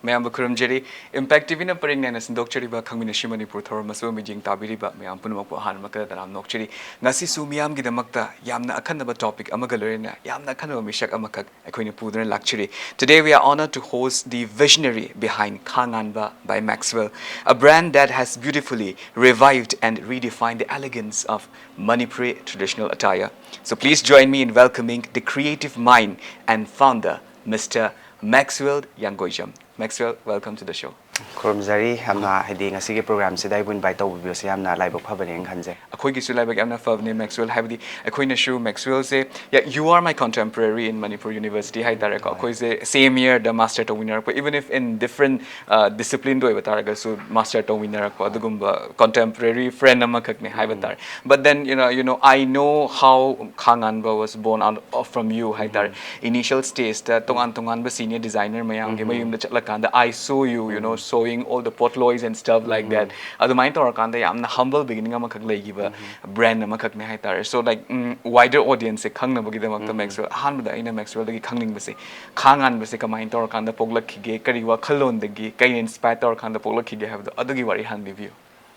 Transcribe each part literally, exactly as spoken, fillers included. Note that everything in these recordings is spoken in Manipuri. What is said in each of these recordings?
ꯃꯌꯥꯝꯕꯨ ꯈꯨꯔꯨꯝꯖꯔꯤ꯫ Impact ꯇꯤ ꯚꯤꯅ ꯄꯔꯤꯡ ꯅꯥꯏꯅ ꯁꯟꯗꯣꯛꯆꯔꯤꯕ ꯈꯪꯃꯤꯟꯅꯁꯤ ꯃꯅꯤꯄꯨꯔ ꯊꯧꯔꯝ ꯑꯁꯤꯕꯨ ꯃꯤꯠꯌꯦꯡ ꯇꯥꯕꯤꯔꯤꯕ ꯃꯌꯥꯝ ꯄꯨꯝꯅꯃꯛꯄꯨ ꯑꯍꯥꯟꯕ ꯃꯛꯇꯗ ꯇꯔꯥꯝꯅ ꯑꯣꯛꯆꯔꯤ꯫ ꯉꯁꯤꯁꯨ ꯃꯤꯌꯥꯝꯒꯤꯗꯃꯛꯇ ꯌꯥꯝꯅ ꯑꯈꯟꯅꯕ topic ꯑꯃꯒ ꯂꯣꯏꯅꯅ ꯌꯥꯝꯅ ꯑꯈꯟꯅꯕ ꯃꯤꯁꯛ ꯑꯃꯈꯛ ꯑꯩꯈꯣꯏꯅ ꯄꯨꯗꯨꯅ ꯂꯥꯛꯆꯔꯤ꯫ Today we are honored to host the visionary behind ꯈꯥ ꯉꯥꯟꯕ by Maxwell, a brand that has beautifully revived and redefined the elegance of Manipuri traditional attire. So please join me in welcoming the creative mind and founder, Mister Maxwell Yangoijam. Maxwell, welcome to the show. ꯈꯨꯔꯨꯝꯖꯔꯤ꯫ ꯌꯥꯝꯅ, ꯍꯥꯏꯗꯤ, ꯉꯁꯤꯒꯤ program ꯁꯤꯗ ꯑꯩꯕꯨ invite ꯇꯧꯕꯤꯕꯁꯦ ꯌꯥꯝꯅ ꯂꯥꯏꯕꯛ ꯐꯕꯅꯦꯅ ꯈꯟꯖꯩ꯫ ꯑꯩꯈꯣꯏꯒꯤꯁꯨ ꯂꯥꯏꯕꯛ ꯌꯥꯝꯅ ꯐꯕꯅꯦ, Maxwell, ꯍꯥꯏꯕꯗꯤ ꯑꯩꯈꯣꯏꯅꯁꯨ Maxwell say, yeah, you are my contemporary in Manipur University ꯍꯥꯏꯇꯥꯔꯦꯀꯣ꯫ ꯑꯩꯈꯣꯏꯁꯦ same year the master ꯇꯧꯃꯤꯟꯅꯔꯛꯄ, even if in different, uh, discipline ꯗ ꯑꯣꯏꯕ ꯇꯥꯔꯒꯁꯨ, master ꯇꯧꯃꯤꯟꯅꯔꯛꯄ ꯑꯗꯨꯒꯨꯝꯕ contemporary friend ꯑꯃꯈꯛꯅꯦ ꯍꯥꯏꯕ ꯇꯥꯔꯦ꯫ But then, you know, you know, I know how ꯈꯥ ꯉꯥꯟꯕ was born out of, from you ꯍꯥꯏꯇꯥꯔꯦ꯫ Initial stage ꯇ ꯇꯣꯉꯥꯟ ꯇꯣꯉꯥꯟꯕ senior designer ꯃꯌꯥꯝꯒꯤ ꯃꯌꯨꯝꯗ ꯆꯠꯂꯀꯥꯟꯗ, I saw you, you know, sewing all the ꯄꯣꯠꯂꯣꯏꯁ and stuff like that. ꯑꯗꯨꯃꯥꯏꯅ ꯇꯧꯔꯀꯥꯟꯗ ꯌꯥꯝꯅ humble beginning ꯑꯃꯈꯛ ꯂꯩꯈꯤꯕ brand ꯑꯃꯈꯛꯅꯦ ꯍꯥꯏꯇꯥꯔꯦ꯫ So, like, ꯎꯝ, wider audience ꯁꯦ ꯈꯪꯅꯕꯒꯤꯗꯃꯛꯇ, Maxwell, ꯑꯍꯥꯟꯕꯗ ꯑꯩꯅ Maxwell ꯗꯒꯤ ꯈꯪꯅꯤꯡꯕꯁꯦ, ꯈꯥ ꯉꯥꯟꯕꯁꯦ ꯀꯃꯥꯏꯅ ꯇꯧꯔꯀꯥꯟꯗ ꯄꯣꯛꯂꯛꯈꯤꯒꯦ, ꯀꯔꯤ ꯋꯥꯈꯜꯂꯣꯟꯗꯒꯤ, ꯀꯩꯅ inspire ꯇꯧꯔꯀꯥꯟꯗ ꯄꯣꯛꯂꯛꯈꯤꯒꯦ ꯍꯥꯏꯕꯗꯣ, ꯑꯗꯨꯒꯤ ꯋꯥꯔꯤ ꯍꯥꯟꯅ ꯂꯤꯕꯤꯌꯨ꯫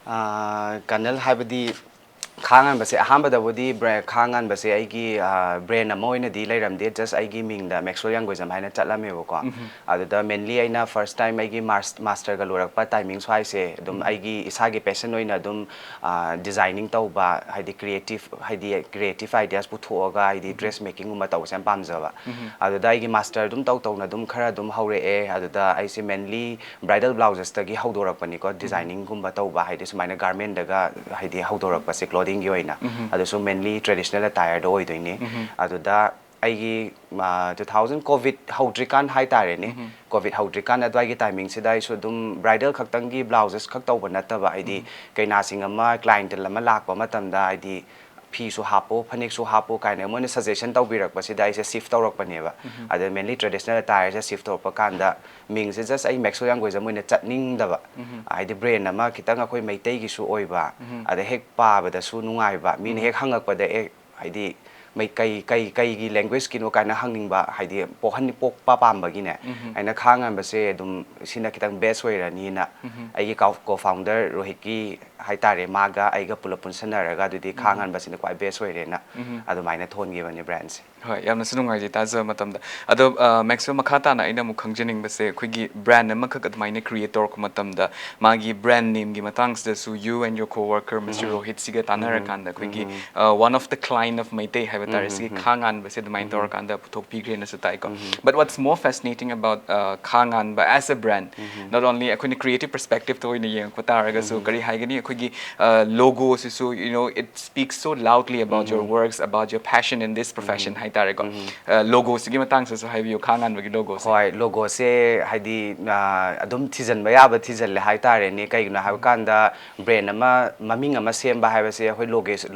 ꯑꯥ, ꯀꯅꯜ ꯍꯥꯏꯕꯗꯤ ꯈꯥ ꯉꯥꯟꯕꯁꯦ ꯑꯍꯥꯟꯕꯗꯕꯨꯗꯤ ꯕ꯭ꯔꯦ-, ꯈꯥ ꯉꯥꯟꯕꯁꯦ ꯑꯩꯒꯤ, ꯑꯥ, brand ꯑꯃ ꯑꯣꯏꯅꯗꯤ ꯂꯩꯔꯝꯗꯦ, just ꯑꯩꯒꯤ ꯃꯤꯡꯗ Maxwell Yangoijam ꯍꯥꯏꯅ ꯆꯠꯂꯝꯃꯦꯕꯀꯣ꯫ ꯑꯗꯨꯗ mainly ꯑꯩꯅ first time ꯑꯩꯒꯤ ꯃꯥꯁ-, master ꯒ ꯂꯣꯏꯔꯛꯄ timing ꯁ꯭ꯋꯥꯏꯁꯦ ꯑꯗꯨꯝ ꯑꯩꯒꯤ ꯏꯁꯥꯒꯤ passion ꯑꯣꯏꯅ ꯑꯗꯨꯝ, ꯑꯥ, designing ꯇꯧꯕ, ꯍꯥꯏꯗꯤ creative, ꯍꯥꯏꯗꯤ creative ideas ꯄꯨꯊꯣꯛꯑꯒ, ꯍꯥꯏꯗꯤ dress making ꯒꯨꯝꯕ ꯇꯧꯕꯁꯦ ꯌꯥꯝ ꯄꯥꯝꯖꯕ꯫ ꯑꯗꯨꯗ ꯑꯩꯒꯤ master ꯑꯗꯨꯝ ꯇꯧ ꯇꯧꯅ ꯑꯗꯨꯝ ꯈꯔ ꯑꯗꯨꯝ ꯍꯧꯔꯛꯑꯦ꯫ ꯑꯗꯨꯗ ꯑꯩꯁꯦ mainly bridal blouses ꯇꯒꯤ ꯍꯧꯗꯣꯔꯛꯄꯅꯤꯀꯣ, designing ꯒꯨꯝꯕ ꯇꯧꯕ, ꯍꯥꯏꯗꯤ ꯁꯨꯃꯥꯏꯅ garment ꯗꯒ ꯍꯥꯏꯗꯤ ꯍꯧꯗꯣꯔꯛꯄꯁꯦ clothing ꯒꯤ ꯑꯣꯏꯅ꯫ ꯑꯗꯨꯁꯨ mainly traditional attire ꯗ ꯑꯣꯏꯗꯣꯏꯅꯦ꯫ ꯑꯗꯨꯗ ꯑꯩꯒꯤ, ꯑꯥ, two thousand COVID ꯍꯧꯗ꯭ꯔꯤꯀꯥꯟ ꯍꯥꯏꯇꯥꯔꯦꯅꯦ, COVID ꯍꯧꯗ꯭ꯔꯤꯀꯥꯟ ꯑꯗꯨꯋꯥꯏꯒꯤ timing ꯁꯤꯗ ꯑꯩꯁꯨ ꯑꯗꯨꯝ bridal ꯈꯛꯇꯪꯒꯤ blouses ꯈꯛ ꯇꯧꯕ ꯅꯠꯇꯕ, ꯍꯥꯏꯗꯤ ꯀꯩꯅꯥꯁꯤꯡ ꯑꯃ, clientele ꯑꯃ ꯂꯥꯛꯄ ꯃꯇꯝꯗ, ꯍꯥꯏꯗꯤ ꯐꯤꯁꯨ ꯍꯥꯞꯄꯣ, ꯐꯅꯦꯛꯁꯨ ꯍꯥꯞꯄꯣ ꯀꯥꯏꯅ ꯃꯣꯏꯅ suggestion ꯇꯧꯕꯤꯔꯛꯄꯁꯤꯗ ꯑꯩꯁꯦ shift ꯇꯧꯔꯛꯄꯅꯦꯕ꯫ ꯑꯗ mainly traditional attire ꯁꯦ shift ꯇꯧꯔꯛꯄ ꯀꯥꯟꯗ ꯃꯤꯡꯁꯦ just ꯑꯩ Maxwell Yangoijam ꯑꯣꯏꯅ ꯆꯠꯅꯤꯡꯗꯕ, ꯍꯥꯏꯗꯤ brand ꯑꯃ ꯈꯤꯇꯪ ꯑꯩꯈꯣꯏ ꯃꯩꯇꯩꯒꯤꯁꯨ ꯑꯣꯏꯕ, ꯑꯗ ꯍꯦꯛ ꯄꯥꯕꯗꯁꯨ ꯅꯨꯡꯉꯥꯏꯕ, ꯃꯤꯅ ꯍꯦꯛ ꯍꯪꯉꯛꯄꯗ ꯑꯦ, ꯍꯥꯏꯗꯤ ꯃꯩ ꯀꯩ ꯀꯩ ꯀꯩꯒꯤ languageꯀꯤꯅꯣ ꯀꯥꯏꯅ ꯍꯪꯅꯤꯡꯕ, ꯍꯥꯏꯗꯤ ꯄꯣꯛꯍꯟ ꯄꯣꯛꯄ ꯄꯥꯝꯕꯒꯤꯅꯦ꯫ ꯑꯩꯅ ꯈꯥ ꯉꯥꯟꯕꯁꯦ ꯑꯗꯨꯝ ꯁꯤꯅ ꯈꯤꯇꯪ best ꯑꯣꯏꯔꯅꯤꯅ ꯑꯩꯒꯤ co-founder ꯔꯣꯍꯤꯠꯀꯤ ꯍꯥꯏꯇꯥꯔꯦ, ꯃꯥꯒ ꯑꯩꯒ ꯄꯨꯂꯞ ꯄꯨꯟꯁꯟꯅꯔꯒ ꯑꯗꯨꯗꯤ ꯈꯥ ꯉꯥꯟꯕꯁꯤꯅ ꯈ꯭ꯋꯥꯏ best ꯑꯣꯏꯔꯦꯅ ꯑꯗꯨꯃꯥꯏꯅ ꯊꯣꯟꯈꯤꯕꯅꯦ brandꯁꯦ꯫ ꯍꯣꯏ, ꯌꯥꯝꯅꯁꯨ ꯅꯨꯡꯉꯥꯏꯖꯩ ꯇꯥꯖꯕ ꯃꯇꯝꯗ꯫ ꯑꯗꯣ ꯃꯦꯛꯁꯋꯦꯜ, ꯃꯈꯥ ꯇꯥꯅ ꯑꯩꯅ ꯑꯃꯨꯛ ꯈꯪꯖꯅꯤꯡꯕꯁꯦ, ꯑꯩꯈꯣꯏꯒꯤ brand ꯑꯃꯈꯛ ꯑꯗꯨꯃꯥꯏꯅ create ꯇꯧꯔꯛꯄ ꯃꯇꯝꯗ ꯃꯥꯒꯤ brand nameꯒꯤ ꯃꯇꯥꯡꯁꯤꯗꯁꯨ you and your co-worker Mister ꯔꯣꯍꯤꯠꯁꯤꯒ ꯇꯥꯟꯅꯔꯀꯥꯟꯗ ꯑꯩꯈꯣꯏꯒꯤ one of the client of Meitei ꯍꯥꯏꯕ ꯇꯥꯔꯦ, ꯁꯤꯒꯤ ꯈꯥ ꯉꯥꯟꯕꯁꯦ ꯑꯗꯨꯃꯥꯏꯅ ꯇꯧꯔꯀꯥꯟꯗ ꯄꯨꯊꯣꯛꯄꯤꯈ꯭ꯔꯦꯅꯁꯨ ꯇꯥꯏꯀꯣ꯫ But what's more fascinating about ꯈꯥ ꯉꯥꯟꯕ as a brand, not only ꯑꯩꯈꯣꯏꯅ creative perspectiveꯇ ꯑꯣꯏꯅ ꯌꯦꯡꯉꯛꯄ ꯇꯥꯔꯒꯁꯨ ꯀꯔꯤ ꯍꯥꯏꯒꯅꯤ, ꯑꯩꯈꯣꯏꯒꯤ logoꯁꯤꯁꯨ, you know, it speaks so loudly about your works, about your passion in this profession ꯍꯥꯏꯇꯥꯔꯦꯀꯣ꯫ Logoꯁꯤꯒꯤ ꯃꯇꯥꯡꯁꯤꯁꯨ ꯍꯥꯏꯕꯤꯌꯨ, ꯈꯥ ꯉꯥꯟꯕꯒꯤ logoꯁꯦ꯫ ꯍꯣꯏ, logoꯁꯦ ꯍꯥꯏꯗꯤ ꯑꯗꯨꯝ ꯊꯤꯖꯤꯟꯕ ꯌꯥꯕ ꯊꯤꯖꯤꯜꯂꯦ ꯍꯥꯏꯇꯥꯔꯦꯅꯦ꯫ ꯀꯩꯒꯤꯅꯣ ꯍꯥꯏꯕ ꯀꯥꯟꯗ brand ꯑꯃ, ꯃꯃꯤꯡ ꯑꯃ ꯁꯦꯝꯕ ꯍꯥꯏꯕꯁꯦ ꯑꯩꯈꯣꯏ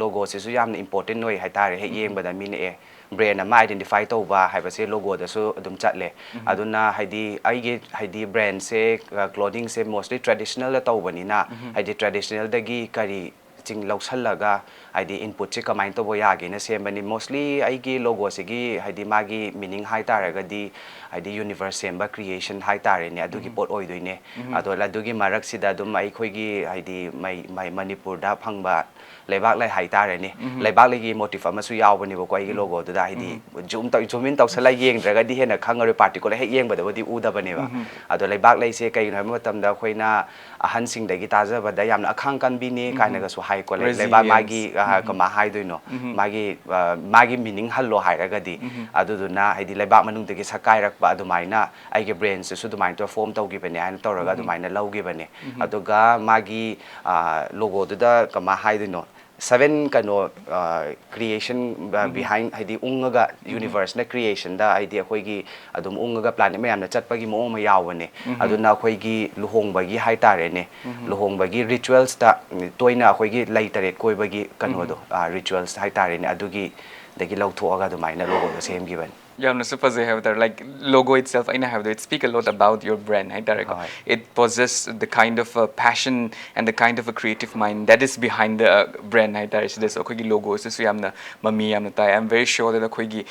logoꯁꯤꯁꯨ ꯌꯥꯝꯅ important ꯑꯣꯏ ꯍꯥꯏꯇꯥꯔꯦ, ꯍꯦꯛ ꯌꯦꯡꯕꯗ ꯃꯤꯅ ꯑꯦ brand ꯑꯃ identify ꯇꯧꯕ ꯍꯥꯏꯕꯁꯦ logoꯗꯁꯨ ꯑꯗꯨꯝ ꯆꯠꯂꯦ꯫ ꯑꯗꯨꯅ ꯍꯥꯏꯗꯤ ꯑꯩꯒꯤ ꯍꯥꯏꯗꯤ brandꯁꯦ, clothingꯁꯦ mostly traditionalꯗ ꯇꯧꯕꯅꯤꯅ ꯍꯥꯏꯗꯤ traditionalꯗꯒꯤ ꯀꯔꯤ ꯆꯤꯡ ꯂꯧꯁꯜꯂꯒ ꯍꯥꯏꯗꯤ inputꯁꯦ ꯀꯃꯥꯏꯅ ꯇꯧꯕ ꯌꯥꯒꯦꯅ ꯁꯦꯝꯕꯅꯤ꯫ Mostly ꯑꯩꯒꯤ logoꯁꯤꯒꯤ ꯍꯥꯏꯗꯤ ꯃꯥꯒꯤ meaning ꯍꯥꯏ ꯇꯥꯔꯒꯗꯤ ꯍꯥꯏꯗꯤ universe ꯁꯦꯝꯕ, creation ꯍꯥꯏ ꯇꯥꯔꯦꯅꯦ, ꯑꯗꯨꯒꯤ ꯄꯣꯠ ꯑꯣꯏꯗꯣꯏꯅꯦ꯫ ꯑꯗꯣ ꯑꯗꯨꯒꯤ ꯃꯔꯛꯁꯤꯗ ꯑꯗꯨꯝ ꯑꯩꯈꯣꯏꯒꯤ ꯍꯥꯏꯗꯤ ꯃꯩ-, ꯃꯩ-, ꯃꯅꯤꯄꯨꯔꯗ ꯐꯪꯕ ꯂꯩꯕꯥꯛ ꯂꯩ ꯍꯥꯏ ꯇꯥꯔꯦꯅꯦ, ꯂꯩꯕꯥꯛ ꯂꯩꯒꯤ motif ꯑꯃꯁꯨ ꯌꯥꯎꯕꯅꯦꯕꯀꯣ ꯑꯩꯒꯤ logoꯗꯨꯗ꯫ ꯍꯥꯏꯗꯤ zoom ꯇꯧ-, zoom in ꯇꯧꯁꯜꯂꯒ ꯌꯦꯡꯗ꯭ꯔꯒꯗꯤ ꯍꯦꯟꯅ ꯈꯪꯉꯔꯣꯏ, particular ꯍꯦꯛ ꯌꯦꯡꯕꯗꯕꯨꯗꯤ ꯎꯗꯕꯅꯦꯕ꯫ ꯑꯗꯣ ꯂꯩꯕꯥꯛ ꯂꯩꯁꯦ ꯀꯩꯒꯤꯅꯣ ꯍꯥꯏꯕ ꯃꯇꯝꯗ ꯑꯩꯈꯣꯏꯅ ꯑꯍꯟꯁꯤꯡꯗꯒꯤ ꯇꯥꯖꯕꯗ ꯌꯥꯝꯅ ꯑꯈꯥꯡ ꯀꯟꯕꯤꯅꯤ ꯀꯥꯏꯅꯒꯁꯨ ꯍꯥꯏꯀꯣ꯫ ꯂꯩ-, ꯂꯩꯕꯥꯛ ꯃꯥꯒꯤ, ꯑ, ꯀꯃꯥꯏ ꯍꯥꯏꯗꯣꯏꯅꯣ, ꯃꯥꯒꯤ, ꯑ, ꯃꯥꯒꯤ meaning ꯍꯜꯂꯣ ꯍꯥꯏꯔꯒꯗꯤ꯫ ꯑꯗꯨꯗꯨꯅ ꯍꯥꯏꯗꯤ ꯂꯩꯕꯥꯛ ꯃꯅꯨꯡꯗꯒꯤ ꯁꯛꯀꯥꯏꯔꯛꯄ ꯑꯗꯨꯃꯥꯏꯅ ꯑꯩꯒꯤ brandꯁꯤꯁꯨ ꯑꯗꯨꯃꯥꯏꯅ ꯇꯧꯔ form ꯇꯧꯈꯤꯕꯅꯦ ꯍꯥꯏꯅ ꯇꯧꯔꯒ ꯑꯗꯨꯃꯥꯏꯅ ꯂꯧꯈꯤꯕꯅꯦ꯫ ꯑꯗꯨꯒ ꯃꯥꯒꯤ, ꯑ, logoꯗꯨꯗ ꯀꯃꯥꯏ ꯍꯥꯏꯗꯣꯏꯅꯣ, seven ꯀꯩꯅꯣ, ꯑ, creation, ꯑ, behind ꯍꯥꯏꯗꯤ ꯎꯪꯉꯒ universeꯅ creationꯗ ꯍꯥꯏꯗꯤ ꯑꯩꯈꯣꯏꯒꯤ ꯑꯗꯨꯝ ꯎꯪꯉꯒ planet ꯃꯌꯥꯝꯅ ꯆꯠꯄꯒꯤ ꯃꯑꯣꯡ ꯑꯃ ꯌꯥꯎꯕꯅꯦ꯫ ꯑꯗꯨꯅ ꯑꯩꯈꯣꯏꯒꯤ ꯂꯨꯍꯣꯡꯕꯒꯤ ꯍꯥꯏ ꯇꯥꯔꯦꯅꯦ, ꯂꯨꯍꯣꯡꯕꯒꯤ ritualsꯇ ꯇꯣꯏꯅ ꯑꯩꯈꯣꯏꯒꯤ ꯂꯩ ꯇꯔꯦꯠ ꯀꯣꯏꯕꯒꯤ ꯀꯩꯅꯣꯗꯣ, ꯑ, rituals ꯍꯥꯏ ꯇꯥꯔꯦꯅꯦ, ꯑꯗꯨꯒꯤꯗꯒꯤ ꯂꯧꯊꯣꯛꯑꯒ ꯑꯗꯨꯃꯥꯏꯅ logoꯗꯣ ꯁꯦꯝꯈꯤꯕꯅꯤ꯫ ꯌꯥꯝꯅꯁꯨ ꯐꯖꯩ ꯍꯥꯏꯕ ꯇꯥꯔꯦ, like, logo itself ꯑꯩꯅ ꯍꯥꯏꯕꯗꯣ, it speak a lot about your brand ꯍꯥꯏ ꯇꯥꯔꯦꯀꯣ. ꯍꯣꯏ. It possess the kind of a passion and the kind of a creative mind that is behind the brand ꯍꯥꯏ ꯇꯥꯔꯦ꯫ ꯁꯤꯗꯁꯨ ꯑꯩꯈꯣꯏꯒꯤ logo ꯁꯤꯁꯨ ꯌꯥꯝꯅ ꯃꯃꯤ ꯌꯥꯝꯅ ꯇꯥꯏ꯫ I am very sure that ꯑꯩꯈꯣꯏꯒꯤ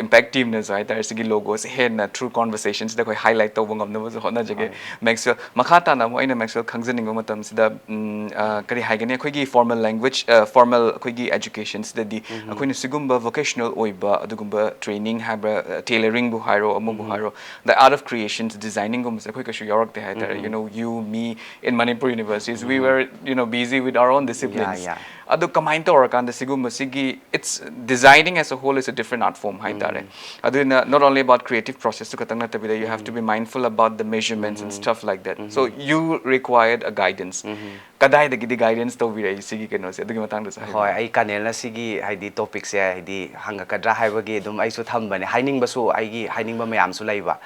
ꯏꯝꯄꯦꯛ ꯇꯤꯝꯅꯁꯨ ꯍꯥꯏ ꯇꯥꯔꯦ, ꯁꯤꯒꯤ logo ꯁꯤ ꯍꯦꯟꯅ through conversation ꯁꯤꯗ ꯑꯩꯈꯣꯏ highlight ꯇꯧꯕ ꯉꯝꯅꯕꯁꯨ ꯍꯣꯠꯅꯖꯒꯦ꯫ ꯍꯣꯏ. ꯃꯦꯛꯁꯋꯦꯜ, ꯃꯈꯥ ꯇꯥꯅ ꯑꯃꯨꯛ ꯑꯩꯅ ꯃꯦꯛꯁꯋꯦꯜ ꯈꯪꯖꯅꯤꯡꯕ ꯃꯇꯝꯁꯤꯗ, ꯎꯝ, ꯑ, ꯀꯔꯤ ꯍꯥꯏꯒꯅꯤ, ꯑꯩꯈꯣꯏꯒꯤ formal language, formal ꯑꯩꯈꯣꯏꯒꯤ education ꯁꯤꯗꯗꯤ ꯑꯩꯈꯣꯏꯅ ꯁꯤꯒꯨꯝꯕ vocational ꯑꯣꯏꯕ ꯑꯗꯨꯒꯨꯝꯕ training ꯍꯥꯏꯕ꯭ꯔꯥ, tailoring ꯕꯨ ꯍꯥꯏꯔꯣ, ꯑꯃꯕꯨ ꯍꯥꯏꯔꯣ, the art of creations, designing ꯒꯨꯝꯕꯁꯦ ꯑꯩꯈꯣꯏ ꯀꯩꯁꯨ ꯌꯥꯎꯔꯛꯇꯦ ꯍꯥꯏ ꯇꯥꯔꯦ꯫ You know, you, me, in Manipur universities, we were, you know, busy with our own disciplines. Yeah. ꯑꯗꯨ ꯀꯃꯥꯏꯅ ꯇꯧꯔꯀꯥꯟꯗ ꯁꯤꯒꯨꯝꯕꯁꯤꯒꯤ, it's, designing as a whole is a different art form ꯍꯥꯏ ꯇꯥꯔꯦ꯫ ꯑꯗꯨꯅ not only about creative process two ꯈꯛꯇꯪ ꯅꯠꯇꯕꯤꯗ, you have to be mindful about the measurements and stuff like that. So you required a guidance. ꯀꯗꯥꯏꯗꯒꯤꯗꯤ guidance ꯇꯧꯕꯤꯔꯛꯏ ꯁꯤꯒꯤ ꯀꯩꯅꯣꯁꯦ, ꯑꯗꯨꯒꯤ ꯃꯇꯥꯡꯗꯁꯨ ꯍꯥꯏꯕꯤꯌꯨ꯫ ꯍꯣꯏ, ꯑꯩ ꯀꯥꯅꯦꯜꯅ ꯁꯤꯒꯤ, ꯍꯥꯏꯗꯤ, topic ꯁꯦ, ꯍꯥꯏꯗꯤ, ꯍꯪꯉꯛꯀꯗ꯭ꯔꯥ ꯍꯥꯏꯕꯒꯤ ꯑꯗꯨꯝ ꯑꯩꯁꯨ ꯊꯝꯕꯅꯦ꯫ ꯍꯥꯏꯅꯤꯡꯕꯁꯨ, ꯑꯩꯒꯤ ꯍꯥꯏꯅꯤꯡꯕ ꯃꯌꯥꯝꯁꯨ ꯂꯩꯕ꯫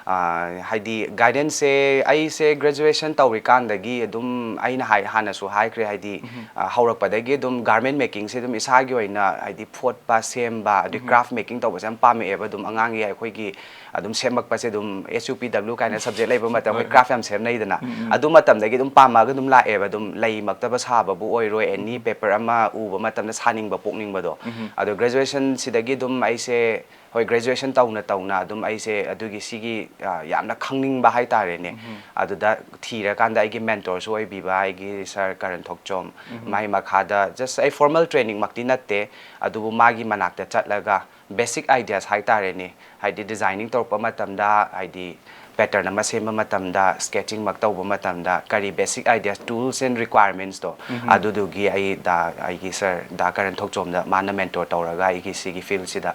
ꯑꯥ, ꯍꯥꯏꯗꯤ, guidance ꯁꯦ, ꯑꯩꯁꯦ graduation ꯇꯧꯔꯤꯀꯥꯟꯗꯒꯤ ꯑꯗꯨꯝ, ꯑꯩꯅ ꯍꯥꯏ-, ꯍꯥꯟꯅꯁꯨ ꯍꯥꯏꯈ꯭ꯔꯦ, ꯍꯥꯏꯗꯤ, ꯑꯥ, ꯍꯧꯔꯛꯄꯗꯒꯤ ꯑꯗꯨꯝ garment making ꯁꯦ ꯑꯗꯨꯝ ꯏꯁꯥꯒꯤ ꯑꯣꯏꯅ, ꯍꯥꯏꯗꯤ, ꯐꯣꯠꯄ, ꯁꯦꯝꯕ, ꯑꯗꯨ craft making ꯇꯧꯕꯁꯦ ꯌꯥꯝ ꯄꯥꯝꯃꯛꯑꯦꯕ꯫ ꯑꯗꯨꯝ ꯑꯉꯥꯡꯒꯤ ꯑꯩꯈꯣꯏꯒꯤ ꯑꯗꯨꯝ ꯁꯦꯝꯃꯛꯄꯁꯦ, ꯑꯗꯨꯝ S U P W ꯀꯥꯏꯅ subject ꯂꯩꯕ ꯃꯇꯝ, ꯑꯩꯈꯣꯏ craft ꯌꯥꯝ ꯁꯦꯝꯅꯩꯗꯅ꯫ ꯑꯗꯨ ꯃꯇꯝꯗꯒꯤ ꯑꯗꯨꯝ ꯄꯥꯝꯃꯛꯑꯒ ꯑꯗꯨꯝ ꯂꯥꯛꯑꯦꯕ꯫ ꯑꯗꯨꯝ ꯂꯩꯃꯛꯇꯕ ꯁꯥꯕꯕꯨ ꯑꯣꯏꯔꯣ, any paper ꯑꯃ ꯎꯕ ꯃꯇꯝꯗ ꯁꯥꯅꯤꯡꯕ ꯄꯣꯛꯅꯤꯡꯕꯗꯣ꯫ ꯑꯗꯣ graduation ꯁꯤꯗꯒꯤ ꯑꯗꯨꯝ ꯑꯩꯁꯦ, ꯍꯣꯏ, graduation ꯇꯧꯅ ꯇꯧꯅ ꯑꯗꯨꯝ ꯑꯩꯁꯦ ꯑꯗꯨꯒꯤ ꯁꯤꯒꯤ, ꯑ, ꯌꯥꯝꯅ ꯈꯪꯅꯤꯡꯕ ꯍꯥꯏꯇꯥꯔꯦꯅꯦ꯫ ꯑꯗꯨꯗ ꯊꯤꯔꯀꯥꯟꯗ ꯑꯩꯒꯤ mentor ꯁꯨ ꯑꯣꯏꯕꯤꯕ ꯑꯩꯒꯤ sir ꯀꯔꯟ ꯊꯣꯛꯆꯣꯝ, ꯃꯥꯏ ꯃꯈꯥꯗ just ꯑꯩ formal training ꯃꯛꯇꯤ ꯅꯠꯇꯦ, ꯑꯗꯨꯕꯨ ꯃꯥꯒꯤ ꯃꯅꯥꯛꯇ ꯆꯠꯂꯒ basic ideas ꯍꯥꯏꯇꯥꯔꯦꯅꯦ, ꯍꯥꯏꯗꯤ designing ꯇꯧꯔꯛꯄ ꯃꯇꯝꯗ, ꯍꯥꯏꯗꯤ pattern ꯑꯃ ꯁꯦꯝꯕ ꯃꯇꯝꯗ, sketching ꯃꯛ ꯇꯧꯕ ꯃꯇꯝꯗ, ꯀꯔꯤ basic ideas, tools and requirements ꯇꯣ, ꯑꯗꯨꯗꯨꯒꯤ ꯑꯩ ꯗꯥ, ꯑꯩꯒꯤ sir ꯗꯥ ꯀꯔꯟ ꯊꯣꯛꯆꯣꯝꯗ ꯃꯥꯅ mentor ꯇꯧꯔꯒ ꯑꯩꯒꯤ ꯁꯤꯒꯤ field ꯁꯤꯗ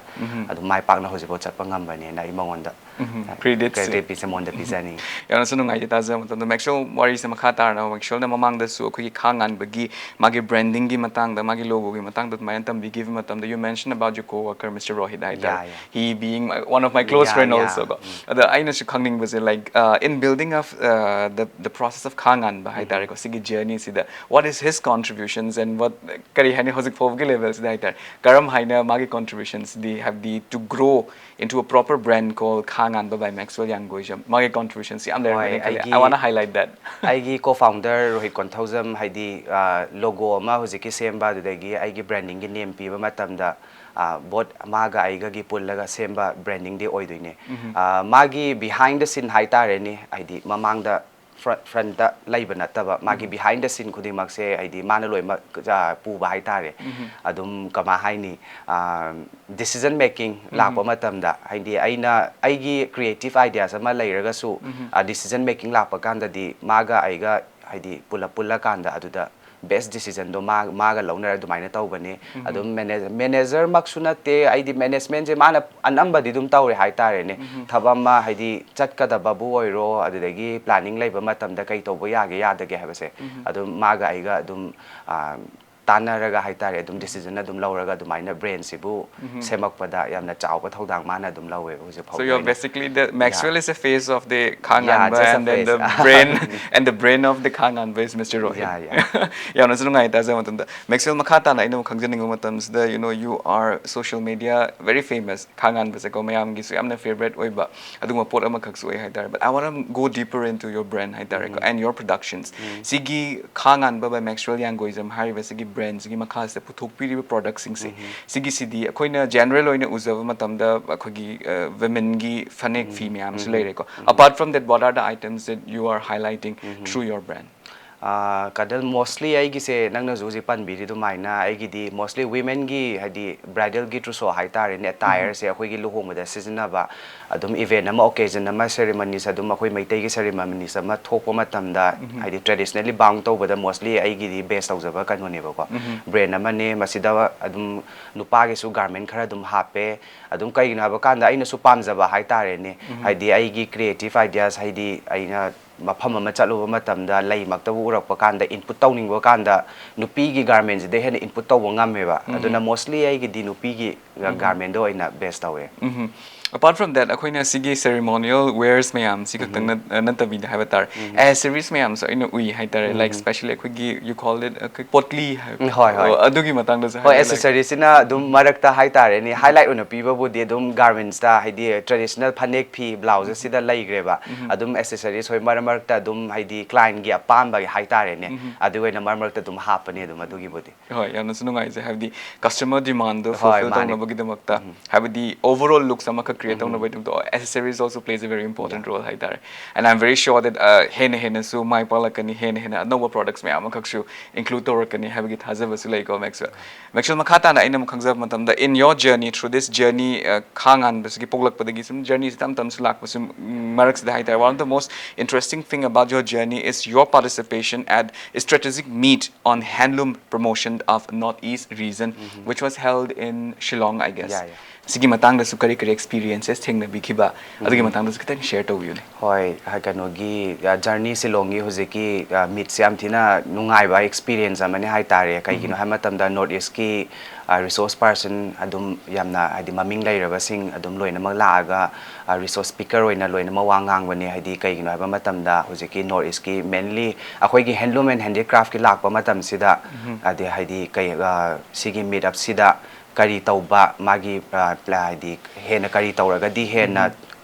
ꯑꯗꯨꯝ ꯃꯥꯏ ꯄꯥꯛꯅ ꯍꯧꯖꯤꯛꯐꯥꯎ ꯆꯠꯄ ꯉꯝꯕꯅꯦꯅ ꯑꯩ ꯃꯉꯣꯟꯗ ꯎꯝ, credit ꯁꯦ꯫ Credit ꯁꯦ ꯃꯉꯣꯟꯗ ꯄꯤꯖꯅꯤꯡꯉꯤ꯫ ꯌꯥꯝꯅꯁꯨ ꯅꯨꯡꯉꯥꯏꯖꯩ ꯇꯥꯖꯕ ꯃꯇꯝꯗ꯫ ꯃꯦꯛꯁꯋꯦꯜ ꯋꯥꯔꯤꯁꯦ ꯃꯈꯥ ꯇꯥꯔꯅ, ꯃꯦꯛꯁꯋꯦꯜꯅ ꯃꯃꯥꯡꯗꯁꯨ ꯑꯩꯈꯣꯏꯒꯤ ꯈꯥ ꯉꯥꯟꯕꯒꯤ ꯃꯥꯒꯤ branding ꯒꯤ ꯃꯇꯥꯡꯗ, ꯃꯥꯒꯤ logo ꯒꯤ ꯃꯇꯥꯡꯗ ꯑꯗꯨꯃꯥꯏꯅ ꯇꯝꯕꯤꯈꯤꯕ ꯃꯇꯝꯗ, you mentioned about your co-worker Mister Rohit ꯍꯥꯏꯇꯥꯔꯦ, Yeah, yeah. He being one of my close Yeah, friend yeah. also ꯀꯣ꯫ ꯑꯗ ꯑꯩꯅꯁꯨ ꯈꯪꯅꯤꯡꯕꯁꯦ, like, uh, in building up, uh, the the process of ꯈꯥ ꯉꯥꯟꯕ ꯍꯥꯏꯇꯥꯔꯦꯀꯣ, ꯁꯤꯒꯤ journey ꯁꯤꯗ, what is his contributions and what, ꯀꯔꯤ ꯍꯥꯏꯅꯤ, ꯍꯧꯖꯤꯛ ꯐꯥꯎꯕꯒꯤ level ꯁꯤꯗ ꯍꯥꯏꯇꯥꯔꯦ, ꯀꯔꯝ ꯍꯥꯏꯅ ꯃꯥꯒꯤ contributions ꯗꯤ, ꯍꯥꯏꯕꯗꯤ, to grow into a proper brand called ꯈꯥ ꯉꯥꯟꯕ by Maxwell Yangoijam, ꯃꯥꯒꯤ contributions ꯌꯥꯝ ꯂꯩꯔꯝꯒꯅꯤ ꯍꯣꯏ, ꯈꯜꯂꯦ꯫ ꯑꯩꯒꯤ I wanna highlight that. ꯑꯩꯒꯤ co-founder ꯔꯣꯍꯤꯠ ꯀꯣꯟꯊꯧꯖꯝ, ꯍꯥꯏꯗꯤ, ꯑ, logo ꯑꯃ ꯍꯧꯖꯤꯛꯀꯤ ꯁꯦꯝꯕ, ꯑꯗꯨꯗꯒꯤ ꯑꯩꯒꯤ branding ꯒꯤ name ꯄꯤꯕ ꯃꯇꯝꯗ, ꯑ, both ꯃꯥꯒ ꯑꯩꯒꯒꯤ ꯄꯨꯜꯂꯒ ꯁꯦꯝꯕ branding ꯗꯤ ꯑꯣꯏꯗꯣꯏꯅꯦ꯫ ꯑ, ꯃꯥꯒꯤ behind the scene ꯍꯥꯏꯇꯥꯔꯦꯅꯦ, ꯍꯥꯏꯗꯤ ꯃꯃꯥꯡꯗ front, front ꯇ ꯂꯩꯕ ꯅꯠꯇꯕ, ꯃꯥꯒꯤ behind the scene ꯈꯨꯗꯤꯡꯃꯛꯁꯦ ꯍꯥꯏꯗꯤ ꯃꯥꯅ ꯂꯣꯏꯅꯃꯛ, ꯑ, ꯄꯨꯕ ꯍꯥꯏꯇꯥꯔꯦ꯫ ꯑꯗꯨꯝ ꯀꯃꯥꯏ ꯍꯥꯏꯅꯤ, ꯑ, decision making ꯂꯥꯛꯄ ꯃꯇꯝꯗ, ꯍꯥꯏꯗꯤ ꯑꯩꯅ ꯑꯩꯒꯤ creative ideas ꯑꯃ ꯂꯩꯔꯒꯁꯨ, ꯑ, decision making ꯂꯥꯛꯄ ꯀꯥꯟꯗꯗꯤ ꯃꯥꯒ ꯑꯩꯒ ꯍꯥꯏꯗꯤ ꯄꯨꯂꯞ ꯄꯨꯜꯂꯀꯥꯟꯗ ꯑꯗꯨꯗ best decision ꯗꯣ ꯃꯥ-, ꯃꯥꯒ ꯂꯧꯅꯔ ꯑꯗꯨꯃꯥꯏꯅ ꯇꯧꯕꯅꯦ꯫ ꯑꯗꯨꯝ manager, manager ꯃꯛꯁꯨ ꯅꯠꯇꯦ, ꯑꯩꯗꯤ management ꯁꯦ ꯃꯥꯅ ꯑꯅꯝꯕꯗꯤ ꯑꯗꯨꯝ ꯇꯧꯔꯦ ꯍꯥꯏꯇꯥꯔꯦꯅꯦ꯫ ꯊꯕꯛ ꯑꯃ ꯍꯥꯏꯗꯤ ꯆꯠꯀꯗꯕꯕꯨ ꯑꯣꯏꯔꯣ, ꯑꯗꯨꯗꯒꯤ planning ꯂꯩꯕ ꯃꯇꯝꯗ ꯀꯩ ꯇꯧꯕ ꯌꯥꯒꯦ ꯌꯥꯗꯒꯦ ꯍꯥꯏꯕꯁꯦ ꯑꯗꯨꯝ ꯃꯥꯒ ꯑꯩꯒ ꯑꯗꯨꯝ, ꯑ, ꯇꯥꯟꯅꯔꯒ ꯍꯥꯏꯇꯥꯔꯦ, ꯑꯗꯨꯝ decision ꯑꯗꯨꯝ ꯂꯧꯔꯒ ꯑꯗꯨꯃꯥꯏꯅ brand ꯁꯤꯕꯨ ꯁꯦꯝꯃꯛꯄꯗ ꯌꯥꯝꯅ ꯆꯥꯎꯕ ꯊꯧꯗꯥꯡ ꯃꯥꯅ ꯑꯗꯨꯝ ꯂꯧꯋꯦꯕ ꯍꯧꯖꯤꯛ So ꯐꯥꯎꯒꯤ you're ꯑꯣꯏꯅ꯫ basically the Maxwell Yeah. is a face of the ꯈꯥ Yeah, ꯉꯥꯟꯕ, just a and then the face. brain and the brain of the ꯈꯥ ꯉꯥꯟꯕ is Mister Rohit. Yeah, yeah. ꯌꯥꯝꯅꯁꯨ ꯅꯨꯡꯉꯥꯏ ꯇꯥꯖꯕ ꯃꯇꯝꯗ꯫ Maxwell, ꯃꯈꯥ ꯇꯥꯅ ꯑꯩꯅ ꯑꯃꯨꯛ ꯈꯪꯖꯅꯤꯡꯕ ꯃꯇꯝꯁꯤꯗ, you know, you are social media very famous, ꯈꯥ ꯉꯥꯟꯕꯁꯦꯀꯣ, ꯃꯌꯥꯝꯒꯤꯁꯨ ꯌꯥꯝꯅ favourite ꯑꯣꯏꯕ ꯑꯗꯨꯒꯨꯝꯕ ꯄꯣꯠ ꯑꯃꯈꯛꯁꯨ ꯑꯣꯏ ꯍꯥꯏꯇꯥꯔꯦ, but I wanna go deeper into your brand ꯍꯥꯏꯇꯥꯔꯦꯀꯣ, and your productions. ꯁꯤꯒꯤ ꯈꯥ ꯉꯥꯟꯕ by Maxwell Yangoijam ꯍꯥꯏꯔꯤꯕ ꯁꯤꯒꯤ brand ꯁꯤꯒꯤ ꯃꯈꯥꯁꯤꯗ ꯄꯨꯊꯣꯛꯄꯤꯔꯤꯕ product ꯁꯤꯡꯁꯦ, ꯁꯤꯒꯤꯁꯤꯗꯤ ꯑꯩꯈꯣꯏꯅ general ꯑꯣꯏꯅ ꯎꯖꯕ ꯃꯇꯝꯗ ꯑꯩꯈꯣꯏꯒꯤ, ꯑ, women ꯒꯤ ꯐꯅꯦꯛ ꯐꯤ ꯃꯌꯥꯝꯁꯨ ꯂꯩꯔꯦꯀꯣ꯫ Apart from that, what are the items that you are highlighting through your brand? ꯀꯗꯜ, mostly ꯑꯩꯒꯤꯁꯦ ꯅꯪꯅꯁꯨ ꯍꯧꯖꯤꯛ ꯄꯟꯕꯤꯔꯤ ꯑꯗꯨꯃꯥꯏꯅ ꯑꯩꯒꯤꯗꯤ mostly womenꯒꯤ, ꯍꯥꯏꯗꯤ bridalꯒꯤ trousseau ꯍꯥꯏꯇꯥꯔꯦꯅꯦ, attireꯁꯦ ꯑꯩꯈꯣꯏꯒꯤ ꯂꯨꯍꯣꯡꯕꯗ ꯁꯤꯖꯤꯟꯅꯕ, ꯑꯗꯨꯝ event ꯑꯃ, occasion ꯑꯃ, ceremonies, ꯑꯗꯨꯝ ꯑꯩꯈꯣꯏ ꯃꯩꯇꯩꯒꯤ ceremonies ꯑꯃ ꯊꯣꯛꯄ ꯃꯇꯝꯗ, ꯍꯥꯏꯗꯤ traditionally bound ꯇꯧꯕꯗ mostly ꯑꯩꯒꯤꯗꯤ base ꯇꯧꯖꯕ ꯀꯩꯅꯣꯅꯦꯕꯀꯣ, brand ꯑꯃꯅꯦ꯫ ꯃꯁꯤꯗ ꯑꯗꯨꯝ ꯅꯨꯄꯥꯒꯤꯁꯨ garment ꯈꯔ ꯑꯗꯨꯝ ꯍꯥꯞꯄꯦ꯫ ꯑꯗꯨꯝ ꯀꯩꯒꯤꯅꯣ ꯍꯥꯏꯕ ꯀꯥꯟꯗ ꯑꯩꯅꯁꯨ ꯄꯥꯝꯖꯕ ꯍꯥꯏꯇꯥꯔꯦꯅꯦ, ꯍꯥꯏꯗꯤ ꯑꯩꯒꯤ creative ideas, ꯍꯥꯏꯗꯤ ꯑꯩꯅ ꯃꯐꯝ ꯑꯃ ꯆꯠꯂꯨꯕ ꯃꯇꯝꯗ ꯂꯩꯃꯛꯇꯕꯨ ꯎꯔꯛꯄ ꯀꯥꯟꯗ input ꯇꯧꯅꯤꯡꯕ ꯀꯥꯟꯗ ꯅꯨꯄꯤꯒꯤ garmentꯁꯤꯗ ꯍꯦꯟꯅ input ꯇꯧꯕ ꯉꯝꯃꯦꯕ꯫ ꯑꯗꯨꯅ mostly ꯑꯩꯒꯤꯗꯤ ꯅꯨꯄꯤꯒꯤ garmentꯗ ꯑꯣꯏꯅ base ꯇꯧꯋꯦ꯫ ꯎꯝ꯫ Apart from that, ꯑꯩꯈꯣꯏꯅ ꯁꯤꯒꯤ ceremonial wears ꯃꯌꯥꯝꯁꯤ ꯈꯛꯇꯪ ꯅꯠ- ꯅꯠꯇꯕꯤꯗ ꯍꯥꯏꯕ ꯇꯥꯔꯦ, accessories ꯃꯌꯥꯝꯁꯨ ꯑꯩꯅ ꯎꯏ ꯍꯥꯏꯇꯥꯔꯦ, like specially ꯑꯩꯈꯣꯏꯒꯤ, you call it, ꯑꯩꯈꯣꯏ ꯄꯣꯠꯂꯤ ꯍꯥꯏꯕ꯫ ꯎꯝ, ꯍꯣꯏ, ꯍꯣꯏ꯫ ꯑꯣ, ꯑꯗꯨꯒꯤ ꯃꯇꯥꯡꯗꯁꯨ ꯍꯣꯏ, ꯍꯥꯏꯕ, like, accessoriesꯁꯤꯅ ꯑꯗꯨꯝ ꯃꯔꯛꯇ ꯍꯥꯏꯇꯥꯔꯦꯅꯦ, highlight ꯑꯣꯏꯅ ꯄꯤꯕꯕꯨꯗꯤ ꯑꯗꯨꯝ garmentsꯇ, ꯍꯥꯏꯗꯤ traditional ꯐꯅꯦꯛ ꯐꯤ, blouse ꯑꯁꯤꯗ ꯂꯩꯈ꯭ꯔꯦꯕ꯫ ꯑꯗꯨꯝ accessoriesꯍꯣꯏ ꯃꯔꯛ ꯃꯔꯛꯇ ꯑꯗꯨꯝ, ꯍꯥꯏꯗꯤ clientꯀꯤ ꯑꯄꯥꯝꯕꯒꯤ ꯍꯥꯏꯇꯥꯔꯦꯅꯦ, ꯑꯗꯨ ꯑꯣꯏꯅ ꯃꯔꯛ ꯃꯔꯛꯇ ꯑꯗꯨꯝ ꯍꯥꯞꯄꯅꯦ ꯑꯗꯨꯝ ꯑꯗꯨꯒꯤꯕꯨꯗꯤ꯫ ꯍꯣꯏ, ꯌꯥꯝꯅꯁꯨ ꯅꯨꯡꯉꯥꯏꯖꯩ, ꯍꯥꯏꯕꯗꯤ customer demandꯗꯣ ꯍꯣꯏ, fulfill ꯃꯥꯅꯦ꯫ ꯇꯧꯅꯕꯒꯤꯗꯃꯛꯇ, ꯍꯥꯏꯕꯗꯤ overall looks ꯑꯃꯈꯛ create ꯇꯧꯅꯕꯒꯤꯗꯃꯛꯇ accessories also plays a very important role ꯍꯥꯏꯇꯥꯔꯦ꯫ And I'm very sure that, uh, ꯍꯦꯟꯅ ꯍꯦꯟꯅꯁꯨ ꯃꯥꯏ ꯄꯥꯛꯂꯛꯀꯅꯤ, ꯍꯦꯟꯅ ꯍꯦꯟꯅ ꯑꯅꯧꯕ products ꯃꯌꯥꯝ ꯑꯃꯈꯛꯁꯨ include ꯇꯧꯔꯛꯀꯅꯤ ꯍꯥꯏꯕꯒꯤ ꯊꯥꯖꯕꯁꯨ ꯂꯩꯀꯣ, Maxwell꯫ Maxwell, ꯃꯈꯥ ꯇꯥꯅ ꯑꯩꯅ ꯑꯃꯨꯛ ꯈꯪꯖꯕ ꯃꯇꯝꯗ, in your journey, through this journey, uh, ꯈꯥ ꯉꯥꯟꯕꯁꯤꯒꯤ ꯄꯣꯛꯂꯛꯄꯗꯒꯤ ꯁꯨꯝ journeyꯁꯤ ꯇꯞ ꯇꯞꯅꯁꯨ ꯂꯥꯛꯄꯁꯨ, ꯎꯝ, ꯃꯔꯛꯁꯤꯗ ꯍꯥꯏꯇꯥꯔꯦ, one of the most interesting thing about your journey is your participation at strategic meet on handloom promotion of North East region, which was held in Shillong, I guess. Yeah, yeah. ꯁꯤꯒꯤ ꯃꯇꯥꯡꯗꯁꯨ ꯀꯔꯤ ꯀꯔꯤ experiences ꯊꯦꯡꯅꯕꯤꯈꯤꯕ, ꯑꯗꯨꯒꯤ ꯃꯇꯥꯡꯗꯁꯨ ꯈꯤꯇꯪ share ꯇꯧꯕꯤꯌꯨꯅꯦ꯫ ꯍꯣꯏ, ꯍꯥꯏ-, ꯀꯩꯅꯣꯒꯤ, ꯑ, journey ꯁꯤꯂꯣꯡꯒꯤ ꯍꯧꯖꯤꯛꯀꯤ, ꯑ, meetꯁꯦ ꯌꯥꯝ ꯊꯤꯅ ꯅꯨꯡꯉꯥꯏꯕ experience ꯑꯃꯅꯤ ꯍꯥꯏꯇꯥꯔꯦ꯫ ꯀꯩꯒꯤꯅꯣ ꯍꯥꯏꯕ ꯃꯇꯝꯗ North Eastꯀꯤ, ꯑ, resource person ꯑꯗꯨꯝ ꯌꯥꯝꯅ, ꯍꯥꯏꯗꯤ, ꯃꯃꯤꯡ ꯂꯩꯔꯕꯁꯤꯡ ꯑꯗꯨꯝ ꯂꯣꯏꯅꯃꯛ ꯂꯥꯛꯑꯒ, ꯑ, resource speaker ꯑꯣꯏꯅ ꯂꯣꯏꯅꯃꯛ ꯋꯥ ꯉꯥꯡꯕꯅꯦ꯫ ꯍꯥꯏꯗꯤ, ꯀꯩꯒꯤꯅꯣ ꯍꯥꯏꯕ ꯃꯇꯝꯗ ꯍꯧꯖꯤꯛꯀꯤ North Eastꯀꯤ mainly ꯑꯩꯈꯣꯏꯒꯤ handloom and handicraftꯀꯤ ꯂꯥꯛꯄ ꯃꯇꯝꯁꯤꯗ, ꯑꯗꯩ, ꯍꯥꯏꯗꯤ, ꯀꯩ, ꯑ, ꯁꯤꯒꯤ meetupꯁꯤꯗ ꯀꯔꯤ ꯇꯧꯕ, ꯃꯥꯒꯤ, ꯑ, ꯄ꯭ꯂ-, ꯍꯥꯏꯗꯤ ꯍꯦꯟꯅ ꯀꯔꯤ ꯇꯧꯔꯒꯗꯤ ꯍꯦꯟꯅ,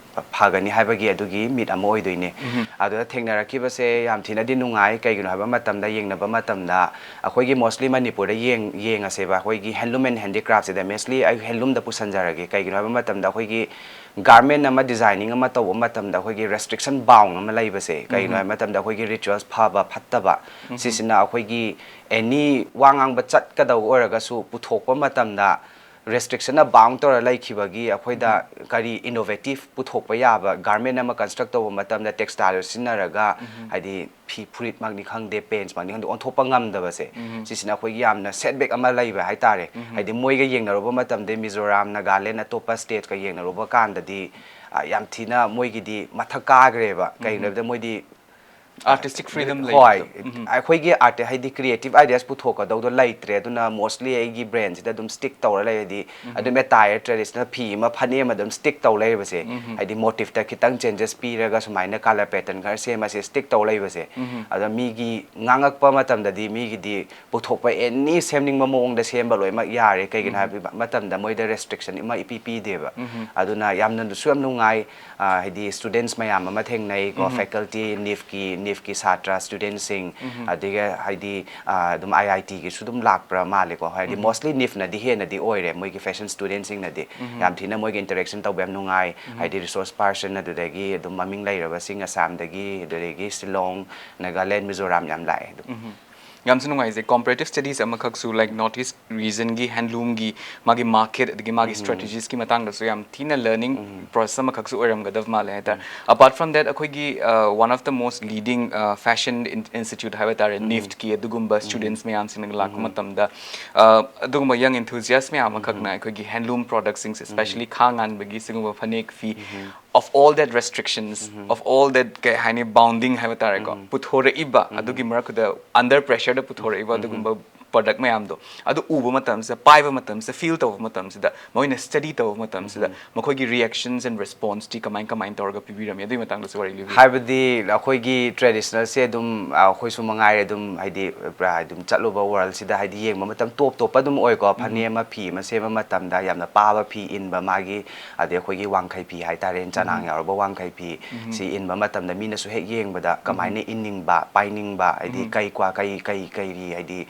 ꯐꯒꯅꯤ ꯍꯥꯏꯕꯒꯤ ꯑꯗꯨꯒꯤ ꯃꯤꯠ ꯑꯃ ꯑꯣꯏꯗꯣꯏꯅꯦ꯫ ꯑꯗꯨꯗ ꯊꯦꯡꯅꯔꯛꯈꯤꯕꯁꯦ ꯌꯥꯝ ꯊꯤꯅꯗꯤ ꯅꯨꯡꯉꯥꯏ꯫ ꯀꯩꯒꯤꯅꯣ ꯍꯥꯏꯕ ꯃꯇꯝꯗ, ꯌꯦꯡꯅꯕ ꯃꯇꯝꯗ ꯑꯩꯈꯣꯏꯒꯤ mostly ꯃꯅꯤꯄꯨꯔꯗ ꯌꯦꯡ ꯌꯦꯡꯉꯁꯦꯕ, ꯑꯩꯈꯣꯏꯒꯤ handloom and handicraftꯁꯤꯗ, mostly ꯑꯩ handloomꯗ ꯄꯨꯁꯟꯖꯔꯒꯦ꯫ ꯀꯩꯒꯤꯅꯣ ꯍꯥꯏꯕ ꯃꯇꯝꯗ, ꯑꯩꯈꯣꯏꯒꯤ garment ꯑꯃ designing ꯑꯃ ꯇꯧꯕ ꯃꯇꯝꯗ ꯑꯩꯈꯣꯏꯒꯤ restriction bound ꯑꯃ ꯂꯩꯕꯁꯦ, ꯀꯩꯒꯤꯅꯣ ꯍꯥꯏꯕ ꯃꯇꯝꯗ ꯑꯩꯈꯣꯏꯒꯤ rituals ꯐꯕ ꯐꯠꯇꯕ ꯁꯤꯁꯤꯅ ꯑꯩꯈꯣꯏꯒꯤ any ꯋꯥ ꯉꯥꯡꯕ ꯆꯠꯀꯗꯧꯕ ꯑꯣꯏꯔꯒꯁꯨ ꯄꯨꯊꯣꯛꯄ ꯃꯇꯝꯗ restrictionꯅ bound ꯇꯧꯔ ꯂꯩꯈꯤꯕꯒꯤ ꯑꯩꯈꯣꯏꯗ ꯀꯔꯤ innovative ꯄꯨꯊꯣꯛꯄ ꯌꯥꯕ, garment ꯑꯃ construct ꯇꯧꯕ ꯃꯇꯝꯗ textile ꯁꯤꯖꯤꯟꯅꯔꯒ, ꯍꯥꯏꯗꯤ ꯐꯤ ꯐꯨꯔꯤꯠꯃꯛꯅꯤ ꯈꯪꯗꯦ, pantsꯃꯛꯅꯤ ꯈꯪꯗꯦ, ꯑꯣꯟꯊꯣꯛꯄ ꯉꯝꯗꯕꯁꯦ, ꯁꯤꯁꯤꯅ ꯑꯩꯈꯣꯏꯒꯤ ꯌꯥꯝꯅ setback ꯑꯃ ꯂꯩꯕ ꯍꯥꯏꯇꯥꯔꯦ꯫ ꯍꯥꯏꯗꯤ ꯃꯣꯏꯒ ꯌꯦꯡꯅꯔꯨꯕ ꯃꯇꯝꯗ, ꯃꯤꯖꯣꯔꯥꯝ, ꯅꯥꯒꯥꯂꯦꯟ, ꯑꯇꯣꯞꯄ stateꯀ ꯌꯦꯡꯅꯔꯨꯕ ꯀꯥꯟꯗꯗꯤ, ꯑ, ꯌꯥꯝ ꯊꯤꯅ ꯃꯣꯏꯒꯤꯗꯤ ꯃꯊꯛ ꯀꯥꯈ꯭ꯔꯦꯕ꯫ ꯀꯩꯒꯤꯅꯣ ꯍꯥꯏꯕꯗ ꯃꯣꯏꯗꯤ Artistic freedom ꯍꯣꯏ, ꯂꯩꯕꯗꯣ꯫ ꯑꯩꯈꯣꯏꯒꯤ art, ꯍꯥꯏꯗꯤ creative ideas ꯄꯨꯊꯣꯛꯀꯗꯧꯗꯣ ꯂꯩꯇ꯭ꯔꯦ, ꯑꯗꯨꯅ mostly ꯑꯩꯒꯤ brandꯁꯤꯗ ꯑꯗꯨꯝ stick ꯇꯧꯔ ꯂꯩꯔꯗꯤ, ꯑꯗꯨꯝ attire, traditional ꯐꯤ ꯑꯃ, ꯐꯅꯦꯛ ꯑꯃ ꯑꯗꯨꯝ stick ꯇꯧ ꯂꯩꯕꯁꯦ, ꯍꯥꯏꯗꯤ motiveꯇ ꯈꯤꯇꯪ changes ꯄꯤꯔꯒ ꯁꯨꯃꯥꯏꯅ colour pattern ꯈꯔ ꯁꯦꯝꯃꯁꯦ, stick ꯇꯧ ꯂꯩꯕꯁꯦ, ꯑꯗꯣ ꯃꯤꯒꯤ ꯉꯥꯡꯉꯛꯄ ꯃꯇꯝꯗꯗꯤ ꯃꯤꯒꯤꯗꯤ ꯄꯨꯊꯣꯛꯄ any ꯁꯦꯝꯅꯤꯡꯕ ꯃꯑꯣꯡꯗ ꯁꯦꯝꯕ ꯂꯣꯏꯅꯃꯛ ꯌꯥꯔꯦ꯫ ꯀꯩꯒꯤꯅꯣ ꯍꯥꯏꯕ ꯃꯇꯝꯗ ꯃꯣꯏꯗ restriction ꯑꯃ ꯏꯄꯤ ꯄꯤꯗꯦꯕ꯫ ꯑꯗꯨꯅ ꯌꯥꯝꯅꯁꯨ ꯌꯥꯝ ꯅꯨꯡꯉꯥꯏ꯫ ꯑ, ꯍꯥꯏꯗꯤ students ꯃꯌꯥꯝ ꯑꯃ ꯊꯦꯡꯅꯩꯀꯣ, faculty, NIIFꯀꯤ, NIIFꯀꯤ ꯁꯥꯇ꯭ꯔ studentꯁꯤꯡ, ꯑꯗꯒꯤ ꯍꯥꯏꯗꯤ, ꯑ, ꯑꯗꯨꯝ IITꯒꯤꯁꯨ ꯑꯗꯨꯝ ꯂꯥꯛꯄ꯭ꯔꯥ ꯃꯥꯜꯂꯦꯀꯣ, ꯍꯥꯏꯗꯤ mostly NIIFꯅꯗꯤ ꯍꯦꯟꯅꯗꯤ ꯑꯣꯏꯔꯦ, ꯃꯣꯏꯒꯤ fashion studentꯁꯤꯡꯅꯗꯤ ꯌꯥꯝ ꯊꯤꯅ ꯃꯣꯏꯒ interaction ꯇꯧꯕ ꯌꯥꯝ ꯅꯨꯡꯉꯥꯏ꯫ ꯍꯥꯏꯗꯤ resource person, ꯑꯗꯨꯗꯒꯤ ꯑꯗꯨꯝ ꯃꯃꯤꯡ ꯂꯩꯔꯕꯁꯤꯡ ꯑꯁꯥꯝꯗꯒꯤ, ꯑꯗꯨꯗꯒꯤ ꯁꯤꯂꯣꯡ, ꯅꯥꯒꯥꯂꯦꯟ, ꯃꯤꯖꯣꯔꯥꯝ ꯌꯥꯝ ꯂꯥꯛꯑꯦ ꯑꯗꯨꯝ꯫ ꯌꯥꯝꯁꯨ ꯅꯨꯡꯉꯥꯏꯖꯩ꯫ Comparative studies ꯑꯃꯈꯛꯁꯨ, like, North East regionꯒꯤ handloomꯒꯤ ꯃꯥꯒꯤ market ꯑꯗꯒꯤ ꯃꯥꯒꯤ strategiesꯀꯤ ꯃꯇꯥꯡꯗꯁꯨ ꯌꯥꯝ ꯊꯤꯅ learning process ꯑꯃꯈꯛꯁꯨ ꯑꯣꯏꯔꯝꯒꯗꯕ ꯃꯥꯜꯂꯦ ꯍꯥꯏꯇꯥꯔꯦ꯫ Apart from that, ꯑꯩꯈꯣꯏꯒꯤ, uh, one of the most leading, uh, fashion in- institute ꯍꯥꯏꯕ ꯇꯥꯔꯦ, NIIFꯀꯤ ꯑꯗꯨꯒꯨꯝꯕ students ꯃꯌꯥꯝꯁꯤꯡꯅ ꯂꯥꯛꯄ ꯃꯇꯝꯗ, uh, ꯑꯗꯨꯒꯨꯝꯕ young enthusiast ꯃꯌꯥꯝ ꯑꯃꯈꯛꯅ ꯑꯩꯈꯣꯏꯒꯤ handloom productsꯁꯤꯡꯁꯦ, especially ꯈꯥ ꯉꯥꯟꯕꯒꯤ ꯁꯤꯒꯨꯝꯕ ꯐꯅꯦꯛ, ꯐꯤ, of all that restrictions, of all that, ꯀꯩ ꯍꯥꯏꯅꯤ, bounding ꯍꯥꯏꯕ ꯇꯥꯔꯦꯀꯣ, ꯄꯨꯊꯣꯔꯛꯏꯕ, ꯑꯗꯨꯒꯤ ꯃꯔꯛꯇꯨꯗ under pressureꯗ ꯄꯨꯊꯣꯔꯛꯏꯕ ꯑꯗꯨꯒꯨꯝꯕ product ꯃꯌꯥꯝꯗꯣ ꯑꯗꯨ ꯎꯕ ꯃꯇꯝꯁꯤꯗ, ꯄꯥꯏꯕ ꯃꯇꯝꯁꯤꯗ, feel ꯇꯧꯕ ꯃꯇꯝꯁꯤꯗ, ꯃꯈꯣꯏꯅ study ꯇꯧꯕ ꯃꯇꯝꯁꯤꯗ ꯃꯈꯣꯏꯒꯤ reactions and response ꯇꯤ ꯀꯃꯥꯏ ꯀꯃꯥꯏꯅ ꯇꯧꯔꯒ ꯄꯤꯕꯤꯔꯝꯃꯤ? ꯑꯗꯨꯒꯤ ꯃꯇꯥꯡꯗꯁꯨ ꯋꯥꯔꯤ ꯂꯤꯕꯤꯌꯨ꯫ ꯍꯥꯏꯕꯗꯤ ꯑꯩꯈꯣꯏꯒꯤ traditional ꯁꯦ ꯑꯗꯨꯝ ꯑꯩꯈꯣꯏꯁꯨ ꯃꯉꯥꯏꯔꯦ, ꯑꯗꯨꯝ ꯍꯥꯏꯗꯤ ꯑꯗꯨꯝ ꯆꯠꯂꯨꯕ world ꯁꯤꯗ ꯍꯥꯏꯗꯤ ꯌꯦꯡꯕ ꯃꯇꯝ top top ꯑꯗꯨꯝ ꯑꯣꯏꯀꯣ꯫ ꯐꯅꯦꯛ ꯑꯃ ꯐꯤ ꯑꯃ ꯁꯦꯝꯕ ꯃꯇꯝꯗ ꯌꯥꯝꯅ ꯄꯥꯕ ꯐꯤ ꯏꯟꯕ, ꯃꯥꯒꯤ ꯑꯗꯩ ꯑꯩꯈꯣꯏꯒꯤ ꯋꯥꯡꯈꯩ ꯐꯤ ꯍꯥꯏꯇꯥꯔꯦ, ꯆꯅꯥꯡ ꯌꯥꯎꯔꯕ ꯋꯥꯡꯈꯩ ꯐꯤ ꯁꯤ ꯏꯟꯕ ꯃꯇꯝꯗ ꯃꯤꯅꯁꯨ ꯍꯦꯛ ꯌꯦꯡꯕꯗ ꯀꯃꯥꯏꯅ ꯏꯟꯅꯤꯡꯕ, ꯄꯥꯏꯅꯤꯡꯕ, ꯍꯥꯏꯗꯤ ꯀꯩ ꯀ꯭ꯋꯥ ꯀꯩ ꯀꯩ ꯀꯩꯔꯤ ꯍꯥꯏꯗꯤ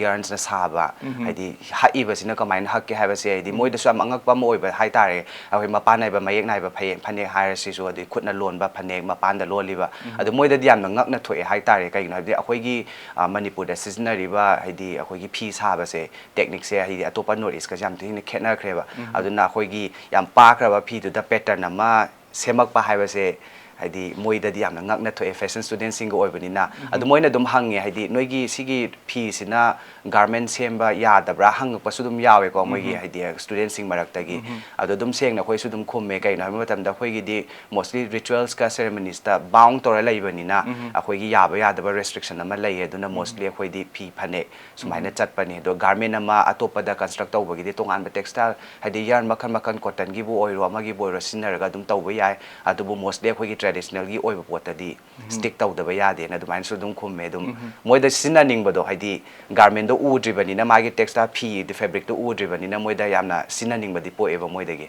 ꯌꯥꯔꯟꯁꯅ ꯁꯥꯕ, ꯍꯥꯏꯗꯤ ꯍꯛꯏꯕꯁꯤꯅ ꯀꯃꯥꯏꯅ ꯍꯛꯀꯦ ꯍꯥꯏꯕꯁꯦ ꯍꯥꯏꯗꯤ ꯃꯣꯏꯗꯁꯨ ꯌꯥꯝ ꯑꯉꯛꯄ ꯑꯃ ꯑꯣꯏꯕ ꯍꯥꯏꯇꯥꯔꯦ꯫ ꯑꯩꯈꯣꯏ ꯃꯄꯥꯟ ꯅꯥꯏꯕ ꯃꯌꯦꯛ ꯅꯥꯏꯕ ꯐꯌꯦꯛ ꯐꯅꯦꯛ ꯍꯥꯏꯔꯁꯤꯁꯨ, ꯑꯗꯩ ꯈꯨꯠꯅ ꯂꯣꯟꯕ ꯐꯅꯦꯛ ꯃꯄꯥꯟꯗ ꯂꯣꯜꯂꯤꯕ, ꯑꯗꯨ ꯃꯣꯏꯗꯗꯤ ꯌꯥꯝꯅ ꯉꯛꯅ ꯊꯣꯛꯑꯦ ꯍꯥꯏꯇꯥꯔꯦ꯫ ꯀꯩꯒꯤꯅꯣ ꯍꯥꯏꯕꯗꯤ ꯑꯩꯈꯣꯏꯒꯤ ꯃꯅꯤꯄꯨꯔꯗ ꯁꯤꯖꯤꯟꯅꯔꯤꯕ ꯍꯥꯏꯗꯤ ꯑꯩꯈꯣꯏꯒꯤ ꯐꯤ ꯁꯥꯕꯁꯦ, technique ꯁꯦ ꯍꯥꯏꯗꯤ ꯑꯇꯣꯞꯄ North East ꯀꯁꯦ ꯌꯥꯝ ꯊꯤꯅ ꯈꯦꯠꯅꯈ꯭ꯔꯦꯕ꯫ ꯑꯗꯨꯅ ꯑꯩꯈꯣꯏꯒꯤ ꯌꯥꯝ ꯄꯥꯈ꯭ꯔꯕ ꯐꯤꯗꯨꯗ pattern ꯑꯃ ꯁꯦꯝꯃꯛꯄ ꯍꯥꯏꯕꯁꯦ ꯍꯥꯏꯗꯤ ꯃꯣꯏꯗꯗꯤ ꯌꯥꯝꯅ ꯉꯛꯅ ꯊꯣꯛꯑꯦ, fashion student ꯁꯤꯡꯒ ꯑꯣꯏꯕꯅꯤꯅ꯫ ꯑꯗꯨ ꯃꯣꯏꯅ ꯑꯗꯨꯝ ꯍꯪꯉꯦ, ꯍꯥꯏꯗꯤ ꯅꯣꯏꯒꯤ ꯁꯤꯒꯤ ꯐꯤꯁꯤꯅ garment ꯁꯦꯝꯕ ꯌꯥꯗꯕ꯭ꯔꯥ ꯍꯪꯉꯛꯄꯁꯨ ꯑꯗꯨꯝ ꯌꯥꯎꯋꯦꯀꯣ, ꯃꯣꯏꯒꯤ ꯍꯥꯏꯗꯤ student ꯁꯤꯡ ꯃꯔꯛꯇꯒꯤ꯫ ꯑꯗꯣ ꯑꯗꯨꯝ ꯁꯦꯡꯅ ꯑꯩꯈꯣꯏꯁꯨ ꯑꯗꯨꯝ ꯈꯨꯝꯃꯦ꯫ ꯀꯩꯒꯤꯅꯣ ꯍꯥꯏꯕ ꯃꯇꯝꯗ ꯑꯩꯈꯣꯏꯒꯤꯗꯤ mostly rituals ꯀ ceremonies ꯇ bound ꯇꯧꯔ ꯂꯩꯕꯅꯤꯅ ꯑꯩꯈꯣꯏꯒꯤ ꯌꯥꯕ ꯌꯥꯗꯕ restriction ꯑꯃ ꯂꯩꯌꯦ꯫ ꯑꯗꯨꯅ mostly ꯑꯩꯈꯣꯏꯗꯤ ꯐꯤ ꯐꯅꯦꯛ ꯁꯨꯃꯥꯏꯅ ꯆꯠꯄꯅꯤ꯫ ꯑꯗꯣ garment ꯑꯃ ꯑꯇꯣꯞꯄꯗ construct ꯇꯧꯕꯒꯤꯗꯤ ꯇꯣꯉꯥꯟꯕ textile, ꯍꯥꯏꯗꯤ yarn ꯃꯈꯜ ꯃꯈꯜ, cotton ꯒꯤꯕꯨ ꯑꯣꯏꯔꯣ ꯑꯃꯒꯤꯕꯨ ꯑꯣꯏꯔꯣ, ꯁꯤꯖꯤꯟꯅꯔꯒ ꯑꯗꯨꯝ ꯇꯧꯕ ꯌꯥꯏ꯫ ꯑꯗꯨꯕꯨ mostly ꯑꯩꯈꯣꯏꯒꯤ traditional ꯒꯤ ꯑꯣꯏꯕ ꯄꯣꯠꯇꯗꯤ stick ꯇꯧꯗꯕ ꯌꯥꯗꯦꯅ ꯑꯗꯨꯃꯥꯏꯅꯁꯨ ꯑꯗꯨꯝ ꯈꯨꯝꯃꯦ꯫ ꯑꯗꯨꯝ ꯃꯣꯏꯗ ꯁꯤꯖꯤꯟꯅꯅꯤꯡꯕꯗꯣ, ꯍꯥꯏꯗꯤ garment ꯗꯣ ꯎꯗ꯭ꯔꯤꯕꯅꯤꯅ, ꯃꯥꯒꯤ textile ꯐꯤ fabric ꯇꯣ ꯎꯗ꯭ꯔꯤꯕꯅꯤꯅ ꯃꯣꯏꯗ ꯌꯥꯝꯅ ꯁꯤꯖꯤꯟꯅꯅꯤꯡꯕꯗꯤ ꯄꯣꯛꯑꯦꯕ ꯃꯣꯏꯗꯒꯤ꯫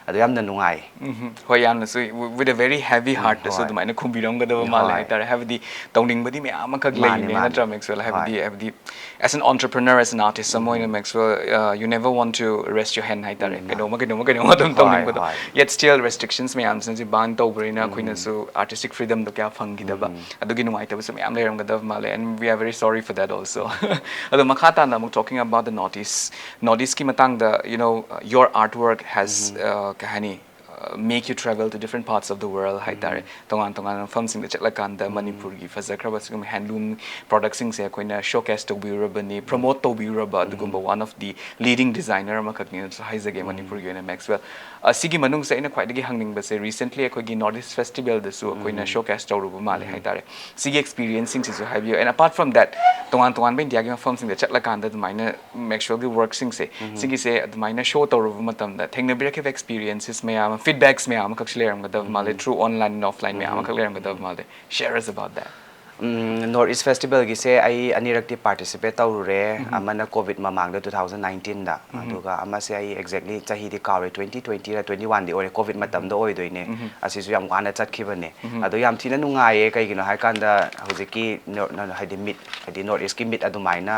ꯑꯗꯣ ꯌꯥꯝꯅ ꯅꯨꯡꯉꯥꯏ꯫ ꯎꯝ, ꯍꯣꯏ, ꯌꯥꯝꯅꯁꯨ with a very heavy heart ꯇꯁꯨ ꯍꯣꯏ꯫ ꯑꯗꯨꯃꯥꯏꯅ ꯈꯨꯝꯕꯤꯔꯝꯒꯗꯕ ꯃꯥꯜꯂꯦ ꯍꯣꯏ꯫ ꯍꯥꯏꯇꯥꯔꯦ꯫ ꯍꯥꯏꯕꯗꯤ ꯇꯧꯅꯤꯡꯕꯗꯤ ꯃꯌꯥꯝ ꯑꯃꯈꯛ ꯃꯥꯅꯦ, ꯂꯩꯔꯤꯅꯦ, ꯃꯥꯅꯦ꯫ ꯅꯠꯇ꯭ꯔꯥ, Maxwell? ꯍꯥꯏꯕꯗꯤ ꯍꯣꯏ꯫ ꯍꯥꯏꯕꯗꯤ as an entrepreneur, as an artist ꯑꯃ ꯑꯣꯏꯅ, Maxwell, uh, you never want to rest your hand ꯍꯥꯏꯇꯥꯔꯦ꯫ ꯎꯝ꯫ ꯀꯩꯅꯣꯝꯃ ꯀꯩꯅꯣꯝꯃ ꯀꯩꯅꯣꯝꯃ ꯑꯗꯨꯝ ꯍꯣꯏ, ꯇꯧꯅꯤꯡꯕꯗꯣ꯫ ꯍꯣꯏ꯫ Yet still restrictions ꯃꯌꯥꯝꯁꯤꯅꯁꯨ ban ꯇꯧꯕꯅꯤꯅ ꯑꯩꯈꯣꯏꯅꯁꯨ artistic freedom ꯗꯣ ꯀꯌꯥ ꯐꯪꯈꯤꯗꯕ꯫ ꯑꯗꯨꯒꯤ ꯅꯨꯡꯉꯥꯏꯇꯕꯁꯨ ꯃꯌꯥꯝ ꯂꯩꯔꯝꯒꯗꯕ ꯃꯥꯜꯂꯦ, and we are very sorry for that also꯫ ꯑꯗꯣ ꯃꯈꯥ ꯇꯥꯅ ꯑꯃꯨꯛ talking about the North East, North East ꯀꯤ ꯃꯇꯥꯡꯗ, you know, your artwork has, uh, ꯀꯩ ꯍꯥꯏꯅꯤ, make you travel to different parts of the world ꯍꯥꯏꯇꯥꯔꯦ꯫ ꯇꯣꯉꯥꯟ ꯇꯣꯉꯥꯟꯕ ꯃꯐꯝꯁꯤꯡꯗ ꯆꯠꯂꯀꯥꯟꯗ ꯃꯅꯤꯄꯨꯔꯒꯤ ꯐꯖꯈ꯭ꯔꯕ ꯁꯤꯒꯨꯝꯕ handloom productꯁꯤꯡꯁꯦ ꯑꯩꯈꯣꯏꯅ showcase ꯇꯧꯕꯤꯔꯨꯔꯕꯅꯤ, promote ꯇꯧꯕꯤꯔꯨꯔꯕ ꯑꯗꯨꯒꯨꯝꯕ one of the leading designer ꯑꯃꯈꯛꯅꯤꯅꯁꯨ ꯍꯥꯏꯖꯒꯦ ꯃꯅꯤꯄꯨꯔꯒꯤ ꯑꯣꯏꯅ, ꯃꯦꯛꯁꯋꯦꯜ꯫ ꯑ, ꯁꯤꯒꯤ ꯃꯅꯨꯡꯁꯤꯗ ꯑꯩꯅ ꯈ꯭ꯋꯥꯏꯗꯒꯤ ꯍꯪꯅꯤꯡꯕꯁꯦ, recently ꯑꯩꯈꯣꯏꯒꯤ North East Festivalꯗꯁꯨ ꯑꯩꯈꯣꯏꯅ showcase ꯇꯧꯔꯨꯕ ꯃꯥꯜꯂꯦ ꯍꯥꯏꯇꯥꯔꯦ꯫ ꯁꯤꯒꯤ experienceꯁꯤꯡꯁꯤꯁꯨ ꯍꯥꯏꯕꯤꯌꯨ꯫ And apart from that, ꯇꯣꯉꯥꯟ ꯇꯣꯉꯥꯟꯕ ꯏꯟꯗꯤꯌꯥꯒꯤ ꯃꯐꯝꯁꯤꯡꯗ ꯆꯠꯂꯀꯥꯟꯗ ꯑꯗꯨꯃꯥꯏꯅ ꯃꯦꯛꯁꯋꯦꯜꯒꯤ workꯁꯤꯡꯁꯦ, ꯁꯤꯒꯤꯁꯦ ꯑꯗꯨꯃꯥꯏꯅ show ꯇꯧꯔꯨꯕ ꯃꯇꯝꯗ ꯊꯦꯡꯅꯕꯤꯔꯛꯈꯤꯕ experiences ꯃꯌꯥꯝ, feedbacks ꯃꯌꯥꯝ ꯑꯃꯈꯛꯁꯨ ꯂꯩꯔꯝꯒꯗꯕ ꯃꯥꯜꯂꯦ, through online and offline ꯃꯌꯥꯝ ꯑꯃꯈꯛ ꯂꯩꯔꯝꯒꯗꯕ ꯃꯥꯜꯂꯦ꯫ Share us about that. Um, North East Festivalꯒꯤꯁꯦ ꯑꯩ ꯑꯅꯤꯔꯛꯇꯤ participate ꯇꯧꯔꯨꯔꯦ꯫ ꯑꯃꯅ COVID ꯃꯃꯥꯡꯗ, two thousand nineteenꯗ, ꯑꯗꯨꯒ ꯑꯃꯁꯦ ꯑꯩ exactly ꯆꯍꯤꯗꯤ ꯀꯥꯎꯔꯦ, twenty twentyꯔ twenty oneꯗꯤ ꯑꯣꯏꯔꯦ, COVID ꯃꯇꯝꯗ ꯑꯣꯏꯗꯣꯏꯅꯦ꯫ ꯑꯁꯤꯁꯨ ꯌꯥꯝ ꯋꯥꯅ ꯆꯠꯈꯤꯕꯅꯦ꯫ ꯑꯗꯣ ꯌꯥꯝ ꯊꯤꯅ ꯅꯨꯡꯉꯥꯏꯌꯦ, ꯀꯩꯒꯤꯅꯣ ꯍꯥꯏꯀꯥꯟꯗ ꯍꯧꯖꯤꯛꯀꯤ ꯅꯣ-, ꯅ-, ꯍꯥꯏꯗꯤ meet, ꯍꯥꯏꯗꯤ North Eastꯀꯤ meet ꯑꯗꯨꯃꯥꯏꯅ,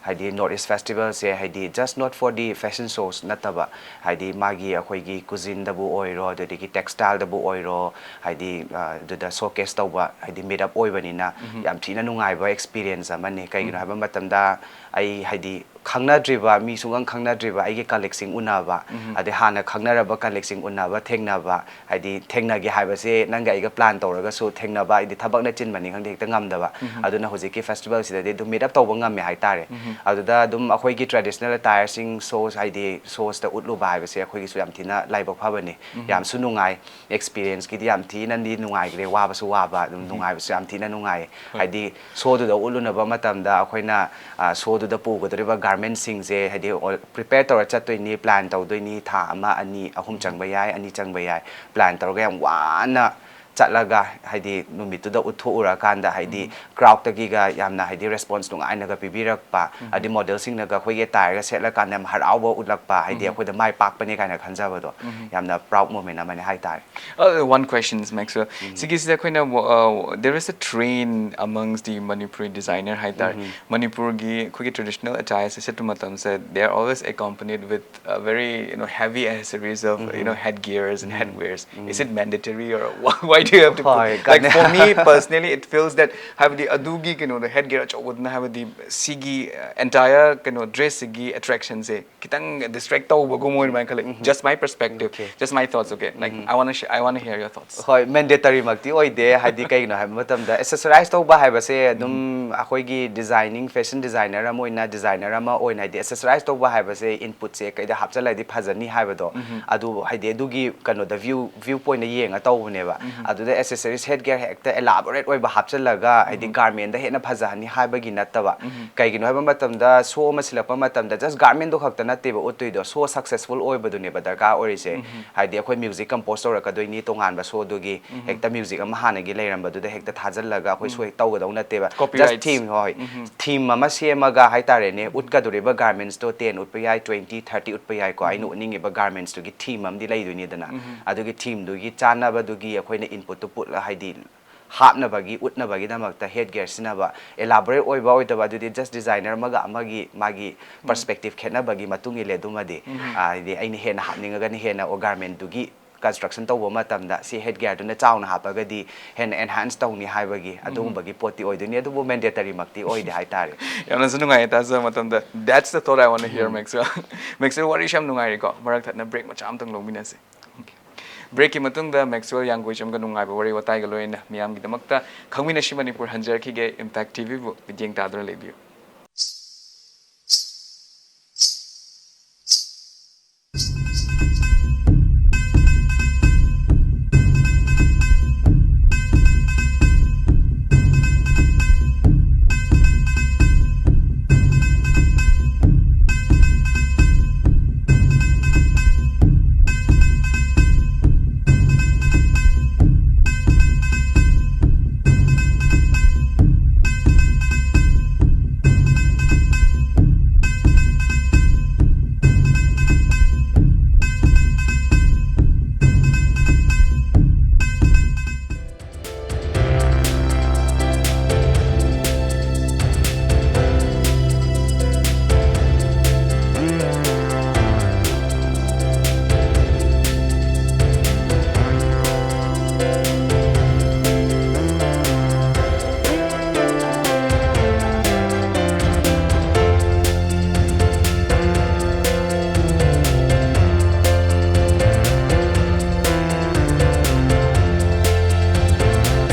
ꯍꯥꯏꯗꯤ North East Festivalꯁꯦ ꯍꯥꯏꯗꯤ just not for the fashion shows ꯅꯠꯇꯕ, ꯍꯥꯏꯗꯤ ꯃꯥꯒꯤ ꯑꯩꯈꯣꯏꯒꯤ cuisineꯗꯕꯨ ꯑꯣꯏꯔꯣ, ꯑꯗꯨꯗꯒꯤ textileꯗꯕꯨ ꯑꯣꯏꯔꯣ, ꯍꯥꯏꯗꯤ, ꯑ, ꯑꯗꯨꯗ showcase ꯇꯧꯕ, ꯍꯥꯏꯗꯤ meet up ꯑꯣꯏꯕꯅꯤꯅ ꯌꯥꯝ ꯊꯤꯅ ꯅꯨꯡꯉꯥꯏꯕ experience ꯑꯃꯅꯤ꯫ ꯀꯩꯒꯤꯅꯣ ꯍꯥꯏꯕ ꯃꯇꯝꯗ ꯑꯩ ꯍꯥꯏꯗꯤ ꯈꯪꯅꯗ꯭ꯔꯤꯕ, ꯃꯤ ꯁꯨꯡꯈꯪ ꯈꯪꯅꯗ꯭ꯔꯤꯕ ꯑꯩꯒꯤ colleagueꯁꯤꯡ ꯎꯅꯕ, ꯑꯗꯩ ꯍꯥꯟꯅ ꯈꯪꯅꯔꯕ colleagueꯁꯤꯡ ꯎꯅꯕ, ꯊꯦꯡꯅꯕ, ꯍꯥꯏꯗꯤ ꯊꯦꯡꯅꯒꯦ ꯍꯥꯏꯕꯁꯦ ꯅꯪꯒ ꯑꯩꯒ plan ꯇꯧꯔꯒꯁꯨ ꯊꯦꯡꯅꯕ, ꯍꯥꯏꯗꯤ ꯊꯕꯛꯅ ꯆꯤꯟꯕꯅꯤ ꯈꯪꯗꯦ, ꯍꯦꯛꯇ ꯉꯝꯗꯕ꯫ ꯑꯗꯨꯅ ꯍꯧꯖꯤꯛꯀꯤ festivalꯁꯤꯗꯗꯤ ꯑꯗꯨꯝ meet up ꯇꯧꯕ ꯉꯝꯃꯦ ꯍꯥꯏꯇꯥꯔꯦ꯫ ꯑꯗꯨꯗ ꯑꯗꯨꯝ ꯑꯩꯈꯣꯏꯒꯤ traditional attireꯁꯤꯡ shows, ꯍꯥꯏꯗꯤ showsꯇ ꯎꯠꯂꯨꯕ ꯍꯥꯏꯕꯁꯦ ꯑꯩꯈꯣꯏꯒꯤꯁꯨ ꯌꯥꯝ ꯊꯤꯅ ꯂꯥꯏꯕꯛ ꯐꯕꯅꯤ꯫ ꯌꯥꯝꯁꯨ ꯅꯨꯡꯉꯥꯏ꯫ Experienceꯀꯤꯗꯤ ꯌꯥꯝ ꯊꯤꯅꯗꯤ ꯅꯨꯡꯉꯥꯏꯈ꯭ꯔꯦ, ꯋꯥꯕꯁꯨ ꯋꯥꯕ, ꯑꯗꯨꯝ ꯅꯨꯡꯉꯥꯏꯕꯁꯨ ꯌꯥꯝ ꯊꯤꯅ ꯅꯨꯡꯉꯥꯏ꯫ ꯍꯥꯏꯗꯤ showꯗꯨꯗ ꯎꯠꯂꯨꯅꯕ ꯃꯇꯝꯗ ꯑꯩꯈꯣꯏꯅ, ꯑ, showꯗꯨꯗ ꯄꯨꯒꯗꯧꯔꯤꯕ garmentꯁꯤꯡꯁꯦ ꯍꯥꯏꯗꯤ ꯑꯣ-, prepare ꯇꯧꯔ ꯆꯠꯇꯣꯏꯅꯤ, plan ꯇꯧꯗꯣꯏꯅꯤ, ꯊꯥ ꯑꯃ, ꯑꯅꯤ, ꯑꯍꯨꯝ ꯆꯪꯕ ꯌꯥꯏ, ꯑꯅꯤ ꯆꯪꯕ ꯌꯥꯏ, plan ꯇꯧꯔꯒ ꯌꯥꯝ ꯋꯥꯅ ꯆꯠꯂꯒ ꯍꯥꯏꯗꯤ ꯅꯨꯃꯤꯠꯇꯨꯗ ꯎꯠꯊꯣꯛꯎꯔꯀꯥꯟꯗ ꯍꯥꯏꯗꯤ crowdꯇꯒꯤꯒ ꯌꯥꯝꯅ ꯍꯥꯏꯗꯤ response ꯅꯨꯡꯉꯥꯏꯅꯒ ꯄꯤꯕꯤꯔꯛꯄ, ꯑꯗꯩ modelꯁꯤꯡꯅꯒ ꯑꯩꯈꯣꯏꯒꯤ attireꯒ ꯁꯦꯠꯂꯀꯥꯟꯗ ꯌꯥꯝ ꯍꯔꯥꯎꯕ ꯎꯠꯂꯛꯄ, ꯍꯥꯏꯗꯤ ꯑꯩꯈꯣꯏꯗ ꯃꯥꯏ ꯄꯥꯛꯄꯅꯦ ꯀꯥꯏꯅ ꯈꯟꯖꯕꯗꯣ, ꯌꯥꯝꯅ proud moment ꯑꯃꯅꯦ ꯍꯥꯏꯇꯥꯔꯦ꯫ Uh, one question, Maxwell. ꯁꯤꯒꯤꯁꯤꯗ ꯑꯩꯈꯣꯏꯅ, uh, there is a trend amongst the Manipuri designer ꯍꯥꯏꯇꯥꯔꯦ꯫ ꯃꯅꯤꯄꯨꯔꯒꯤ ꯑꯩꯈꯣꯏꯒꯤ traditional attiresꯁꯦ ꯁꯦꯠꯄ ꯃꯇꯝꯁꯦ, they are always accompanied with a very, you know, heavy accessories of, you know, headgears and headwears. Is it mandatory or why, why You have to put, ꯍꯣꯏ, like, ꯀꯥꯟꯅꯩ꯫ For me personally, it feels that ꯍꯥꯏꯕꯗꯤ ꯑꯗꯨꯒꯤ ꯀꯩꯅꯣꯗꯣ, head gear ꯑꯆꯧꯕꯗꯨꯅ ꯍꯥꯏꯕꯗꯤ ꯁꯤꯒꯤ entire ꯀꯩꯅꯣ dressꯁꯤꯒꯤ attractionꯁꯦ ꯈꯤꯇꯪ distract ꯇꯧꯕꯒꯨꯝ ꯑꯣꯏꯅ ꯈꯜꯂꯦ. Just my perspective, Okay. Just my thoughts, okay? Like, I wanna sh- I wanna hear your thoughts. ꯍꯣꯏ, mandatory ꯃꯛꯇꯤ ꯑꯣꯏꯗꯦ꯫ ꯍꯥꯏꯗꯤ ꯀꯩꯒꯤꯅꯣ ꯍꯥꯏꯕ ꯃꯇꯝꯗ accessorize ꯇꯧꯕ ꯍꯥꯏꯕꯁꯦ ꯑꯗꯨꯝ ꯑꯩꯈꯣꯏꯒꯤ designing, fashion designer ꯑꯃ ꯑꯣꯏꯅ, designer ꯑꯃ ꯑꯣꯏꯅ ꯍꯥꯏꯗꯤ accessorize ꯇꯧꯕ ꯍꯥꯏꯕꯁꯦ inputꯁꯦ ꯀꯩꯗ ꯍꯥꯞꯆꯜꯂꯗꯤ ꯐꯖꯅꯤ ꯍꯥꯏꯕꯗꯣ, ꯑꯗꯨ ꯍꯥꯏꯗꯤ ꯑꯗꯨꯒꯤ ꯀꯩꯅꯣꯗ view view pointꯇ ꯌꯦꯡꯉ ꯇꯧꯕꯅꯦꯕ꯫ ꯑꯗꯨꯗ accessories, head gear ꯍꯦꯛꯇ elaborate ꯑꯣꯏꯕ ꯍꯥꯞꯆꯜꯂꯒ ꯍꯥꯏꯗꯤ garmentꯗ ꯍꯦꯟꯅ ꯐꯖꯍꯟꯅꯤ ꯍꯥꯏꯕꯒꯤ ꯅꯠꯇꯕ꯫ ꯀꯩꯒꯤꯅꯣ ꯍꯥꯏꯕ ꯃꯇꯝꯗ show ꯑꯃ ꯁꯤꯜꯂꯛꯄ ꯃꯇꯝꯗ just garmentꯗꯣ ꯈꯛꯇ ꯅꯠꯇꯦꯕ ꯎꯠꯇꯣꯏꯗꯣ, show successful ꯑꯣꯏꯕꯗꯨꯅꯦꯕ ꯗꯔꯀꯥꯔ ꯑꯣꯏꯔꯤꯁꯦ꯫ ꯍꯥꯏꯗꯤ ꯑꯩꯈꯣꯏ music compose ꯇꯧꯔꯛꯀꯗꯣꯏꯅꯤ ꯇꯣꯉꯥꯟꯕ showꯗꯨꯒꯤ, ꯍꯦꯛꯇ music ꯑꯃ ꯍꯥꯟꯅꯒꯤ ꯂꯩꯔꯝꯕꯗꯣ ꯑꯗꯨꯗ ꯍꯦꯛꯇ ꯊꯥꯖꯤꯜꯂꯒ ꯑꯩꯈꯣꯏ show ꯍꯦꯛ ꯇꯧꯒꯗꯧ ꯅꯠꯇꯦꯕ꯫ Just Copyrights. Theme, ꯍꯣꯏ, theme ꯑꯃ ꯁꯦꯝꯃꯒ ꯍꯥꯏꯇꯥꯔꯦꯅꯦ, ꯎꯠꯀꯗꯧꯔꯤꯕ garmentsꯇꯣ ten ꯎꯠꯄ ꯌꯥꯏ, twenty, thirty ꯎꯠꯄ ꯌꯥꯏꯀꯣ꯫ ꯑꯩꯅ ꯎꯠꯅꯤꯡꯉꯤꯕ garmentsꯇꯨꯒꯤ theme ꯑꯃꯗꯤ ꯂꯩꯗꯣꯏꯅꯤꯗꯅ, ꯑꯗꯨꯒꯤ themeꯗꯨꯒꯤ ꯆꯥꯟꯅꯕꯗꯨꯒꯤ ꯑꯩꯈꯣꯏꯅ inputꯇꯨ ꯄꯨꯠꯂ ꯍꯥꯏꯗꯤ ꯍꯥꯞꯅꯕꯒꯤ, ꯎꯠꯅꯕꯒꯤꯗꯃꯛꯇ head gear ꯁꯤꯖꯤꯟꯅꯕ꯫ Elaborate ꯑꯣꯏꯕ ꯑꯣꯏꯗꯕ ꯑꯗꯨꯗꯤ just designer ꯑꯃꯒ ꯑꯃꯒꯤ ꯃꯥꯒꯤ perspective ꯈꯦꯠꯅꯕꯒꯤ ꯃꯇꯨꯡ ꯏꯜꯂꯦ꯫ ꯑꯗꯨꯃꯗꯤ ꯍꯥꯏꯗꯤ ꯑꯩꯅ ꯍꯦꯟꯅ ꯍꯥꯞꯅꯤꯡꯉꯒꯅ ꯍꯦꯟꯅ ꯑꯣ garmentꯗꯨꯒꯤ construction ꯇꯧꯕ ꯃꯇꯝꯗ ꯁꯤ head gearꯗꯨꯅ ꯆꯥꯎꯅ ꯍꯥꯞꯄꯒꯗꯤ ꯍꯦꯟꯅ enhance ꯇꯧꯅꯤ ꯍꯥꯏꯕꯒꯤ ꯑꯗꯨꯒꯨꯝꯕꯒꯤ ꯄꯣꯠꯇꯤ ꯑꯣꯏꯗꯣꯏꯅꯤ, ꯑꯗꯨꯕꯨ mandatoryꯃꯛꯇꯤ ꯑꯣꯏꯗꯦ ꯍꯥꯏꯇꯥꯔꯦ꯫ ꯌꯥꯝꯅꯁꯨ ꯅꯨꯡꯉꯥꯏꯌꯦ ꯇꯥꯖꯕ ꯃꯇꯝꯗ꯫ That's the thought I want to hear, Maxwell. Maxwell, ꯋꯥꯔꯤꯁꯨ ꯌꯥꯝ ꯅꯨꯡꯉꯥꯏꯔꯤꯀꯣ꯫ ꯃꯔꯛ ꯊꯠꯅ break ꯃꯆꯥ ꯑꯃꯇꯪ ꯂꯧꯃꯤꯟꯅꯁꯦ꯫ Breakꯀꯤ ꯃꯇꯨꯡꯗ Maxwell ꯌꯥꯡꯒꯣꯏꯆꯝꯒ ꯅꯨꯡꯉꯥꯏꯕ ꯋꯥꯔꯤ ꯋꯥꯇꯥꯏꯒ ꯂꯣꯏꯅꯅ ꯃꯤꯌꯥꯝꯒꯤꯗꯃꯛꯇ ꯈꯪꯃꯤꯟꯅꯁꯤ ꯃꯅꯤꯄꯨꯔ ꯍꯟꯖꯔꯛꯈꯤꯒꯦ꯫ Impact TVꯕꯨ ꯃꯤꯠꯌꯦꯡ ꯇꯥꯗꯨꯅ ꯂꯩꯕꯤꯌꯨ꯫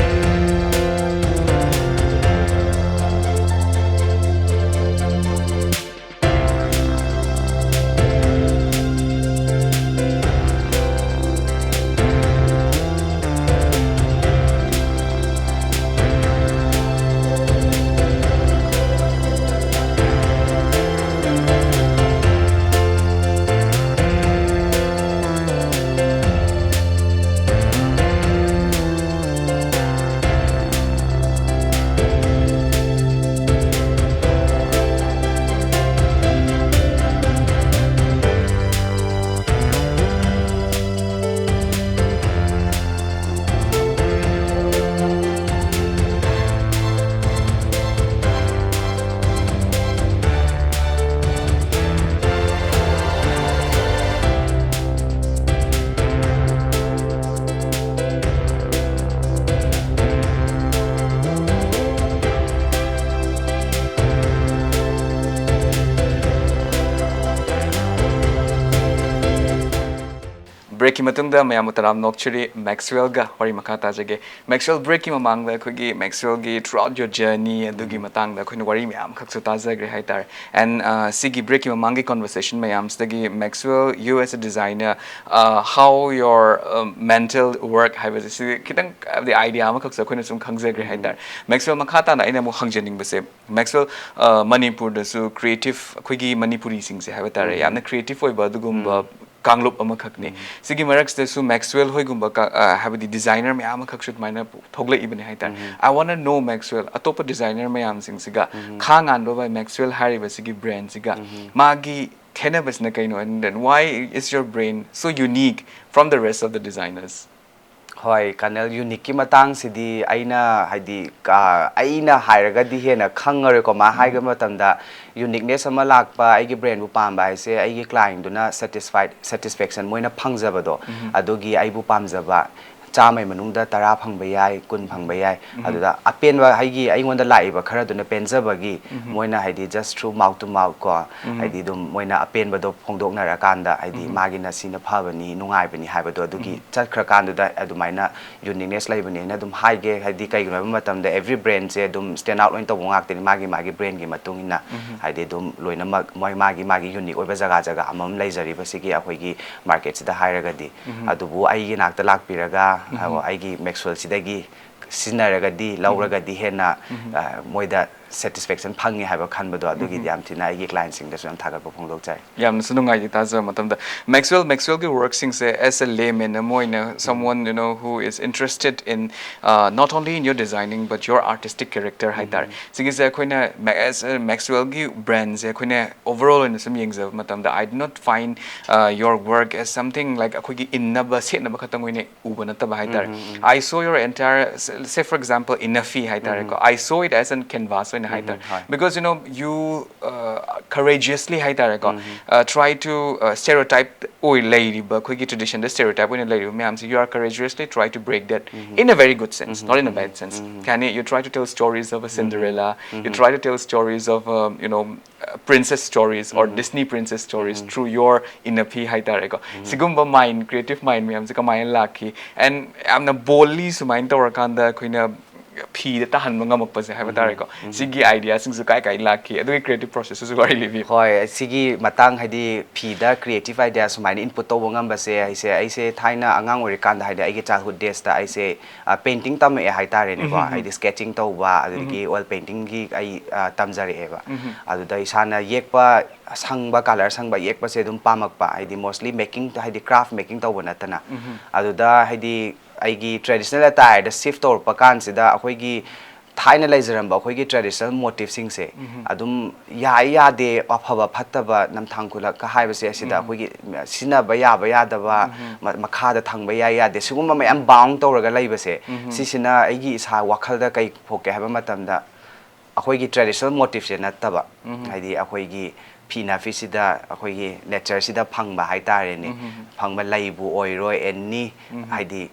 Breakꯀꯤ ꯃꯇꯨꯡꯗ ꯃꯌꯥꯝꯕꯨ ꯇꯔꯥꯝꯅ ꯑꯣꯛꯆꯔꯤ꯫ Maxwellꯒ ꯋꯥꯔꯤ ꯃꯈꯥ ꯇꯥꯖꯒꯦ꯫ Maxwell, breakꯀꯤ ꯃꯃꯥꯡꯗ ꯑꯩꯈꯣꯏꯒꯤ Maxwellꯒꯤ throughout your journey ꯑꯗꯨꯒꯤ ꯃꯇꯥꯡꯗ ꯑꯩꯈꯣꯏꯅ ꯋꯥꯔꯤ ꯃꯌꯥꯝ ꯑꯃꯈꯛꯁꯨ ꯇꯥꯖꯈ꯭ꯔꯦ ꯍꯥꯏꯇꯥꯔꯦ꯫ And uh, ꯁꯤꯒꯤ breakꯀꯤ ꯃꯃꯥꯡꯒꯤ conversation ꯃꯌꯥꯝꯁꯤꯗꯒꯤ, Maxwell, you as a designer, uh, how your uh, mental work ꯍꯥꯏꯕꯁꯦ, ꯁꯤ ꯈꯤꯇꯪ ꯍꯥꯏꯕꯗꯤ idea ꯑꯃꯈꯛꯁꯨ ꯑꯩꯈꯣꯏꯅ ꯁꯨꯝ ꯈꯪꯖꯈ꯭ꯔꯦ ꯍꯥꯏꯇꯥꯔꯦ꯫ Maxwell, ꯃꯈꯥ ꯇꯥꯅ ꯑꯩꯅ ꯑꯃꯨꯛ ꯍꯪꯖꯅꯤꯡꯕꯁꯦ, Maxwell, uh, ꯃꯅꯤꯄꯨꯔꯗꯁꯨ creative, ꯑꯩꯈꯣꯏꯒꯤ ꯃꯅꯤꯄꯨꯔꯤꯁꯤꯡꯁꯦ ꯍꯥꯏꯕ ꯇꯥꯔꯦ, ꯌꯥꯝꯅ creative ꯑꯣꯏꯕ ꯑꯗꯨꯒꯨꯝꯕ ꯀꯥꯡꯂꯨꯞ ꯑꯃꯈꯛꯅꯤ꯫ ꯁꯤꯒꯤ ꯃꯔꯛꯁꯤꯗꯁꯨ Maxwell ꯍꯣꯏꯒꯨꯝꯕ ꯀ-, ꯑ, ꯍꯥꯏꯕꯗꯤ designer ꯃꯌꯥꯝ ꯑꯃꯈꯛꯁꯨ ꯑꯗꯨꯃꯥꯏꯅ ꯊꯣꯛꯂꯛꯏꯕꯅꯤ ꯍꯥꯏꯇꯥꯔꯦ꯫ I wanna know, Maxwell, ꯑꯇꯣꯞꯄ designer ꯃꯌꯥꯝꯁꯤꯡꯁꯤꯒ ꯈꯥ ꯉꯥꯟꯕ by Maxwell ꯍꯥꯏꯔꯤꯕꯁꯤꯒꯤ brandꯁꯤꯒ ꯃꯥꯒꯤ ꯈꯦꯠꯅꯕꯁꯤꯅ ꯀꯩꯅꯣ? And then why is your brand so unique from the rest of the designers? ꯍꯣꯏ, Colonel, uniqueꯀꯤ ꯃꯇꯥꯡꯁꯤꯗꯤ ꯑꯩꯅ, ꯍꯥꯏꯗꯤ, ꯀ-, ꯑꯩꯅ ꯍꯥꯏꯔꯒꯗꯤ ꯍꯦꯟꯅ ꯈꯪꯉꯔꯣꯏꯀꯣ꯫ ꯃꯥ ꯍꯥꯏꯕ ꯃꯇꯝꯗ, uniqueness ꯑꯃ ꯂꯥꯛꯄ, ꯑꯩꯒꯤ brandꯕꯨ ꯄꯥꯝꯕ ꯍꯥꯏꯁꯦ ꯑꯩꯒꯤ clientꯗꯨꯅ satisfied, satisfaction ꯃꯣꯏꯅ ꯐꯪꯖꯕꯗꯣ, ꯑꯗꯨꯒꯤ ꯑꯩꯕꯨ ꯄꯥꯝꯖꯕ ꯆꯥꯝꯃꯩ ꯃꯅꯨꯡꯗ ꯇꯔꯥ ꯐꯪꯕ ꯌꯥꯏ, ꯀꯨꯟ ꯐꯪꯕ ꯌꯥꯏ꯫ ꯑꯗꯨꯗ ꯑꯄꯦꯟꯕ, ꯑꯩꯒꯤ, ꯑꯩꯉꯣꯟꯗ ꯂꯥꯛꯏꯕ ꯈꯔꯗꯨꯅ ꯄꯦꯟꯖꯕꯒꯤ ꯃꯣꯏꯅ, ꯍꯥꯏꯗꯤ, just through mouth to mouth ꯀꯣ, ꯍꯥꯏꯗꯤ, ꯑꯗꯨꯝ ꯃꯣꯏꯅ ꯑꯄꯦꯟꯕꯗꯣ ꯐꯣꯡꯗꯣꯛꯅꯔꯀꯥꯟꯗ, ꯍꯥꯏꯗꯤ, ꯃꯥꯒꯤꯅ ꯁꯤꯅ ꯐꯕꯅꯤ, ꯅꯨꯡꯉꯥꯏꯕꯅꯤ ꯍꯥꯏꯕꯗꯣ, ꯑꯗꯨꯒꯤ ꯆꯠꯈ꯭ꯔꯀꯥꯟꯗꯨꯗ ꯑꯗꯨꯃꯥꯏꯅ uniqueness ꯂꯩꯕꯅꯦꯅ ꯑꯗꯨꯝ ꯍꯥꯏꯒꯦ꯫ ꯍꯥꯏꯗꯤ, ꯀꯩꯒꯤꯅꯣ ꯍꯥꯏꯕ ꯃꯇꯝꯗ, every brandꯁꯦ ꯑꯗꯨꯝ stand out ꯂꯣꯏꯅ ꯇꯧꯕ ꯉꯥꯛꯇꯅꯤ, ꯃꯥꯒꯤ ꯃꯥꯒꯤ brandꯀꯤ ꯃꯇꯨꯡ ꯏꯟꯅ꯫ ꯍꯥꯏꯗꯤ, ꯑꯗꯨꯝ ꯂꯣꯏꯅꯃꯛ ꯃꯣꯏ ꯃꯥꯒꯤ ꯃꯥꯒꯤ unique ꯑꯣꯏꯕ ꯖꯒꯥ ꯖꯒꯥ ꯑꯃꯃꯝ ꯂꯩꯖꯔꯤꯕꯁꯤꯒꯤ ꯑꯩꯈꯣꯏꯒꯤ marketꯁꯤꯗ ꯍꯥꯏꯔꯒꯗꯤ꯫ ꯑꯗꯨꯕꯨ ꯑꯩꯒꯤ ꯅꯥꯛꯇ ꯂꯥꯛꯄꯤꯔꯒ, ꯑꯩꯒꯤ Maxwellꯁꯤꯗꯒꯤ ꯁꯤꯖꯤꯟꯅꯔꯒꯗꯤ, ꯂꯧꯔꯒꯗꯤ ꯍꯦꯟꯅ, ꯑ, ꯃꯣꯏꯗ satisfaction ꯐꯪꯉꯦ ꯍꯥꯏꯕ ꯈꯟꯕꯗꯣ, ꯑꯗꯨꯒꯤꯗꯤ ꯌꯥꯝ ꯊꯤꯅ ꯑꯩꯒꯤ clientꯁꯤꯡꯗꯁꯨ ꯌꯥꯝ ꯊꯥꯒꯠꯄ ꯐꯣꯡꯗꯣꯛꯆꯔꯤ꯫ ꯌꯥꯝꯅꯁꯨ ꯅꯨꯡꯉꯥꯏꯖꯩ ꯇꯥꯖꯕ ꯃꯇꯝꯗ꯫ Maxwell, Maxwellꯒꯤ workꯁꯤꯡꯁꯦ, as a layman ꯑꯃ ꯑꯣꯏꯅ, someone, you know, who is interested in, uh, not only in your designing but your artistic character ꯍꯥꯏꯇꯥꯔꯦ꯫ ꯁꯤꯒꯤꯁꯦ ꯑꯩꯈꯣꯏꯅ Ma-, as a Maxwellꯒꯤ brandꯁꯦ ꯑꯩꯈꯣꯏꯅ overall ꯑꯣꯏꯅ ꯁꯨꯝ ꯌꯦꯡꯖꯕ ꯃꯇꯝꯗ, I do not find, uh, your work as something like ꯑꯩꯈꯣꯏꯒꯤ ꯏꯟꯅꯕ ꯁꯦꯠꯅꯕ ꯈꯛꯇꯪ ꯑꯣꯏꯅ ꯎꯕ ꯅꯠꯇꯕ ꯍꯥꯏꯇꯥꯔꯦ꯫ I saw your entire, say for example, Innafi ꯍꯥꯏꯇꯥꯔꯦꯀꯣ, I saw it as an canvas ꯑꯣꯏꯅ ꯍꯥꯏꯇꯥꯔꯦ꯫ ꯍꯣꯏ꯫ Because, you know, you, uh, courageously ꯍꯥꯏꯇꯥꯔꯦꯀꯣ, try to stereotype ꯑꯣꯏ ꯂꯩꯔꯤꯕ, ꯑꯩꯈꯣꯏꯒꯤ traditionꯗ stereotype ꯑꯣꯏꯅ ꯂꯩꯔꯤꯕ ꯃꯌꯥꯝꯁꯦ, you are courageously try to break that in a very good sense, not in a bad sense. ꯀꯩ ꯍꯥꯏꯅꯤ, you try to tell stories of a Cinderella, you try to tell stories of, uh, you know, uh, princess stories or Disney princess stories through your inner ꯐꯤ ꯍꯥꯏꯇꯥꯔꯦꯀꯣ. ꯁꯤꯒꯨꯝꯕ mind, creative mind ꯃꯌꯥꯝꯁꯦ ꯀꯃꯥꯏꯅ ꯂꯥꯛꯈꯤ? And ꯌꯥꯝꯅ boldly ꯁꯨꯃꯥꯏꯅ ꯇꯧꯔꯀꯥꯟꯗ ꯑꯩꯈꯣꯏꯅ ꯐꯤꯗ ꯇꯥꯍꯟꯕ ꯉꯝꯃꯛꯄꯁꯦ ꯍꯥꯏꯕ ꯇꯥꯔꯦꯀꯣ. ꯁꯤꯒꯤ ideaꯁꯤꯡꯁꯨ ꯀꯥꯏ ꯀꯥꯏ ꯂꯥꯛꯈꯤ, ꯑꯗꯨꯒꯤ creative processꯇꯨꯁꯨ ꯋꯥꯔꯤ ꯂꯤꯕꯤꯌꯨ꯫ ꯍꯣꯏ, ꯁꯤꯒꯤ ꯃꯇꯥꯡ, ꯍꯥꯏꯗꯤ ꯐꯤꯗ creative idea ꯁꯨꯃꯥꯏꯅ input ꯇꯧꯕ ꯉꯝꯕꯁꯦ, ꯑꯩꯁꯦ ꯑꯩꯁꯦ ꯊꯥꯏꯅ ꯑꯉꯥꯡ ꯑꯣꯏꯔꯤꯀꯥꯟꯗ, ꯍꯥꯏꯗꯤ ꯑꯩꯒꯤ childhood daysꯇ ꯑꯩꯁꯦ painting ꯇꯝꯃꯛꯑꯦ ꯍꯥꯏꯇꯥꯔꯦꯅꯦꯀꯣ. ꯍꯥꯏꯗꯤ sketching ꯇꯧꯕ, ꯑꯗꯨꯗꯒꯤ oil paintingꯒꯤ ꯑꯩ ꯇꯝꯖꯔꯛꯑꯦꯕ. ꯑꯗꯨꯗ ꯏꯁꯥꯅ ꯌꯦꯛꯄ, ꯁꯪꯕ, colour ꯁꯪꯕ, ꯌꯦꯛꯄꯁꯦ ꯑꯗꯨꯝ ꯄꯥꯝꯃꯛꯄ, ꯍꯥꯏꯗꯤ mostly making, ꯍꯥꯏꯗꯤ craft making ꯇꯧꯕ ꯅꯠꯇꯅ. ꯑꯗꯨꯗ ꯍꯥꯏꯗꯤ ꯑꯩꯒꯤ traditional attireꯗ shift ꯇꯧꯔꯛꯄ ꯀꯥꯟꯁꯤꯗ, ꯑꯩꯈꯣꯏꯒꯤ ꯊꯥꯏꯅ ꯂꯩꯖꯔꯝꯕ ꯑꯩꯈꯣꯏꯒꯤ traditional motiveꯁꯤꯡꯁꯦ ꯑꯗꯨꯝ ꯌꯥꯏ ꯌꯥꯗꯦ, ꯑꯐꯕ ꯐꯠꯇꯕ, ꯅꯝꯊꯥꯡ ꯈꯨꯂꯛꯀ ꯍꯥꯏꯕꯁꯦ, ꯑꯁꯤꯗ ꯑꯩꯈꯣꯏꯒꯤ ꯁꯤꯖꯤꯟꯅꯕ ꯌꯥꯕ ꯌꯥꯗꯕ, ꯃꯈꯥꯗ ꯊꯪꯕ ꯌꯥꯏ ꯌꯥꯗꯦ, ꯁꯤꯒꯨꯝꯕ ꯃꯌꯥꯝ bound ꯇꯧꯔꯒ ꯂꯩꯕꯁꯦ, ꯁꯤꯁꯤꯅ ꯑꯩꯒꯤ ꯏꯁꯥ ꯋꯥꯈꯜꯗ ꯀꯩ ꯄꯣꯛꯀꯦ ꯍꯥꯏꯕ ꯃꯇꯝꯗ, ꯑꯩꯈꯣꯏꯒꯤ traditional motiveꯁꯦ ꯅꯠꯇꯕ, ꯍꯥꯏꯗꯤ ꯑꯩꯈꯣꯏꯒꯤ ꯐꯤ ꯅꯥꯐꯤꯁꯤꯗ, ꯑꯩꯈꯣꯏꯒꯤ natureꯁꯤꯗ ꯐꯪꯕ ꯍꯥꯏꯇꯥꯔꯦꯅꯦ, ꯐꯪꯕ ꯂꯩꯕꯨ ꯑꯣꯏꯔꯣ, any, ꯍꯥꯏꯗꯤ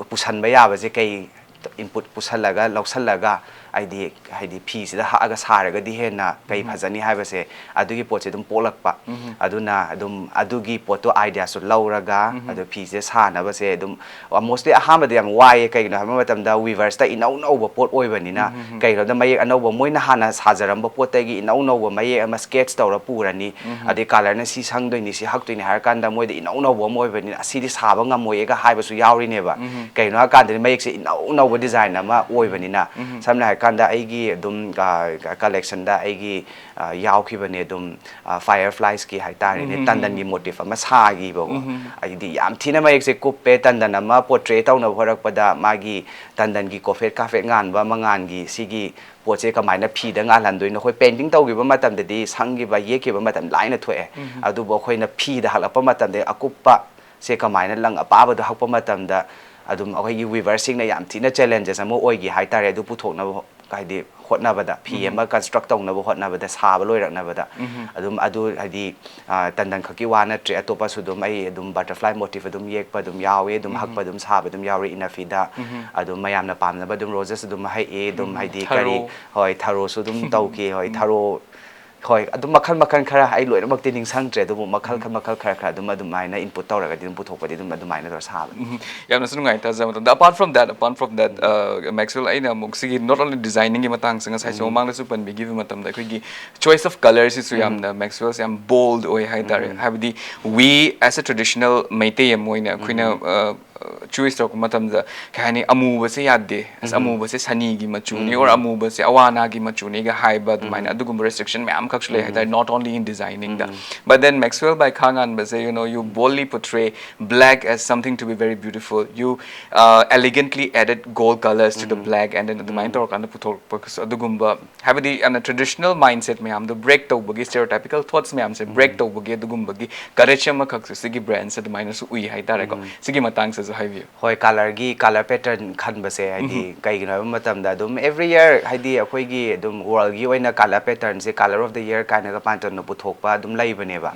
ꯄꯨꯁꯟꯕ ꯌꯥꯕꯁꯦ ꯀꯩ input ꯄꯨꯁꯜꯂꯒ, ꯂꯧꯁꯜꯂꯒ, ꯍꯥꯏꯗꯤ, ꯍꯥꯏꯗꯤ ꯐꯤꯁꯤꯗ ꯍꯛꯑꯒ ꯁꯥꯔꯒꯗꯤ ꯍꯦꯟꯅ ꯀꯩ ꯐꯖꯅꯤ ꯍꯥꯏꯕꯁꯦ, ꯑꯗꯨꯒꯤ ꯄꯣꯠꯁꯦ ꯑꯗꯨꯝ ꯄꯣꯛꯂꯛꯄ꯫ ꯑꯗꯨꯅ ꯑꯗꯨꯝ ꯑꯗꯨꯒꯤ ꯄꯣꯠꯇꯣ ideaꯁꯨ ꯂꯧꯔꯒ, ꯑꯗꯨ ꯐꯤꯁꯦ ꯁꯥꯅꯕꯁꯦ ꯑꯗꯨꯝ, mostly ꯑꯍꯥꯟꯕꯗ ꯌꯥꯝ ꯋꯥꯏꯌꯦ꯫ ꯀꯩꯒꯤꯅꯣ ꯍꯥꯏꯕ ꯃꯇꯝꯗ weaversꯇ ꯏꯅꯧ ꯅꯧꯕ ꯄꯣꯠ ꯑꯣꯏꯕꯅꯤꯅ, ꯀꯩꯒꯤꯅꯣꯗ ꯃꯌꯦꯛ ꯑꯅꯧꯕ, ꯃꯣꯏꯅ ꯍꯥꯟꯅ ꯁꯥꯖꯔꯝꯕ ꯄꯣꯠꯇꯒꯤ ꯏꯅꯧ ꯅꯧꯕ ꯃꯌꯦꯛ ꯑꯃ sketch ꯇꯧꯔ ꯄꯨꯔꯅꯤ, ꯑꯗꯩ colourꯅ ꯁꯤ ꯁꯪꯗꯣꯏꯅꯤ, ꯁꯤ ꯍꯛꯇꯣꯏꯅꯤ ꯍꯥꯏꯔ ꯀꯥꯟꯗ ꯃꯣꯏꯗ ꯏꯅꯧ ꯅꯧꯕ ꯑꯃ ꯑꯣꯏꯕꯅꯤꯅ, ꯑꯁꯤꯗꯤ ꯁꯥꯕ ꯉꯝꯃꯣꯏꯌꯦꯒ ꯍꯥꯏꯕꯁꯨ ꯌꯥꯎꯔꯤꯅꯦꯕ꯫ ꯀꯩꯒꯤꯅꯣ ꯍꯥꯏ ꯀꯥꯟꯗꯗꯤ ꯃꯌꯦꯛꯁꯦ ꯏꯅꯧ ꯅꯧꯕ design ꯑꯃ ꯑꯣꯏꯕꯅꯤꯅ꯫ ꯁꯝꯅ ꯍꯥꯏꯔ ꯀꯥꯟꯗ ꯑꯩꯒꯤ ꯑꯗꯨꯝ, ꯑ, collectionꯗ ꯑꯩꯒꯤ, ꯑ, ꯌꯥꯎꯈꯤꯕꯅꯦ ꯑꯗꯨꯝ, ꯑ, firefliesꯀꯤ ꯍꯥꯏꯇꯥꯔꯦꯅꯦ, ꯇꯟꯗꯟꯒꯤ motive ꯑꯃ ꯁꯥꯈꯤꯕꯀꯣ꯫ ꯑꯩꯗꯤ ꯌꯥꯝ ꯊꯤꯅ ꯃꯌꯦꯛꯁꯦ ꯀꯨꯞꯄꯦ, ꯇꯟꯗꯟ ꯑꯃ portray ꯇꯧꯅꯕ ꯍꯣꯠꯅꯔꯛꯄꯗ ꯃꯥꯒꯤ ꯇꯟꯗꯟꯒꯤ ꯀꯣꯐꯦꯠ ꯀꯥꯐꯦꯠ ꯉꯥꯟꯕ ꯃꯉꯥꯟꯒꯤ ꯁꯤꯒꯤ ꯄꯣꯠꯁꯦ ꯀꯃꯥꯏꯅ ꯐꯤꯗ ꯉꯥꯜꯍꯟꯗꯣꯏꯅꯣ? ꯑꯩꯈꯣꯏ painting ꯇꯧꯈꯤꯕ ꯃꯇꯝꯗꯗꯤ ꯁꯪꯈꯤꯕ, ꯌꯦꯛꯈꯤꯕ ꯃꯇꯝ ꯂꯥꯏꯅ ꯊꯣꯛꯑꯦ꯫ ꯑꯗꯨꯕꯨ ꯑꯩꯈꯣꯏꯅ ꯐꯤꯗ ꯍꯛꯂꯛꯄ ꯃꯇꯝꯗ ꯑꯀꯨꯞꯄ ꯁꯦ ꯀꯃꯥꯏꯅ ꯂꯪ ꯑꯄꯥꯕꯗꯣ ꯍꯛꯄ ꯃꯇꯝꯗ ꯑꯗꯨꯝ ꯑꯩꯈꯣꯏꯒꯤ weaverꯁꯤꯡꯅ ꯌꯥꯝ ꯊꯤꯅ challenges ꯑꯃ ꯑꯣꯏꯈꯤ ꯍꯥꯏꯇꯥꯔꯦ꯫ ꯑꯗꯨ ꯄꯨꯊꯣꯛꯅꯕ, ꯍꯥꯏꯗꯤ, ꯍꯣꯠꯅꯕꯗ, ꯐꯤ ꯑꯃ construct ꯇꯧꯅꯕ ꯍꯣꯠꯅꯕꯗ, ꯁꯥꯕ ꯂꯣꯏꯔꯛꯅꯕꯗ ꯑꯗꯨꯝ ꯑꯗꯨ ꯍꯥꯏꯗꯤ, ꯑ, ꯇꯟꯗꯟ ꯈꯛꯀꯤ ꯋꯥ ꯅꯠꯇ꯭ꯔꯦ, ꯑꯇꯣꯞꯄꯁꯨ ꯑꯗꯨꯝ ꯑꯩ ꯑꯗꯨꯝ butterfly motif ꯑꯗꯨꯝ ꯌꯦꯛꯄ ꯑꯗꯨꯝ ꯌꯥꯎꯏ, ꯑꯗꯨꯝ ꯍꯛꯄ ꯑꯗꯨꯝ ꯁꯥꯕ ꯑꯗꯨꯝ ꯌꯥꯎꯔꯤ ꯏꯅꯐꯤꯗ꯫ ꯑꯗꯨꯝ ꯃꯌꯥꯝꯅ ꯄꯥꯝꯅꯕ ꯑꯗꯨꯝ roses ꯑꯗꯨꯝ ꯍꯛꯏ, ꯑꯗꯨꯝ ꯍꯥꯏꯗꯤ ꯊꯔꯣ꯫ ꯀꯔꯤ, ꯍꯣꯏ, ꯊꯔꯣꯁꯨ ꯑꯗꯨꯝ ꯇꯧꯈꯤ, ꯍꯣꯏ, ꯊꯔꯣ, ꯍꯣꯏ, ꯑꯗꯨꯝ ꯃꯈꯜ ꯃꯈꯜ ꯈꯔ ꯑꯩ ꯂꯣꯏꯅꯃꯛꯇꯤ ꯅꯤꯡꯁꯤꯡꯗ꯭ꯔꯦ, ꯑꯗꯨꯕꯨ ꯃꯈꯜ ꯈꯔ, ꯃꯈꯜ ꯈꯔ ꯈꯔ ꯑꯗꯨꯝ ꯑꯗꯨꯃꯥꯏꯅ input ꯇꯧꯔꯒꯗꯤ ꯑꯗꯨꯝ ꯄꯨꯊꯣꯛꯄꯗꯤ ꯑꯗꯨꯝ ꯑꯗꯨꯃꯥꯏꯅ ꯇꯧꯔ ꯁꯥꯕꯅꯤ꯫ ꯎꯝ, ꯌꯥꯝꯅꯁꯨ ꯅꯨꯡꯉꯥꯏ ꯇꯥꯖꯕ ꯃꯇꯝꯗ꯫ Apart from that, apart from that, uh, Maxwell, ꯑꯩꯅ ꯑꯃꯨꯛ ꯁꯤꯒꯤ not only designing ꯒꯤ ꯃꯇꯥꯡꯁꯦ, ꯉꯁꯥꯏꯁꯨ ꯃꯃꯥꯡꯗꯁꯨ ꯄꯟꯕꯤꯈꯤꯕ ꯃꯇꯝꯗ ꯑꯩꯈꯣꯏꯒꯤ choice of colour ꯁꯤꯁꯨ ꯌꯥꯝꯅ, Maxwell ꯁꯦ ꯌꯥꯝ bold ꯑꯣꯏ ꯍꯥꯏꯇꯥꯔꯦ꯫ ꯍꯥꯏꯕꯗꯤ we as a traditional Meitei ꯑꯃ ꯑꯣꯏꯅ ꯑꯩꯈꯣꯏꯅ, uh, choice ꯇꯧꯔꯛꯄ ꯃꯇꯝꯗ ꯀꯩ ꯍꯥꯏꯅꯤ, ꯑꯃꯨꯕꯁꯦ ꯌꯥꯗꯦ, ꯑꯁ, ꯑꯃꯨꯕꯁꯦ ꯁꯅꯤꯒꯤ ꯃꯆꯨꯅꯤ, or ꯑꯃꯨꯕꯁꯦ ꯑꯋꯥ ꯑꯅꯥꯒꯤ ꯃꯆꯨꯅꯤꯒ ꯍꯥꯏꯕ ꯑꯗꯨꯃꯥꯏꯅ ꯑꯗꯨꯒꯨꯝꯕ restriction ꯃꯌꯥꯝ ꯈꯛꯁꯨ ꯂꯩ ꯍꯥꯏꯇꯥꯔꯦ, not only in designing the. But then Maxwell by ꯈꯥ ꯉꯥꯟꯕꯁꯦ, you know, you boldly portray black as something to be very beautiful. You, uh, elegantly added gold colours to the black, and then ꯑꯗꯨꯃꯥꯏꯅ ꯇꯧꯔꯀꯥꯟꯗ ꯄꯨꯊꯣꯔꯛꯄ ꯑꯗꯨꯒꯨꯝꯕ, ꯍꯥꯏꯕꯗꯤ ꯌꯥꯝꯅ traditional mindset ꯃꯌꯥꯝꯗꯣ break ꯇꯧꯕꯒꯤ, stereotypical thoughts ꯃꯌꯥꯝꯁꯦ break ꯇꯧꯕꯒꯤ ꯑꯗꯨꯒꯨꯝꯕꯒꯤ courage ꯑꯃꯈꯛꯁꯨ ꯁꯤꯒꯤ brand ꯁꯦ ꯑꯗꯨꯃꯥꯏꯅꯁꯨ ꯎꯏ ꯍꯥꯏꯇꯥꯔꯦꯀꯣ꯫ ꯁꯤꯒꯤ ꯃꯇꯥꯡꯁꯤꯁꯨ ꯍꯥꯏꯕꯤꯌꯨ꯫ ꯍꯣꯏ, colour ꯒꯤ, colour pattern ꯈꯟꯕꯁꯦ ꯍꯥꯏꯗꯤ ꯀꯩꯒꯤꯅꯣ ꯍꯥꯏꯕ ꯃꯇꯝꯗ ꯑꯗꯨꯝ every year ꯍꯥꯏꯗꯤ ꯑꯩꯈꯣꯏꯒꯤ ꯑꯗꯨꯝ world ꯒꯤ ꯑꯣꯏꯅ colour pattern say colour of the year ꯀꯥꯏꯅꯒ ꯄꯥꯟꯇꯝꯅ ꯄꯨꯊꯣꯛꯄ ꯑꯗꯨꯝ ꯂꯩꯕꯅꯦꯕ꯫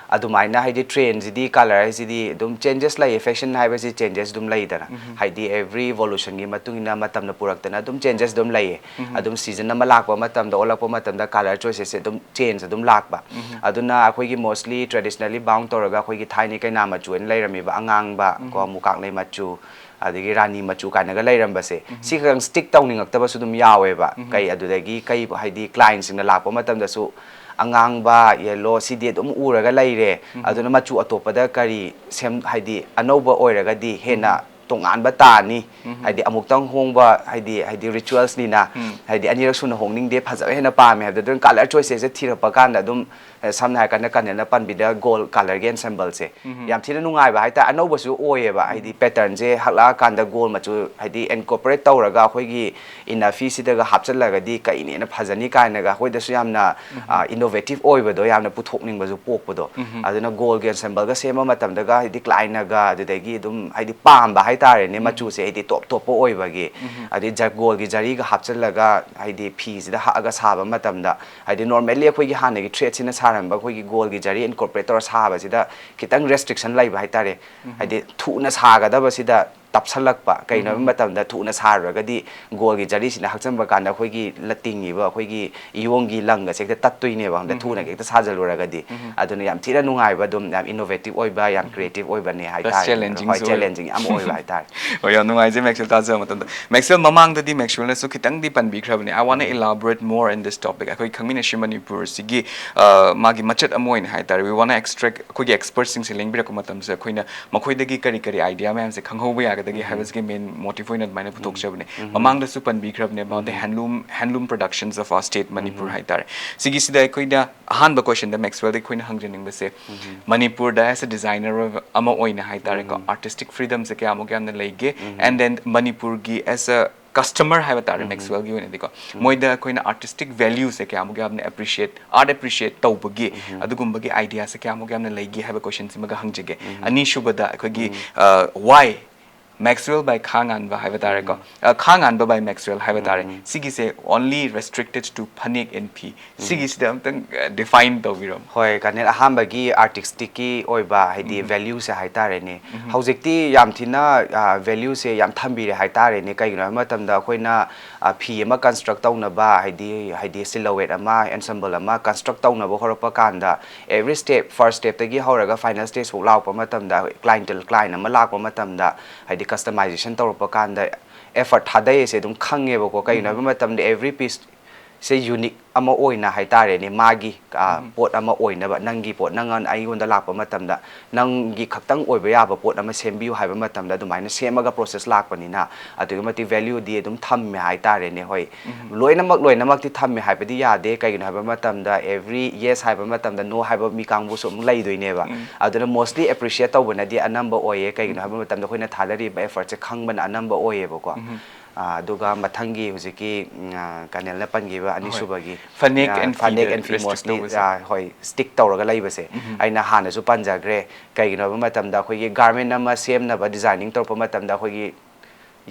ꯑꯗꯨꯃꯥꯏꯅ ꯍꯥꯏꯗꯤ trend ꯁꯤꯗꯤ, colour ꯍꯥꯏꯁꯤꯗꯤ ꯑꯗꯨꯝ changes ꯂꯩꯌꯦ, fashion ꯍꯥꯏꯕꯁꯤ changes ꯑꯗꯨꯝ ꯂꯩꯗꯅ, ꯍꯥꯏꯗꯤ every evolution ꯒꯤ ꯃꯇꯨꯡ ꯏꯟꯅ ꯃꯇꯝꯅ ꯄꯨꯔꯛꯇꯅ ꯑꯗꯨꯝ changes ꯑꯗꯨꯝ ꯂꯩꯌꯦ꯫ ꯑꯗꯨꯝ season ꯑꯃ ꯂꯥꯛꯄ ꯃꯇꯝꯗ, ꯑꯣꯜꯂꯛꯄ ꯃꯇꯝꯗ colour choices ꯁꯦ ꯑꯗꯨꯝ change ꯑꯗꯨꯝ ꯂꯥꯛꯄ꯫ ꯑꯗꯨꯅ ꯑꯩꯈꯣꯏꯒꯤ mostly traditionally bound ꯇꯧꯔꯒ ꯑꯩꯈꯣꯏꯒꯤ ꯊꯥꯏꯅ ꯀꯩꯅꯥ ꯃꯆꯨ ꯍꯥꯏꯅ ꯂꯩꯔꯝꯃꯤꯕ, ꯑꯉꯥꯡꯕ ꯀꯣ, ꯃꯨꯀꯥꯛꯂꯩ ꯃꯆꯨ, ꯑꯗꯒꯤ ꯔꯥꯅꯤ ꯃꯆꯨ ꯀꯥꯏꯅꯒ ꯂꯩꯔꯝꯕꯁꯦ, ꯁꯤ ꯈꯛꯇꯪ stick ꯇꯧꯅꯤꯡꯉꯛꯇꯕꯁꯨ ꯑꯗꯨꯝ ꯌꯥꯎꯋꯦꯕ꯫ ꯀꯩ ꯑꯗꯨꯗꯒꯤ ꯀꯩ ꯍꯥꯏꯗꯤ client ꯁꯤꯡꯅ ꯂꯥꯛꯄ ꯃꯇꯝꯗꯁꯨ ꯑꯉꯥꯡꯕ, yellow ꯁꯤꯗꯤ ꯑꯗꯨꯝ ꯎꯔꯒ ꯂꯩꯔꯦ, ꯑꯗꯨꯅ ꯃꯆꯨ ꯑꯇꯣꯞꯄꯗ ꯀꯔꯤ ꯁꯦꯝ, ꯍꯥꯏꯗꯤ ꯑꯅꯧꯕ ꯑꯣꯏꯔꯒꯗꯤ ꯍꯦꯟꯅ ꯇꯣꯉꯥꯟꯕ ꯇꯥꯅꯤ꯫ ꯍꯥꯏꯗꯤ ꯑꯃꯨꯛꯇꯪ ꯍꯣꯡꯕ, ꯍꯥꯏꯗꯤ, ꯍꯥꯏꯗꯤ rituals ꯅꯤꯅ, ꯍꯥꯏꯗꯤ ꯑꯅꯤꯔꯛ ꯁꯨꯅ ꯍꯣꯡꯅꯤꯡꯗꯦ, ꯐꯖꯕ ꯍꯦꯟꯅ ꯄꯥꯝꯃꯦ ꯍꯥꯏꯕꯗ, ꯑꯗꯨꯅ colour choices ꯁꯦ ꯊꯤꯔꯛꯄ ꯀꯥꯟꯗ ꯑꯗꯨꯝ, ꯑ, ꯁꯝꯅ ꯍꯥꯏꯔꯀꯥꯟꯗ ꯀꯟꯅꯦꯅ ꯄꯟꯕꯤꯗ gold colour ꯒꯤ ensemble ꯁꯦ ꯌꯥꯝ ꯊꯤꯅ ꯅꯨꯡꯉꯥꯏꯕ ꯍꯥꯏꯇꯥꯔꯦ꯫ ꯑꯅꯧꯕꯁꯨ ꯑꯣꯏꯌꯦꯕ, ꯍꯥꯏꯗꯤ pattern ꯁꯦ ꯍꯛꯂꯛꯑꯀꯥꯟꯗ gold ꯃꯆꯨ ꯍꯥꯏꯗꯤ incorporate ꯇꯧꯔꯒ ꯑꯩꯈꯣꯏꯒꯤ ꯏꯅꯐꯤ ꯁꯤꯗꯒ ꯍꯥꯞꯆꯤꯜꯂꯒꯗꯤ ꯀꯩꯅꯦꯅ ꯐꯖꯅꯤ ꯀꯥꯏꯅꯒ ꯑꯩꯈꯣꯏꯗꯁꯨ ꯌꯥꯝꯅ, ꯑ, innovative ꯑꯣꯏꯕꯗꯣ, ꯌꯥꯝꯅ ꯄꯨꯊꯣꯛꯅꯤꯡꯕꯁꯨ ꯄꯣꯛꯄꯗꯣ꯫ ꯑꯗꯨꯅ gold ꯒꯤ ensemble ꯒ ꯁꯦꯝꯕ ꯃꯇꯝꯗꯒ ꯍꯥꯏꯗꯤ client ꯅꯒ ꯑꯗꯨꯗꯒꯤ ꯑꯗꯨꯝ ꯍꯥꯏꯗꯤ ꯄꯥꯝꯕ ꯍꯥꯏ ꯍꯥꯏꯇꯥꯔꯦꯅꯦ, ꯃꯆꯨꯁꯦ ꯍꯥꯏꯗꯤ ꯇꯣꯞ ꯇꯣꯞꯄ ꯑꯣꯏꯕꯒꯤ, ꯑꯗꯩ ꯖ-, ꯒꯣꯜꯒꯤ ꯖꯔꯤꯒ ꯍꯥꯞꯆꯤꯜꯂꯒ ꯍꯥꯏꯗꯤ ꯐꯤꯁꯤꯗ ꯍꯛꯑꯒ ꯁꯥꯕ ꯃꯇꯝꯗ, ꯍꯥꯏꯗꯤ normally ꯑꯩꯈꯣꯏꯒꯤ ꯍꯥꯟꯅꯒꯤ threadꯁꯤꯅ ꯁꯥꯔꯝꯕ ꯑꯩꯈꯣꯏꯒꯤ ꯒꯣꯜꯒꯤ ꯖꯔꯤ incorporate ꯇꯧꯔ ꯁꯥꯕꯁꯤꯗ ꯈꯤꯇꯪ restriction ꯂꯩꯕ ꯍꯥꯏꯇꯥꯔꯦ꯫ ꯍꯥꯏꯗꯤ ꯊꯨꯅ ꯁꯥꯒꯗꯕꯁꯤꯗ ꯇꯞꯁꯜꯂꯛꯄ, ꯀꯩꯅꯣ ꯍꯥꯏꯕ ꯃꯇꯝꯗ ꯊꯨꯅ ꯁꯥꯔꯨꯔꯒꯗꯤ ꯒꯣꯜꯒꯤ ꯖꯔꯤꯁꯤꯅ ꯍꯥꯞꯆꯤꯟꯕ ꯀꯥꯟꯗ ꯑꯩꯈꯣꯏꯒꯤ ꯂ-, ꯇꯤꯡꯉꯤꯕ ꯑꯩꯈꯣꯏꯒꯤ ꯏꯌꯣꯡꯒꯤ ꯂꯪꯒꯁꯦ ꯍꯦꯛꯇ ꯇꯠꯇꯣꯏꯅꯦꯕ, ꯈꯪꯗ ꯊꯨꯅ ꯍꯦꯛꯇ ꯁꯥꯖꯜꯂꯨꯔꯒꯗꯤ꯫ ꯑꯗꯨꯅ ꯌꯥꯝ ꯊꯤꯅ ꯅꯨꯡꯉꯥꯏꯕ, ꯑꯗꯨꯝ ꯌꯥꯝ innovative ꯑꯣꯏꯕ, ꯌꯥꯝ creative ꯑꯣꯏꯕꯅꯦ ꯍꯥꯏꯇꯥꯔꯦ꯫ Challenging ꯍꯣꯏ, ꯁꯨ ꯑꯣꯏꯕ꯫ Challenging ꯌꯥꯝ ꯑꯣꯏꯕ ꯍꯥꯏꯇꯥꯔꯦ꯫ ꯍꯣꯏ, ꯌꯥꯝ ꯅꯨꯡꯉꯥꯏꯖꯩ ꯃꯦꯛꯁꯋꯦꯜ ꯇꯥꯖꯕ ꯃꯇꯝꯗ꯫ ꯃꯦꯛꯁꯋꯦꯜ, ꯃꯃꯥꯡꯗꯗꯤ ꯃꯦꯛꯁꯋꯦꯜꯅꯁꯨ ꯈꯤꯇꯪꯗꯤ ꯄꯟꯕꯤꯈ꯭ꯔꯕꯅꯦ꯫ I wanna elaborate more in this topic꯫ ꯑꯩꯈꯣꯏ ꯈꯪꯃꯤꯟꯅꯁꯤ ꯃꯅꯤꯄꯨꯔꯁꯤꯒꯤ, ꯑ, ꯃꯥꯒꯤ ꯃꯆꯠ ꯑꯃ ꯑꯣꯏꯅ ꯍꯥꯏꯇꯥꯔꯦ, we wanna extract, ꯑꯩꯈꯣꯏꯒꯤ expertꯁꯤꯡꯁꯦ ꯂꯦꯡꯕꯤꯔꯛꯄ ꯃꯇꯝꯁꯤꯗ ꯑꯩꯈꯣꯏꯅ ꯃꯈꯣꯏꯗꯒꯤ ꯀꯔꯤ ꯀꯔꯤ idea ꯃꯌꯥꯝꯁꯦ ꯈꯪꯍꯧꯕ ꯌꯥꯒꯗꯒꯦ ꯍꯥꯏꯕꯁꯤꯒꯤ main motive ꯑꯣꯏꯅ ꯑꯗꯨꯃꯥꯏꯅ ꯄꯨꯊꯣꯛꯆꯕꯅꯦ꯫ ꯃꯃꯥꯡꯗꯁꯨ ꯄꯟꯕꯤꯈ꯭ꯔꯕꯅꯦ about the handloom, handloom productions of our state Manipur ꯍꯥꯏꯇꯥꯔꯦ꯫ ꯁꯤꯒꯤꯁꯤꯗ ꯑꯩꯈꯣꯏꯅ ꯑꯍꯥꯟꯕ questionꯗ ꯃꯦꯛꯁꯋꯦꯜꯗ ꯑꯩꯈꯣꯏꯅ ꯍꯪꯖꯅꯤꯡꯕꯁꯦ, ꯃꯅꯤꯄꯨꯔꯗ as a designer ꯑꯃ ꯑꯣꯏꯅ ꯍꯥꯏꯇꯥꯔꯦꯀꯣ, artistic freedomꯁꯦ ꯀꯌꯥꯃꯨꯛ ꯌꯥꯝꯅ ꯂꯩꯒꯦ? And then ꯃꯅꯤꯄꯨꯔꯒꯤ as a customer ꯍꯥꯏꯕ ꯇꯥꯔꯦ, ꯃꯦꯛꯁꯋꯦꯜꯒꯤ ꯑꯣꯏꯅꯗꯤꯀꯣ, ꯃꯣꯏꯗ ꯑꯩꯈꯣꯏꯅ artistic valueꯁꯦ ꯀꯌꯥꯃꯨꯛ ꯌꯥꯝꯅ appreciate, art appreciate ꯇꯧꯕꯒꯤ ꯑꯗꯨꯒꯨꯝꯕꯒꯤ ideaꯁꯦ ꯀꯌꯥꯃꯨꯛ ꯌꯥꯝꯅ ꯂꯩꯒꯦ ꯍꯥꯏꯕ questionꯁꯤꯃꯒ ꯍꯪꯖꯒꯦ꯫ ꯑꯅꯤꯁꯨꯕꯗ ꯑꯩꯈꯣꯏꯒꯤ, ꯑ, why Maxwell by ꯈꯥ ꯉꯥꯟꯕ ꯍꯥꯏꯕ ꯇꯥꯔꯦꯀꯣ, ꯑ, ꯈꯥ ꯉꯥꯟꯕ by Maxwell ꯍꯥꯏꯕ ꯇꯥꯔꯦ꯫ ꯁꯤꯒꯤꯁꯦ only restricted to phanek and ꯐꯤ, ꯁꯤꯒꯤꯁꯤꯗ ꯑꯝꯇꯪ, ꯑ, define ꯇꯧꯕꯤꯔꯝꯃꯣ꯫ ꯍꯣꯏ, ꯀꯥꯅꯦꯜ, ꯑꯍꯥꯟꯕꯒꯤ artisticꯀꯤ ꯑꯣꯏꯕ ꯍꯥꯏꯗꯤ valueꯁꯦ ꯍꯥꯏꯇꯥꯔꯦꯅꯦ꯫ ꯍꯧꯖꯤꯛꯇꯤ ꯌꯥꯝ ꯊꯤꯅ, ꯑ, valueꯁꯦ ꯌꯥꯝ ꯊꯝꯕꯤꯔꯦ ꯍꯥꯏꯇꯥꯔꯦꯅꯦ꯫ ꯀꯩꯒꯤꯅꯣ ꯍꯥꯏꯕ ꯃꯇꯝꯗ ꯑꯩꯈꯣꯏꯅ, ꯑ, ꯐꯤ ꯑꯃ construct ꯇꯧꯅꯕ ꯍꯥꯏꯗꯤ, ꯍꯥꯏꯗꯤ silhouette ꯑꯃ, ensemble ꯑꯃ construct ꯇꯧꯅꯕ ꯍꯧꯔꯛꯄ ꯀꯥꯟꯗ every step, first stepꯇꯒꯤ ꯍꯧꯔꯒ final stageꯐꯥꯎ ꯂꯥꯛꯄ ꯃꯇꯝꯗ clientele, client ꯑꯃ ꯂꯥꯛꯄ ꯃꯇꯝꯗ ꯍꯥꯏꯗꯤ customization ꯇꯧꯔꯛꯄ ꯀꯥꯟꯗ effort ꯊꯥꯗꯩꯁꯦ ꯑꯗꯨꯝ ꯈꯪꯉꯦꯕꯀꯣ꯫ ꯀꯩꯒꯤꯅꯣ ꯍꯥꯏꯕ ꯃꯇꯝꯗ every piece ꯁꯦ unique ꯑꯃ ꯑꯣꯏꯅ ꯍꯥꯏꯇꯥꯔꯦꯅꯦ, ꯃꯥꯒꯤ, ꯑ, ꯄꯣꯠ ꯑꯃ ꯑꯣꯏꯅꯕ, ꯅꯪꯒꯤ ꯄꯣꯠ, ꯅꯪ ꯑꯩꯉꯣꯟꯗ ꯂꯥꯛꯄ ꯃꯇꯝꯗ ꯅꯪꯒꯤ ꯈꯛꯇꯪ ꯑꯣꯏꯕ ꯌꯥꯕ ꯄꯣꯠ ꯑꯃ ꯁꯦꯝꯕꯤꯌꯨ ꯍꯥꯏꯕ ꯃꯇꯝꯗ ꯑꯗꯨꯃꯥꯏꯅ ꯁꯦꯝꯃꯒ process ꯂꯥꯛꯄꯅꯤꯅ ꯑꯗꯨꯛꯀꯤ ꯃꯇꯤꯛ valueꯗꯤ ꯑꯗꯨꯝ ꯊꯝꯃꯦ ꯍꯥꯏꯇꯥꯔꯦꯅꯦ꯫ ꯍꯣꯏ, ꯂꯣꯏꯅꯃꯛ, ꯂꯣꯏꯅꯃꯛꯇꯤ ꯊꯝꯃꯦ ꯍꯥꯏꯕꯗꯤ ꯌꯥꯗꯦ꯫ ꯀꯩꯒꯤꯅꯣ ꯍꯥꯏꯕ ꯃꯇꯝꯗ every yes ꯍꯥꯏꯕ ꯃꯇꯝꯗ no ꯍꯥꯏꯕ ꯃꯤ ꯀꯥꯡꯕꯨꯁꯨ ꯑꯃꯨꯛ ꯂꯩꯗꯣꯏꯅꯦꯕ꯫ ꯑꯗꯨꯅ mostly appreciate ꯇꯧꯕꯅꯗꯤ ꯑꯅꯝꯕ ꯑꯣꯏꯌꯦ꯫ ꯀꯩꯒꯤꯅꯣ ꯍꯥꯏꯕ ꯃꯇꯝꯗ ꯑꯩꯈꯣꯏꯅ ꯊꯥꯗꯔꯤꯕ effortꯁꯦ ꯈꯪꯕꯅ ꯑꯅꯝꯕ ꯑꯣꯏꯌꯦꯕꯀꯣ꯫ ꯑꯥ, ꯑꯗꯨꯒ ꯃꯊꯪꯒꯤ ꯍꯧꯖꯤꯛꯀꯤ, ꯎꯝ, ꯑꯥ, ꯀꯅꯦꯜꯅ ꯄꯟꯈꯤꯕ ꯑꯅꯤꯁꯨꯕꯒꯤ, ꯐꯅꯦꯛ ꯑꯥ, and ꯐꯤꯗ ꯐꯅꯦꯛ and ꯐꯤ restrict mostly, ꯇꯧꯕꯁꯦ꯫ ꯑꯥ, ꯍꯣꯏ, stick ꯇꯧꯔꯒ ꯂꯩꯕꯁꯦ ꯑꯩꯅ ꯍꯥꯟꯅꯁꯨ ꯄꯟꯖꯈ꯭ꯔꯦ꯫ ꯀꯩꯒꯤꯅꯣ ꯍꯥꯏꯕ ꯃꯇꯝꯗ ꯑꯩꯈꯣꯏꯒꯤ garment ꯑꯃ ꯁꯦꯝꯅꯕ designing ꯇꯧꯔꯛꯄ ꯃꯇꯝꯗ ꯑꯩꯈꯣꯏꯒꯤ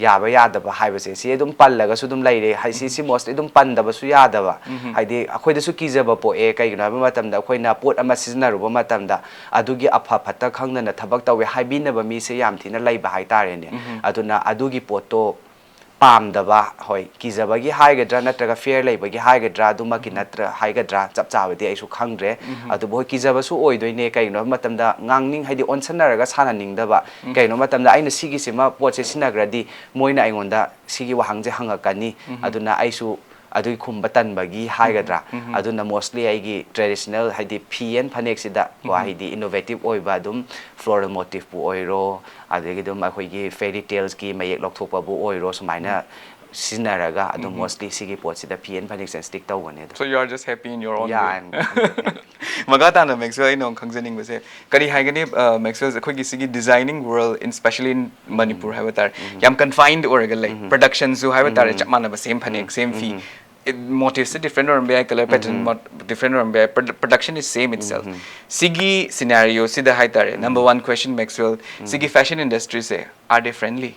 ꯌꯥꯕ ꯌꯥꯗꯕ ꯍꯥꯏꯕꯁꯦ ꯁꯤ ꯑꯗꯨꯝ ꯄꯜꯂꯒꯁꯨ ꯑꯗꯨꯝ ꯂꯩꯔꯦ꯫ ꯍꯥꯏ-, ꯁꯤ, ꯁꯤ mostly ꯑꯗꯨꯝ ꯄꯟꯗꯕꯁꯨ ꯌꯥꯗꯕ꯫ ꯍꯥꯏꯗꯤ ꯑꯩꯈꯣꯏꯗꯁꯨ ꯀꯤꯖꯕ ꯄꯣꯛꯑꯦ꯫ ꯀꯩꯒꯤꯅꯣ ꯍꯥꯏꯕ ꯃꯇꯝꯗ ꯑꯩꯈꯣꯏꯅ ꯄꯣꯠ ꯑꯃ ꯁꯤꯖꯤꯟꯅꯔꯨꯕ ꯃꯇꯝꯗ ꯑꯗꯨꯒꯤ ꯑꯐ ꯐꯠꯇ ꯈꯪꯗꯅ ꯊꯕꯛ ꯇꯧꯋꯦ ꯍꯥꯏꯕꯤꯅꯕ ꯃꯤꯁꯦ ꯌꯥꯝ ꯊꯤꯅ ꯂꯩꯕ ꯍꯥꯏꯇꯥꯔꯦꯅꯦ꯫ ꯑꯗꯨꯅ ꯑꯗꯨꯒꯤ ꯄꯣꯠꯇꯣ ꯄꯥꯝꯗꯕ, ꯍꯣꯏ, ꯀꯤꯖꯕꯒꯤ ꯍꯥꯏꯒꯗ꯭ꯔꯥ ꯅꯠꯇ꯭ꯔꯒ fear ꯂꯩꯕꯒꯤ ꯍꯥꯏꯒꯗ꯭ꯔꯥ, ꯑꯗꯨꯃꯛꯀꯤ ꯅꯠꯇ꯭ꯔꯥ ꯍꯥꯏꯒꯗ꯭ꯔꯥ, ꯆꯞ ꯆꯥꯕꯗꯤ ꯑꯩꯁꯨ ꯈꯪꯗ꯭ꯔꯦ꯫ ꯑꯗꯨꯕꯨ ꯍꯣꯏ, ꯀꯤꯖꯕꯁꯨ ꯑꯣꯏꯗꯣꯏꯅꯦ꯫ ꯀꯩꯒꯤꯅꯣ ꯍꯥꯏꯕ ꯃꯇꯝꯗ ꯉꯥꯡꯅꯤꯡ-, ꯍꯥꯏꯗꯤ ꯑꯣꯟꯁꯟꯅꯔꯒ ꯁꯥꯟꯅꯅꯤꯡꯗꯕ꯫ ꯀꯩꯒꯤꯅꯣ ꯍꯥꯏꯕ ꯃꯇꯝꯗ ꯑꯩꯅ ꯁꯤꯒꯤꯁꯤꯃ ꯄꯣꯠꯁꯦ ꯁꯤꯖꯤꯟꯅꯈ꯭ꯔꯗꯤ ꯃꯣꯏꯅ ꯑꯩꯉꯣꯟꯗ ꯁꯤꯒꯤ ꯋꯥꯍꯪꯁꯦ ꯍꯪꯉꯛꯀꯅꯤ꯫ ꯑꯗꯨꯅ ꯑꯩꯁꯨ ꯑꯗꯨꯒꯤ ꯈꯨꯝꯕ ꯇꯟꯕꯒꯤ ꯍꯥꯏꯒꯗ꯭ꯔꯥ, ꯑꯗꯨꯅ mostly ꯑꯩꯒꯤ traditional, ꯍꯥꯏꯗꯤ ꯐꯤ ꯑꯦꯟ ꯐꯅꯦꯛꯁꯤꯗ ꯀꯣ, ꯍꯥꯏꯗꯤ innovative ꯑꯣꯏꯕ ꯑꯗꯨꯝ floral motifꯄꯨ ꯑꯣꯏꯔꯣ, ꯑꯗꯒꯤ ꯑꯗꯨꯝ ꯑꯩꯈꯣꯏꯒꯤ fairy taleꯁꯀꯤ ꯃꯌꯦꯛ ꯂꯧꯊꯣꯛꯄꯕꯨ ꯑꯣꯏꯔꯣ, ꯁꯨꯃꯥꯏꯅ ꯁꯤꯖꯤꯟꯅꯔꯒ ꯑꯗꯨꯝ mostly ꯁꯤꯒꯤ ꯄꯣꯠꯁꯤꯗ ꯐꯤ ꯑꯦꯟ ꯐꯅꯦꯛꯁꯤꯅ stick ꯇꯧꯕꯅꯦ ꯑꯗꯨꯝ꯫ So you are just happy in your own Yeah, way. I'm, I'm very happy. ꯃꯈꯥ ꯇꯥꯅ ꯃꯦꯛꯁꯋꯦꯜ, ꯑꯩꯅ ꯑꯃꯨꯛ ꯈꯪꯖꯅꯤꯡꯕꯁꯦ ꯀꯔꯤ ꯍꯥꯏꯒꯅꯤ? ꯃꯦꯛꯁꯋꯦꯜ, ꯑꯩꯈꯣꯏꯒꯤ ꯁꯤꯒꯤ designing world, in specially in Manipur ꯍꯥꯏꯕ ꯇꯥꯔꯦ, ꯌꯥꯝ confined ꯑꯣꯏꯔꯒ ꯂꯩ꯫ Productionꯁꯨ ꯍꯥꯏꯕ ꯇꯥꯔꯦ, ꯆꯞ ꯃꯥꯟꯅꯕ same ꯐꯅꯦꯛ, same ꯐꯤ, motifꯁꯦ different ꯑꯣꯏꯔꯝꯕ ꯌꯥꯏ, color pattern different ꯑꯣꯏꯔꯝꯕ ꯌꯥꯏ, production is same itself꯫ ꯁꯤꯒꯤ scenario ꯁꯤꯗ ꯍꯥꯏ ꯇꯥꯔꯦ, number one question, ꯃꯦꯛꯁꯋꯦꯜ, ꯁꯤꯒꯤ fashion industryꯁꯦ, are they friendly?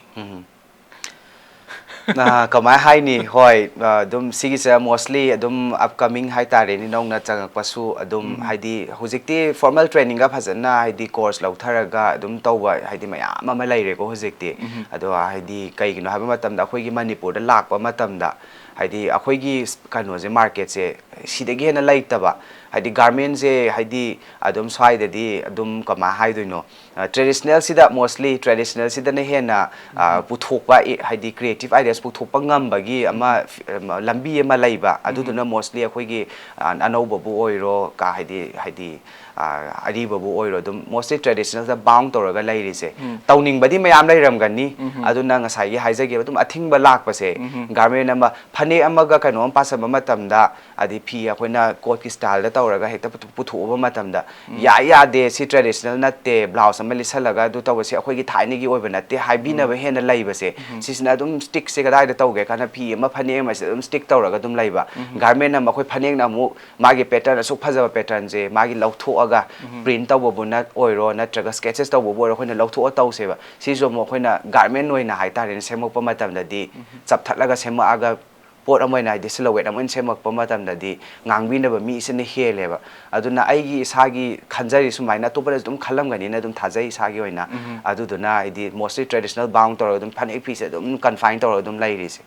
ꯑꯥ, ꯀꯃꯥꯏ ꯍꯥꯏꯅꯤ? ꯍꯣꯏ, ꯑꯥ, ꯑꯗꯨꯝ ꯁꯤꯒꯤꯁꯦ mostly ꯑꯗꯨꯝ upcoming ꯍꯥꯏꯇꯥꯔꯦꯅꯦ, ꯅꯧꯅ ꯆꯪꯉꯛꯄꯁꯨ ꯑꯗꯨꯝ, ꯍꯥꯏꯗꯤ ꯍꯧꯖꯤꯛꯇꯤ formal trainingꯒ ꯐꯖꯅ, ꯍꯥꯏꯗꯤ course ꯂꯧꯊꯔꯒ ꯑꯗꯨꯝ ꯇꯧꯕ, ꯍꯥꯏꯗꯤ ꯃꯌꯥꯝ ꯑꯃ ꯂꯩꯔꯦꯀꯣ ꯍꯧꯖꯤꯛꯇꯤ꯫ ꯑꯗꯣ ꯍꯥꯏꯗꯤ ꯀꯩꯒꯤꯅꯣ ꯍꯥꯏꯕ ꯃꯇꯝꯗ ꯑꯩꯈꯣꯏꯒꯤ ꯃꯅꯤꯄꯨꯔꯗ ꯂꯥꯛꯄ ꯃꯇꯝꯗ, ꯍꯥꯏꯗꯤ ꯑꯩꯈꯣꯏꯒꯤ ꯀꯩꯅꯣꯁꯦ, marketꯁꯦ ꯁꯤꯗꯒꯤ ꯍꯦꯟꯅ ꯂꯩꯇꯕ, ꯍꯥꯏꯗꯤ garmentꯁꯦ, ꯍꯥꯏꯗꯤ ꯑꯗꯨꯝ ꯁ꯭ꯋꯥꯏꯗꯗꯤ ꯑꯗꯨꯝ ꯀꯃꯥꯏ ꯍꯥꯏꯗꯣꯏꯅꯣ, traditionalꯁꯤꯗ, mostly traditionalꯁꯤꯗꯅ ꯍꯦꯟꯅ, ꯑ, ꯄꯨꯊꯣꯛꯄ, ꯏ-, ꯍꯥꯏꯗꯤ creative ideas ꯄꯨꯊꯣꯛꯄ ꯉꯝꯕꯒꯤ ꯑꯃ ꯐꯤ-, ꯑꯃ ꯂꯝꯕꯤ ꯑꯃ ꯂꯩꯕ, ꯑꯗꯨꯗꯨꯅ mostly ꯑꯩꯈꯣꯏꯒꯤ, ꯑ, ꯑꯅꯧꯕꯕꯨ ꯑꯣꯏꯔꯣ, ꯀ-, ꯍꯥꯏꯗꯤ, ꯍꯥꯏꯗꯤ, ꯑ, ꯑꯔꯤꯕꯕꯨ ꯑꯣꯏꯔꯣ, ꯑꯗꯨꯝ mostly traditionalꯗ bound ꯇꯧꯔꯒ ꯂꯩꯔꯤꯁꯦ꯫ ꯇꯧꯅꯤꯡꯕꯗꯤ ꯃꯌꯥꯝ ꯂꯩꯔꯝꯒꯅꯤ, ꯑꯗꯨꯅ ꯉꯁꯥꯏꯒꯤ ꯍꯥꯏꯖꯒꯤꯕ ꯑꯗꯨꯝ ꯑꯊꯤꯡꯕ ꯂꯥꯛꯄꯁꯦ, garment ꯑꯃ, ꯐꯅꯦꯛ ꯑꯃꯒ ꯀꯩꯅꯣ ꯑꯃ ꯄꯥꯁꯟꯕ ꯃꯇꯝꯗ, ꯑꯗꯩ ꯐꯤ ꯑꯩꯈꯣꯏꯅ courtꯀꯤ styleꯗ ꯇꯧꯔꯒ ꯍꯦꯛꯇ ꯄꯨꯊꯣꯛ- ꯄꯨꯊꯣꯛꯎꯕ ꯃꯇꯝꯗ, "ꯌꯥꯏ, ꯌꯥꯗꯦ, ꯁꯤ traditional ꯅꯠꯇꯦ, blouse ꯑꯃ ꯂꯤꯠꯁꯜꯂꯒ ꯑꯗꯨ ꯇꯧꯕꯁꯦ ꯑꯩꯈꯣꯏꯒꯤ ꯊꯥꯏꯅꯒꯤ ꯑꯣꯏꯕ ꯅꯠꯇꯦ" ꯍꯥꯏꯕꯤꯅꯕ ꯍꯦꯟꯅ ꯂꯩꯕꯁꯦ, ꯁꯤꯁꯤꯅ ꯑꯗꯨꯝ stick ꯁꯦ ꯀꯗꯥꯏꯗ ꯇꯧꯒꯦ ꯀꯥꯟꯗ ꯐꯤ ꯑꯃ, ꯐꯅꯦꯛ ꯑꯃꯁꯦ ꯑꯗꯨꯝ stick ꯇꯧꯔꯒ ꯑꯗꯨꯝ ꯂꯩꯕ꯫ Garment ꯑꯃ, ꯑꯩꯈꯣꯏ ꯐꯅꯦꯛꯅ ꯑꯃꯨꯛ ꯃꯥꯒꯤ pattern, ꯑꯁꯨꯛ ꯐꯖꯕ pattern ꯁꯦ ꯃꯥꯒꯤ ꯂꯧꯊꯣꯛꯑꯒ print ꯇꯧꯕꯕꯨ ꯅꯠ ꯑꯣꯏꯔꯣ, ꯅꯠꯇ꯭ꯔꯒ sketches ꯇꯧꯕꯕꯨ ꯑꯣꯏꯔꯣ, ꯑꯩꯈꯣꯏꯅ ꯂꯧꯊꯣꯛꯑ ꯇꯧꯁꯦꯕ꯫ ꯁꯤꯁꯨ ꯑꯃꯨꯛ ꯑꯩꯈꯣꯏꯅ garment ꯑꯣꯏꯅ ꯍꯥꯏꯇꯥꯔꯦꯅꯦ, ꯁꯦꯝꯃꯛꯄ ꯃꯇꯝꯗꯗꯤ, ꯆꯞꯊꯠꯂꯒ ꯁꯦꯝꯃꯛꯑꯒ ꯄꯣꯠ ꯑꯃ ꯑꯣꯏꯅ, ꯍꯥꯏꯗꯤ silhouette ꯑꯃ ꯑꯣꯏꯅ ꯁꯦꯝꯃꯛꯄ ꯃꯇꯝꯗꯗꯤ, ꯉꯥꯡꯕꯤꯅꯕ ꯃꯤꯁꯤꯅ ꯍꯦꯜꯂꯦꯕ꯫ ꯑꯗꯨꯅ ꯑꯩꯒꯤ ꯏꯁꯥꯒꯤ ꯈꯟꯖꯔꯤ ꯁꯨꯃꯥꯏꯅ, ꯑꯇꯣꯞꯄꯅꯁꯨ ꯑꯗꯨꯝ ꯈꯜꯂꯝꯒꯅꯤꯅ ꯑꯗꯨꯝ ꯊꯥꯖꯩ ꯏꯁꯥꯒꯤ ꯑꯣꯏꯅ꯫ ꯑꯗꯨꯗꯨꯅ ꯍꯥꯏꯗꯤ mostly traditional bound ꯇꯧꯔꯒ ꯑꯗꯨꯝ, ꯐꯅꯦꯛ ꯐꯤꯁꯦ ꯑꯗꯨꯝ confine ꯇꯧꯔꯒ ꯑꯗꯨꯝ ꯂꯩꯔꯤꯁꯦ꯫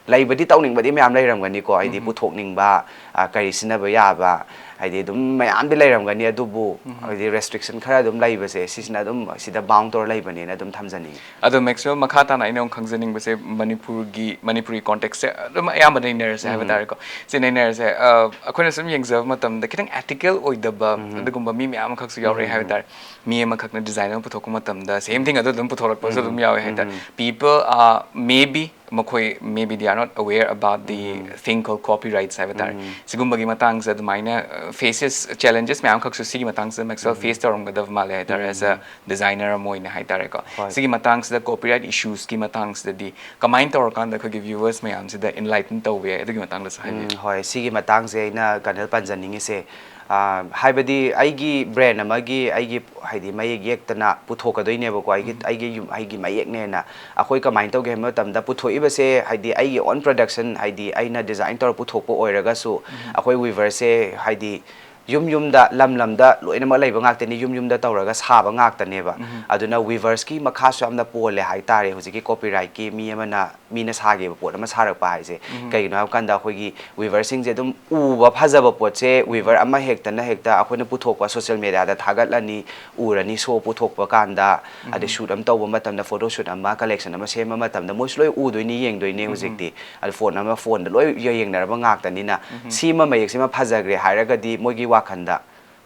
ꯂꯩꯕꯗꯤ, ꯇꯧꯅꯤꯡꯕꯗꯤ ꯃꯌꯥꯝ ꯂꯩꯔꯝꯒꯅꯤꯀꯣ, ꯍꯥꯏꯗꯤ ꯄꯨꯊꯣꯛꯅꯤꯡꯕ, ꯑ, ꯀꯔꯤ ꯁꯤꯖꯤꯟꯅꯕ ꯌꯥꯕ, ꯍꯥꯏꯗꯤ ꯑꯗꯨꯝ ꯃꯌꯥꯝꯗꯤ ꯂꯩꯔꯝꯒꯅꯤ, ꯑꯗꯨꯕꯨ ꯍꯥꯏꯗꯤ restriction ꯈꯔ ꯑꯗꯨꯝ ꯂꯩꯕꯁꯦ, ꯁꯤꯁꯤꯅ ꯑꯗꯨꯝ ꯁꯤꯗ bound ꯇꯧꯔ ꯂꯩꯕꯅꯦꯅ ꯑꯗꯨꯝ ꯊꯝꯖꯅꯤꯡꯉꯤ꯫ ꯑꯗꯣ ꯃꯦꯛꯁꯋꯦꯜ, ꯃꯈꯥ ꯇꯥꯅ ꯑꯩꯅ ꯑꯃꯨꯛ ꯈꯪꯖꯅꯤꯡꯕꯁꯦ, ꯃꯅꯤꯄꯨꯔꯒꯤ, ꯃꯅꯤꯄꯨꯔꯤ context ꯁꯦ ꯑꯗꯨꯝ ꯑꯌꯥꯝꯕ ꯅꯩꯅꯔꯁꯦ ꯍꯥꯏꯕ ꯇꯥꯔꯦꯀꯣ꯫ ꯁꯤ ꯅꯩꯅꯔꯁꯦ, ꯑ, ꯑꯩꯈꯣꯏꯅ ꯁꯨꯝ ꯌꯦꯡꯖꯕ ꯃꯇꯝꯗ ꯈꯤꯇꯪ ethical ꯑꯣꯏꯗꯕ ꯑꯗꯨꯒꯨꯝꯕ ꯃꯤ ꯃꯌꯥꯝ ꯑꯃꯈꯛꯁꯨ ꯌꯥꯎꯔꯛꯑꯦ ꯍꯥꯏꯕ ꯇꯥꯔꯦ꯫ ꯃꯤ ꯑꯃꯈꯛꯅ design ꯑꯃ ꯄꯨꯊꯣꯛꯄ ꯃꯇꯝꯗ same thing ꯑꯗꯨ ꯑꯗꯨꯝ ꯄꯨꯊꯣꯔꯛꯄꯁꯨ ꯑꯗꯨꯝ ꯌꯥꯎꯋꯦ ꯍꯥꯏꯇꯥꯔꯦ꯫ People are maybe, ꯃꯈꯣꯏ, maybe they are not aware about the thing called copyrights ꯍꯥꯏꯕ ꯇꯥꯔꯦ꯫ ꯁꯤꯒꯨꯝꯕꯒꯤ ꯃꯇꯥꯡꯁꯦ ꯑꯗꯨꯃꯥꯏꯅ, ꯑ, faces, challenges ꯃꯌꯥꯝ ꯈꯛꯁꯨ ꯁꯤꯒꯤ ꯃꯇꯥꯡꯁꯦ ꯃꯦꯛꯁꯋꯦꯜ face ꯇꯧꯔꯝꯒꯗꯕ ꯃꯥꯜꯂꯦ ꯍꯥꯏꯇꯥꯔꯦ, as a designer ꯑꯃ ꯑꯣꯏꯅ ꯍꯥꯏꯇꯥꯔꯦꯀꯣ꯫ ꯁꯤꯒꯤ ꯃꯇꯥꯡꯁꯤꯗ, copyright issues ꯀꯤ ꯃꯇꯥꯡꯁꯤꯗꯗꯤ ꯀꯃꯥꯏꯅ ꯇꯧꯔꯀꯥꯟꯗ ꯑꯩꯈꯣꯏꯒꯤ viewers ꯃꯌꯥꯝꯁꯤꯗ enlighten ꯇꯧꯕ ꯌꯥꯏ, ꯑꯗꯨꯒꯤ ꯃꯇꯥꯡꯗꯁꯨ ꯍꯥꯏꯕꯤꯌꯨ꯫ ꯎꯝ, ꯍꯣꯏ, ꯁꯤꯒꯤ ꯃꯇꯥꯡꯁꯦ ꯑꯩꯅ ꯀꯩꯅꯣ ꯄꯟꯖꯅꯤꯡꯉꯤꯁꯦ, ꯑ, ꯍꯥꯏꯕꯗꯤ ꯑꯩꯒꯤ brand ꯑꯃꯒꯤ, ꯑꯩꯒꯤ ꯍꯥꯏꯗꯤ ꯃꯌꯦꯛ ꯌꯦꯛꯇꯅ ꯄꯨꯊꯣꯛꯀꯗꯣꯏꯅꯦꯕꯀꯣ, ꯑꯩꯒꯤ, ꯑꯩꯒꯤ ꯌꯨꯝ, ꯑꯩꯒꯤ ꯃꯌꯦꯛꯅꯦꯅ꯫ ꯑꯩꯈꯣꯏ ꯀꯃꯥꯏꯅ ꯇꯧꯒꯦ ꯍꯥꯏꯕ ꯃꯇꯝꯗ, ꯄꯨꯊꯣꯛꯏꯕꯁꯦ ꯍꯥꯏꯗꯤ ꯑꯩꯒꯤ own production, ꯍꯥꯏꯗꯤ ꯑꯩꯅ design ꯇꯧꯔ ꯄꯨꯊꯣꯛꯄ ꯑꯣꯏꯔꯒꯁꯨ, ꯑꯩꯈꯣꯏ weaver ꯁꯦ ꯍꯥꯏꯗꯤ ꯌꯨꯝ ꯌꯨꯝꯗ, ꯂꯝ ꯂꯝꯗ ꯂꯣꯏꯅꯃꯛ ꯂꯩꯕ ꯉꯥꯛꯇꯅꯤ, ꯌꯨꯝ ꯌꯨꯝꯗ ꯇꯧꯔꯒ ꯁꯥꯕ ꯉꯥꯛꯇꯅꯦꯕ꯫ ꯑꯗꯨꯅ weavers ꯀꯤ ꯃꯈꯥꯁꯨ ꯌꯥꯝꯅ ꯄꯣꯜꯂꯦ ꯍꯥꯏꯇꯥꯔꯦ, ꯍꯧꯖꯤꯛꯀꯤ copyright ꯀꯤ ꯃꯤ ꯑꯃꯅ, ꯃꯤꯅ ꯁꯥꯈꯤꯕ ꯄꯣꯠ ꯑꯃ ꯁꯥꯔꯛꯄ ꯍꯥꯏꯁꯦ꯫ ꯀꯩꯒꯤꯅꯣ ꯍꯥꯏꯕ ꯀꯥꯟꯗ, ꯑꯩꯈꯣꯏꯒꯤ weaver ꯁꯤꯡꯁꯦ ꯑꯗꯨꯝ ꯎꯕ ꯐꯖꯕ ꯄꯣꯠꯁꯦ weaver ꯑꯃ ꯍꯦꯛꯇꯅ ꯍꯦꯛꯇ ꯑꯩꯈꯣꯏꯅ ꯄꯨꯊꯣꯛꯄ, social media ꯗ ꯊꯥꯒꯠꯂꯅꯤ, ꯎꯔꯅꯤ, show ꯄꯨꯊꯣꯛꯄ ꯀꯥꯟꯗ, ꯑꯗꯩ shoot ꯑꯃ ꯇꯧꯕ ꯃꯇꯝꯗ, photo shoot ꯑꯃ, collection ꯑꯃ ꯁꯦꯝꯕ ꯃꯇꯝꯗ ꯃꯣꯏꯁꯨ ꯂꯣꯏ ꯎꯗꯣꯏꯅꯤ, ꯌꯦꯡꯗꯣꯏꯅꯦ ꯍꯧꯖꯤꯛꯇꯤ꯫ ꯑꯗ phone ꯑꯃ, phone ꯗ ꯂꯣꯏ ꯌꯦꯡꯅꯔꯕ ꯉꯥꯛꯇꯅꯤꯅ, ꯁꯤꯃ ꯃꯌꯦꯛꯁꯤꯃ ꯐꯖꯈ꯭ꯔꯦ ꯍꯥꯏꯔꯒꯗꯤ ꯃꯣꯏꯒꯤ ꯋꯥꯈꯜꯗ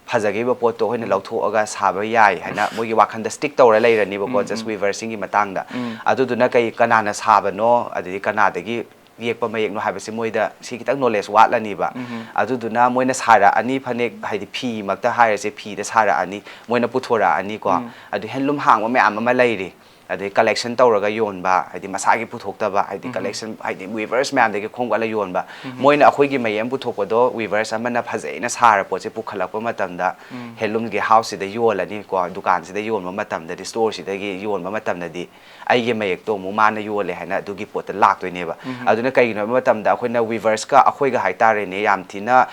ꯐꯖꯈꯤꯕ ꯄꯣꯠꯇꯣ ꯑꯩꯈꯣꯏꯅ ꯂꯧꯊꯣꯛꯑꯒ ꯁꯥꯕ ꯌꯥꯏ ꯍꯥꯏꯅ ꯃꯣꯏꯒꯤ ꯋꯥꯈꯜꯗ stick ꯇꯧꯔ ꯂꯩꯔꯅꯤꯕꯀꯣ, just weaver ꯁꯤꯡꯒꯤ ꯃꯇꯥꯡꯗ꯫ ꯑꯗꯨꯗꯨꯅ ꯀꯩ, ꯀꯅꯥꯅ ꯁꯥꯕꯅꯣ, ꯑꯗꯩꯗꯤ ꯀꯅꯥꯗꯒꯤ ꯌꯦꯛꯄ ꯃꯌꯦꯛꯅꯣ ꯍꯥꯏꯕꯁꯦ ꯃꯣꯏꯗ ꯁꯤ ꯈꯤꯇꯪ ꯅꯣꯂꯦꯖ ꯋꯥꯠꯂꯅꯤꯕ꯫ ꯑꯗꯨꯗꯨꯅ ꯃꯣꯏꯅ ꯁꯥꯔꯛꯑꯅꯤ, ꯐꯅꯦꯛ ꯍꯥꯏꯗꯤ ꯐꯤꯃꯛꯇ ꯍꯥꯏꯔꯁꯦ, ꯐꯤꯗ ꯁꯥꯔꯛꯑꯅꯤ, ꯃꯣꯏꯅ ꯄꯨꯊꯣꯔꯛꯑꯅꯤꯀꯣ꯫ ꯑꯗꯨ ꯍꯦꯟꯂꯨꯝ ꯍꯥꯡꯕ ꯃꯌꯥꯝ ꯑꯃ ꯂꯩꯔꯤ꯫ ꯑꯗꯩ ꯀꯂꯦꯛꯁꯟ ꯇꯧꯔꯒ ꯌꯣꯟꯕ, ꯍꯥꯏꯗꯤ ꯃꯁꯥꯒꯤ ꯄꯨꯊꯣꯛꯇꯕ, ꯍꯥꯏꯗꯤ ꯀꯂꯦꯛꯁꯟ, ꯍꯥꯏꯗꯤ ꯋꯤꯚꯔꯁ ꯃꯌꯥꯝꯗꯒꯤ ꯈꯣꯝꯒꯠꯂ ꯌꯣꯟꯕ꯫ ꯃꯣꯏꯅ ꯑꯩꯈꯣꯏꯒꯤ ꯃꯌꯦꯛ ꯑꯃ ꯄꯨꯊꯣꯛꯄꯗꯣ ꯋꯤꯚꯔꯁ ꯑꯃꯅ ꯐꯖꯩꯅ ꯁꯥꯔ ꯄꯣꯠꯁꯦ ꯄꯨꯈꯠꯂꯛꯄ ꯃꯇꯝꯗ ꯍꯦꯟꯂꯨꯝꯒꯤ ꯍꯥꯎꯁꯁꯤꯗ ꯌꯣꯜꯂꯅꯤꯀꯣ, ꯗꯨꯀꯥꯟꯁꯤꯗ ꯌꯣꯟꯕ ꯃꯇꯝꯗꯗꯤ, ꯁ꯭ꯇꯣꯔꯁꯤꯗꯒꯤ ꯌꯣꯟꯕ ꯃꯇꯝꯗꯗꯤ ꯑꯩꯒꯤ ꯃꯌꯦꯛꯇꯣ ꯑꯃꯨꯛ ꯃꯥꯅ ꯌꯣꯜꯂꯦ ꯍꯥꯏꯅ ꯑꯗꯨꯒꯤ ꯄꯣꯠꯇ ꯂꯥꯛꯇꯣꯏꯅꯦꯕ꯫ ꯑꯗꯨꯅ ꯀꯩꯒꯤꯅꯣ ꯍꯥꯏꯕ ꯃꯇꯝꯗ ꯑꯩꯈꯣꯏꯅ ꯋꯤꯚꯔꯁꯀ ꯑꯩꯈꯣꯏꯒ ꯍꯥꯏꯇꯥꯔꯦꯅꯦ, ꯌꯥꯝ ꯊꯤꯅ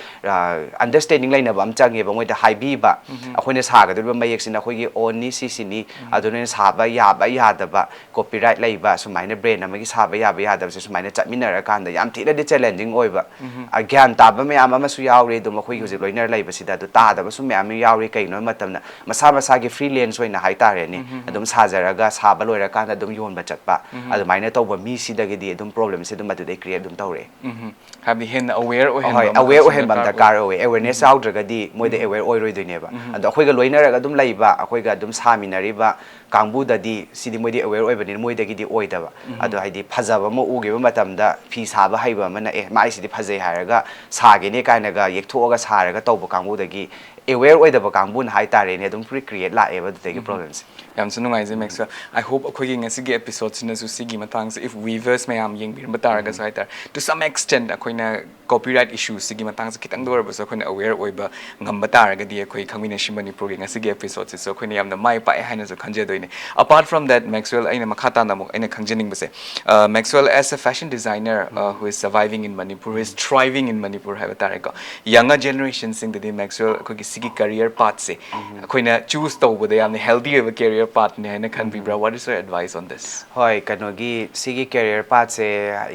ꯑꯟꯗꯔꯁ꯭ꯇꯦꯟꯗꯤꯡ ꯂꯩꯅꯕ ꯑꯃ ꯆꯪꯉꯦꯕ꯫ ꯃꯣꯏꯗ ꯍꯥꯏꯕꯤꯕ, ꯑꯩꯈꯣꯏꯅ ꯁꯥꯒꯗꯧꯔꯤꯕ ꯃꯌꯦꯛꯁꯤꯅ ꯑꯩꯈꯣꯏꯒꯤ ꯑꯣꯟꯅꯤ, ꯁꯤꯁꯤꯅꯤ, ꯑꯗꯨ ꯅꯣꯏꯅ ꯁꯥꯕ ꯌꯥꯕ ꯌꯥꯗꯕ, ꯀꯣꯄꯤꯔꯥꯏꯠ ꯂꯩꯕ, ꯁꯨꯃꯥꯏꯅ ꯕ꯭ꯔꯦꯟ ꯑꯃꯒꯤ ꯁꯥꯕ ꯌꯥꯕ ꯌꯥꯗꯕꯁꯦ ꯁꯨꯃꯥꯏꯅ ꯆꯠꯃꯤꯟꯅꯔꯀꯥꯟꯗ ꯌꯥꯝ ꯊꯤꯅꯗꯤ ꯆꯦꯂꯦꯟꯖꯤꯡ ꯑꯣꯏꯕ꯫ ꯑ, ꯒ꯭ꯌꯥꯟ ꯇꯥꯕ ꯃꯌꯥꯝ ꯑꯃꯁꯨ ꯌꯥꯎꯔꯤ ꯑꯗꯨꯝ ꯑꯩꯈꯣꯏꯒꯤ ꯍꯧꯖꯤꯛ ꯂꯣꯏꯅꯔ ꯂꯩꯕꯁꯤꯗ, ꯑꯗꯨ ꯇꯥꯗꯕꯁꯨ ꯃꯌꯥꯝ ꯑꯃ ꯌꯥꯎꯔꯤ꯫ ꯀꯩꯒꯤꯅꯣ ꯍꯥꯏꯕ ꯃꯇꯝꯗ ꯃꯁꯥ ꯃꯁꯥꯒꯤ ꯐ꯭ꯔꯤꯂꯦꯟꯁ ꯑꯣꯏꯅ ꯍꯥꯏꯇꯥꯔꯦꯅꯦ, ꯑꯗꯨꯝ ꯁꯥꯖꯔꯒ ꯁꯥꯕ ꯂꯣꯏꯔꯀꯥꯟꯗ ꯑꯗꯨꯝ ꯌꯣꯟꯕ ꯆꯠꯄ, ꯑꯗꯨꯃꯥꯏꯅ ꯇꯧꯕ ꯃꯤꯁꯤꯗꯒꯤꯗꯤ ꯑꯗꯨꯝ ꯄ꯭ꯔꯣꯕ꯭ꯂꯦꯝꯁꯦ ꯑꯗꯨꯝ ꯑꯗꯨꯗꯩ ꯀ꯭ꯔꯤꯌꯦꯠ ꯑꯗꯨꯝ ꯇꯧꯔꯛꯑꯦ꯫ ꯎꯝ꯫ ꯍꯥꯏꯕꯗꯤ ꯍꯦꯟꯅ ꯑꯋꯦꯌꯔ ꯍꯣꯏ, ꯑꯣꯏꯍꯟꯕ ꯑꯋꯦꯌꯔ ꯑꯃꯈꯛꯁꯨ ꯑꯣꯏꯍꯟꯕ ꯑꯃ ꯗꯔꯀꯥꯔ ꯗꯔꯀꯥꯔ ꯑꯣꯏ꯫ ꯑꯣꯏ꯫ ꯑꯦꯋꯦꯔꯅꯦꯁ ꯌꯥꯎꯗ꯭ꯔꯒꯗꯤ ꯃꯣꯏꯗ ꯑꯦꯋꯦꯌꯔ ꯑꯣꯏꯔꯣꯏꯗꯣꯏꯅꯦꯕ꯫ ꯑꯗꯣ ꯑꯩꯈꯣꯏꯒ ꯂꯣꯏꯅꯔꯒ ꯑꯗꯨꯝ ꯂꯩꯕ, ꯑꯩꯈꯣꯏꯒ ꯑꯗꯨꯝ ꯁꯥꯃꯤꯟꯅꯔꯤꯕ ꯀꯥꯡꯕꯨꯗꯗꯤ ꯁꯤꯗꯤ ꯃꯣꯏꯗꯤ ꯑꯦꯋꯦꯌꯔ ꯑꯣꯏꯕꯅꯤꯅ ꯃꯣꯏꯗꯒꯤꯗꯤ ꯑꯣꯏꯗꯕ꯫ ꯑꯗꯣ ꯍꯥꯏꯗꯤ ꯐꯖꯕ ꯑꯃ ꯎꯈꯤꯕ ꯃꯇꯝꯗ ꯐꯤ ꯁꯥꯕ ꯍꯩꯕ ꯑꯃꯅ, "ꯑꯦ, ꯃꯥꯏꯁꯤꯗꯤ ꯐꯖꯩ" ꯍꯥꯏꯔꯒ ꯁꯥꯒꯦꯅꯦ ꯀꯥꯏꯅꯒ ꯌꯦꯛꯊꯣꯛꯑꯒ ꯁꯥꯔꯒ ꯇꯧꯕ ꯀꯥꯡꯕꯨꯗꯒꯤ ꯑꯦꯋꯦꯌꯔ ꯑꯣꯏꯗꯕ ꯀꯥꯡꯕꯨꯅ ꯍꯥꯏꯇꯥꯔꯦꯅꯦ, ꯑꯗꯨꯝ ꯀ꯭ꯔꯤꯌꯦꯠ ꯂꯥꯛꯑꯦꯕ ꯑꯗꯨꯗꯒꯤ ꯄ꯭ꯔꯣꯕ꯭ꯂꯦꯝꯁꯦ꯫ ꯌꯥꯝꯁꯨ ꯅꯨꯡꯉꯥꯏꯖꯩ ꯃꯦꯛꯁꯋꯦꯜ꯫ I hope ꯑꯩꯈꯣꯏꯒꯤ ꯉꯁꯤꯒꯤ ꯑꯦꯄꯤꯁꯣꯗꯁꯤꯅꯁꯨ ꯁꯤꯒꯤ ꯃꯇꯥꯡꯁꯦ, if viewers ꯃꯌꯥꯝ ꯌꯦꯡꯕꯤꯔꯝꯕ ꯇꯥꯔꯒꯁꯨ ꯍꯥꯏꯇꯥꯔꯦ, to some extent ꯑꯩꯈꯣꯏꯅ ꯀꯣꯄꯤꯔꯥꯏꯠ ꯏꯁꯨꯁꯤꯒꯤ ꯃꯇꯥꯡꯁꯦ ꯈꯤꯇꯪꯗ ꯑꯣꯏꯔꯕꯁꯨ ꯑꯩꯈꯣꯏꯅ ꯑꯋꯦꯌꯔ ꯑꯣꯏꯕ ꯉꯝꯕ ꯇꯥꯔꯒꯗꯤ ꯑꯩꯈꯣꯏ ꯈꯪꯃꯤꯟꯅꯁꯤ ꯃꯅꯤꯄꯨꯔꯒꯤ ꯉꯁꯤꯒꯤ ꯑꯦꯄꯤꯁꯣꯗꯁꯤꯁꯨ ꯑꯩꯈꯣꯏꯅ ꯌꯥꯝꯅ ꯃꯥꯏ ꯄꯥꯛꯑꯦ ꯍꯥꯏꯅꯁꯨ ꯈꯟꯖꯗꯣꯏꯅꯦ꯫ Apart from that, ꯃꯦꯛꯁꯋꯦꯜ, ꯑꯩꯅ ꯃꯈꯥ ꯇꯥꯅ ꯑꯃꯨꯛ ꯑꯩꯅ ꯈꯪꯖꯅꯤꯡꯕꯁꯦ, ꯑ, ꯃꯦꯛꯁꯋꯦꯜ, as a fashion designer, ꯑ, who is surviving in Manipur, who is thriving in Manipur ꯍꯥꯏꯕ ꯇꯥꯔꯦꯀꯣ, younger ꯖꯦꯅꯦꯔꯦꯁꯟꯁꯤꯡꯗꯗꯤ ꯃꯦꯛꯁꯋꯦꯜ ꯑꯩꯈꯣꯏꯒꯤ ꯁꯤꯒꯤ ꯀꯔꯤꯌꯔ ꯄꯥꯠꯁꯦ ꯑꯩꯈꯣꯏꯅ ꯆꯨꯁ ꯇꯧꯕꯗ ꯌꯥꯝꯅ ꯍꯦꯜꯗꯤ ꯑꯣꯏꯕ ꯀꯦꯔꯤꯌꯔ ꯄꯥꯠꯅꯦ ꯍꯥꯏꯅ ꯈꯟꯕꯤꯕ꯭ꯔꯥ? What is your advice on this? ꯍꯣꯏ, ꯀꯩꯅꯣꯒꯤ ꯁꯤꯒꯤ ꯀꯦꯔꯤꯌꯔ ꯄꯥꯠꯁꯦ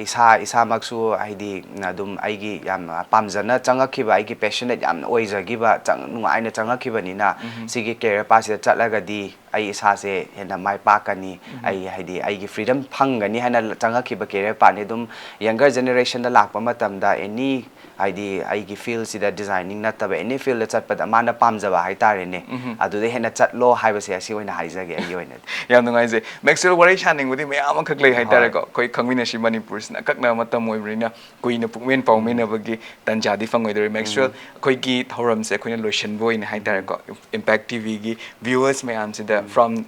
ꯏꯁꯥ ꯏꯁꯥꯃꯛꯁꯨ ꯍꯥꯏꯗꯤ ꯑꯗꯨꯝ ꯑꯩꯒꯤ ꯌꯥꯝ ꯄꯥꯝꯖꯅ ꯆꯪꯉꯛꯈꯤꯕ, ꯑꯩꯒꯤ ꯄꯦꯁꯟꯅꯦꯠ ꯌꯥꯝꯅ ꯑꯣꯏꯖꯈꯤꯕ, ꯆꯪ-, ꯅꯨꯡꯉꯥꯏꯅ ꯆꯪꯉꯛꯈꯤꯕꯅꯤꯅ ꯁꯤꯒꯤ ꯀꯦꯔꯤꯌꯔ ꯄꯥꯠꯁꯤꯗ ꯆꯠꯂꯒꯗꯤ ꯑꯩ ꯏꯁꯥꯁꯦ ꯍꯦꯟꯅ ꯃꯥꯏ ꯄꯥꯛꯀꯅꯤ, ꯑꯩ ꯍꯥꯏꯗꯤ ꯑꯩꯒꯤ freedom ꯐꯪꯒꯅꯤ ꯍꯥꯏꯅ ꯆꯪꯉꯛꯈꯤꯕ career pathꯅꯤ꯫ ꯑꯗꯨꯝ younger generationꯗ ꯂꯥꯛꯄ ꯃꯇꯝꯗ any ꯍꯥꯏꯗꯤ ꯑꯩꯒꯤ fieldꯁꯤꯗ designing ꯅꯠꯇꯕ any fieldꯗ ꯆꯠꯄꯗ ꯃꯥꯅ ꯄꯥꯝꯖꯕ ꯍꯥꯏꯇꯥꯔꯦꯅꯦ, ꯑꯗꯨꯗ ꯍꯦꯟꯅ ꯆꯠꯂꯣ ꯍꯥꯏꯕꯁꯦ ꯑꯁꯤ ꯑꯣꯏꯅ ꯍꯥꯏꯖꯒꯦ ꯑꯩꯒꯤ ꯑꯣꯏꯅꯗꯤ꯫ ꯌꯥꯝ ꯅꯨꯡꯉꯥꯏꯖꯩ ꯃꯦꯛꯁꯋꯦꯜ꯫ ꯋꯥꯔꯤ ꯁꯥꯅꯤꯡꯕꯗꯤ ꯃꯌꯥꯝ ꯑꯃꯈꯛ ꯂꯩ ꯍꯥꯏꯇꯥꯔꯦꯀꯣ꯫ ꯑꯩꯈꯣꯏ ꯈꯪꯃꯤꯟꯅꯁꯤ ꯃꯅꯤꯄꯨꯔꯁꯤꯅ ꯑꯀꯛꯅꯕ ꯃꯇꯝ ꯑꯣꯏꯕꯅꯤꯅ ꯀꯨꯏꯅ ꯄꯨꯛꯃꯦꯟ ꯄꯥꯎꯃꯤꯟꯅꯕꯒꯤ ꯇꯥꯟꯖꯥꯗꯤ ꯐꯪꯉꯣꯏꯗꯧꯔꯤ꯫ ꯃꯦꯛꯁꯋꯦꯜ, ꯑꯩꯈꯣꯏꯒꯤ ꯊꯧꯔꯝꯁꯦ ꯑꯩꯈꯣꯏꯅ ꯂꯣꯏꯁꯤꯟꯕ ꯑꯣꯏꯅ ꯍꯥꯏꯇꯥꯔꯦꯀꯣ, Impact TVꯒꯤ viewers ꯃꯌꯥꯝꯁꯤꯗ from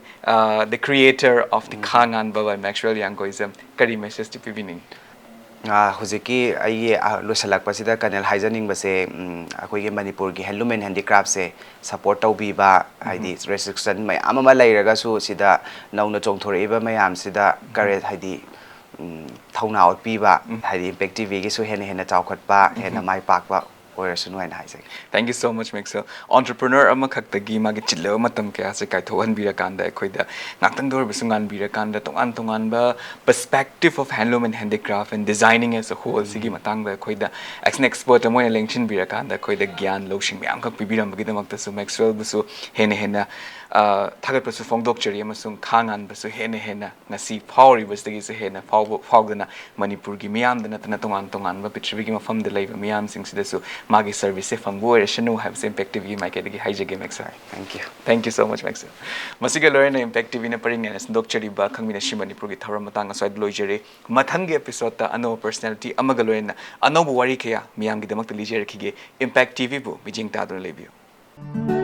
the creator of the ꯈꯥ ꯉꯥꯟꯕ by Maxwell Yangoism ꯀꯔꯤ messageꯇꯤ ꯄꯤꯕꯤꯅꯤꯡꯉꯤ? ꯑꯥ, ꯍꯧꯖꯤꯛꯀꯤ ꯑꯩꯒꯤ, ꯑꯥ, ꯂꯣꯏꯁꯤꯜꯂꯛꯄꯁꯤꯗ ꯀꯔꯅꯦꯜ ꯍꯥꯏꯖꯅꯤꯡꯕꯁꯦ, ꯎꯝ, ꯑꯩꯈꯣꯏꯒꯤ ꯃꯅꯤꯄꯨꯔꯒꯤ handloom and handicraftꯁꯦ support ꯇꯧꯕꯤꯕ, ꯍꯥꯏꯗꯤ restriction ꯃꯌꯥꯝ ꯑꯃ ꯂꯩꯔꯒꯁꯨ ꯁꯤꯗ ꯅꯧꯅ ꯆꯣꯡꯊꯣꯔꯛꯏꯕ ꯃꯌꯥꯝꯁꯤꯗ ꯀꯔꯦ-, ꯍꯥꯏꯗꯤ, ꯎꯝ, ꯊꯧꯅꯥ ꯎꯠꯄꯤꯕ, ꯍꯥꯏꯗꯤ Impact TVꯒꯤꯁꯨ ꯍꯦꯟꯅ ꯍꯦꯟꯅ ꯆꯥꯎꯈꯠꯄ, ꯍꯦꯟꯅ ꯃꯥꯏ ꯄꯥꯛꯄ ꯑꯣꯏꯔꯁꯅꯨ ꯍꯥꯏꯅ ꯍꯥꯏꯖꯒꯦ꯫ Thank you so much, Maxwell. Entrepreneur ꯑꯃꯈꯛꯇꯒꯤ ꯃꯥꯒꯤ ꯆꯤꯜꯂꯕ ꯃꯇꯝ ꯀꯌꯥꯁꯦ ꯀꯥꯏꯊꯣꯛꯍꯟꯕꯤꯔꯀꯥꯟꯗ ꯑꯩꯈꯣꯏꯗ ꯉꯥꯛꯇꯪꯗ ꯑꯣꯏꯔꯕꯁꯨ ꯉꯥꯟꯕꯤꯔꯀꯥꯟꯗ ꯇꯣꯉꯥꯟ ꯇꯣꯉꯥꯟꯕ perspective of handloom and handicraft and designing as a whole ꯁꯤꯒꯤ ꯃꯇꯥꯡꯗ ꯑꯩꯈꯣꯏꯗ as an expert ꯑꯃ ꯑꯣꯏꯅ ꯂꯦꯡꯁꯤꯟꯕꯤꯔꯀꯥꯟꯗ ꯑꯩꯈꯣꯏꯗ ꯒ꯭ꯌꯥꯟ ꯂꯧꯁꯤꯡ ꯃꯌꯥꯝꯈꯛ ꯄꯤꯕꯤꯔꯝꯕꯒꯤꯗꯃꯛꯇꯁꯨ ꯃꯦꯛꯁꯋꯦꯜꯕꯨꯁꯨ ꯍꯦꯟꯅ ꯍꯦꯟꯅ, ꯑ, ꯊꯥꯒꯠꯄꯁꯨ ꯐꯣꯡꯗꯣꯛꯆꯔꯤ ꯑꯃꯁꯨꯡ ꯈꯥ ꯉꯥꯟꯕꯁꯨ ꯍꯦꯟꯅ ꯍꯦꯟꯅ ꯉꯁꯤ ꯐꯥꯎꯔꯤꯕꯁꯤꯗꯒꯤꯁꯨ ꯍꯦꯟꯅ ꯐꯥꯎꯕ-, ꯐꯥꯎꯗꯅ ꯃꯅꯤꯄꯨꯔꯒꯤ ꯃꯤꯌꯥꯝꯗ ꯅꯠꯇꯅ ꯇꯣꯉꯥꯟ ꯇꯣꯉꯥꯟꯕ ꯄ꯭ꯔꯤꯊꯤꯕꯤꯒꯤ ꯃꯐꯝꯗ ꯂꯩꯕ ꯃꯤꯌꯥꯝꯁꯤꯡꯁꯤꯗꯁꯨ ꯃꯥꯒꯤ serviceꯁꯦ ꯐꯪꯕ ꯑꯣꯏꯔꯁꯅꯨ ꯍꯥꯏꯕꯁꯦ Impact TVꯒꯤ ꯃꯥꯏꯀꯩꯗꯒꯤ ꯍꯥꯏꯖꯒꯦ, ꯃꯦꯛꯁꯋꯦꯜ꯫ Thank you. Thank you so much, ꯃꯦꯛꯁꯋꯦꯜ꯫ ꯃꯁꯤꯒ ꯂꯣꯏꯅꯅ Impact TVꯅ ꯄꯔꯤꯡ ꯅꯥꯏꯅ ꯁꯟꯗꯣꯛꯆꯔꯤꯕ ꯈꯪꯃꯤꯟꯅꯁꯤ ꯃꯅꯤꯄꯨꯔꯒꯤ ꯊꯧꯔꯝ ꯃꯇꯥꯡ ꯑꯁ꯭ꯋꯥꯏꯗ ꯂꯣꯏꯖꯔꯦ꯫ ꯃꯊꯪꯒꯤ episodeꯇ ꯑꯅꯧꯕ personality ꯑꯃꯒ ꯂꯣꯏꯅꯅ ꯑꯅꯧꯕ ꯋꯥꯔꯤ ꯀꯌꯥ ꯃꯤꯌꯥꯝꯒꯤꯗꯃꯛꯇ ꯂꯤꯖꯔꯛꯈꯤꯒꯦ꯫ Impact TVꯕꯨ ꯃꯤꯠꯌꯦꯡ ꯇꯥꯗꯨꯅ ꯂꯩꯕꯤꯌꯨ꯫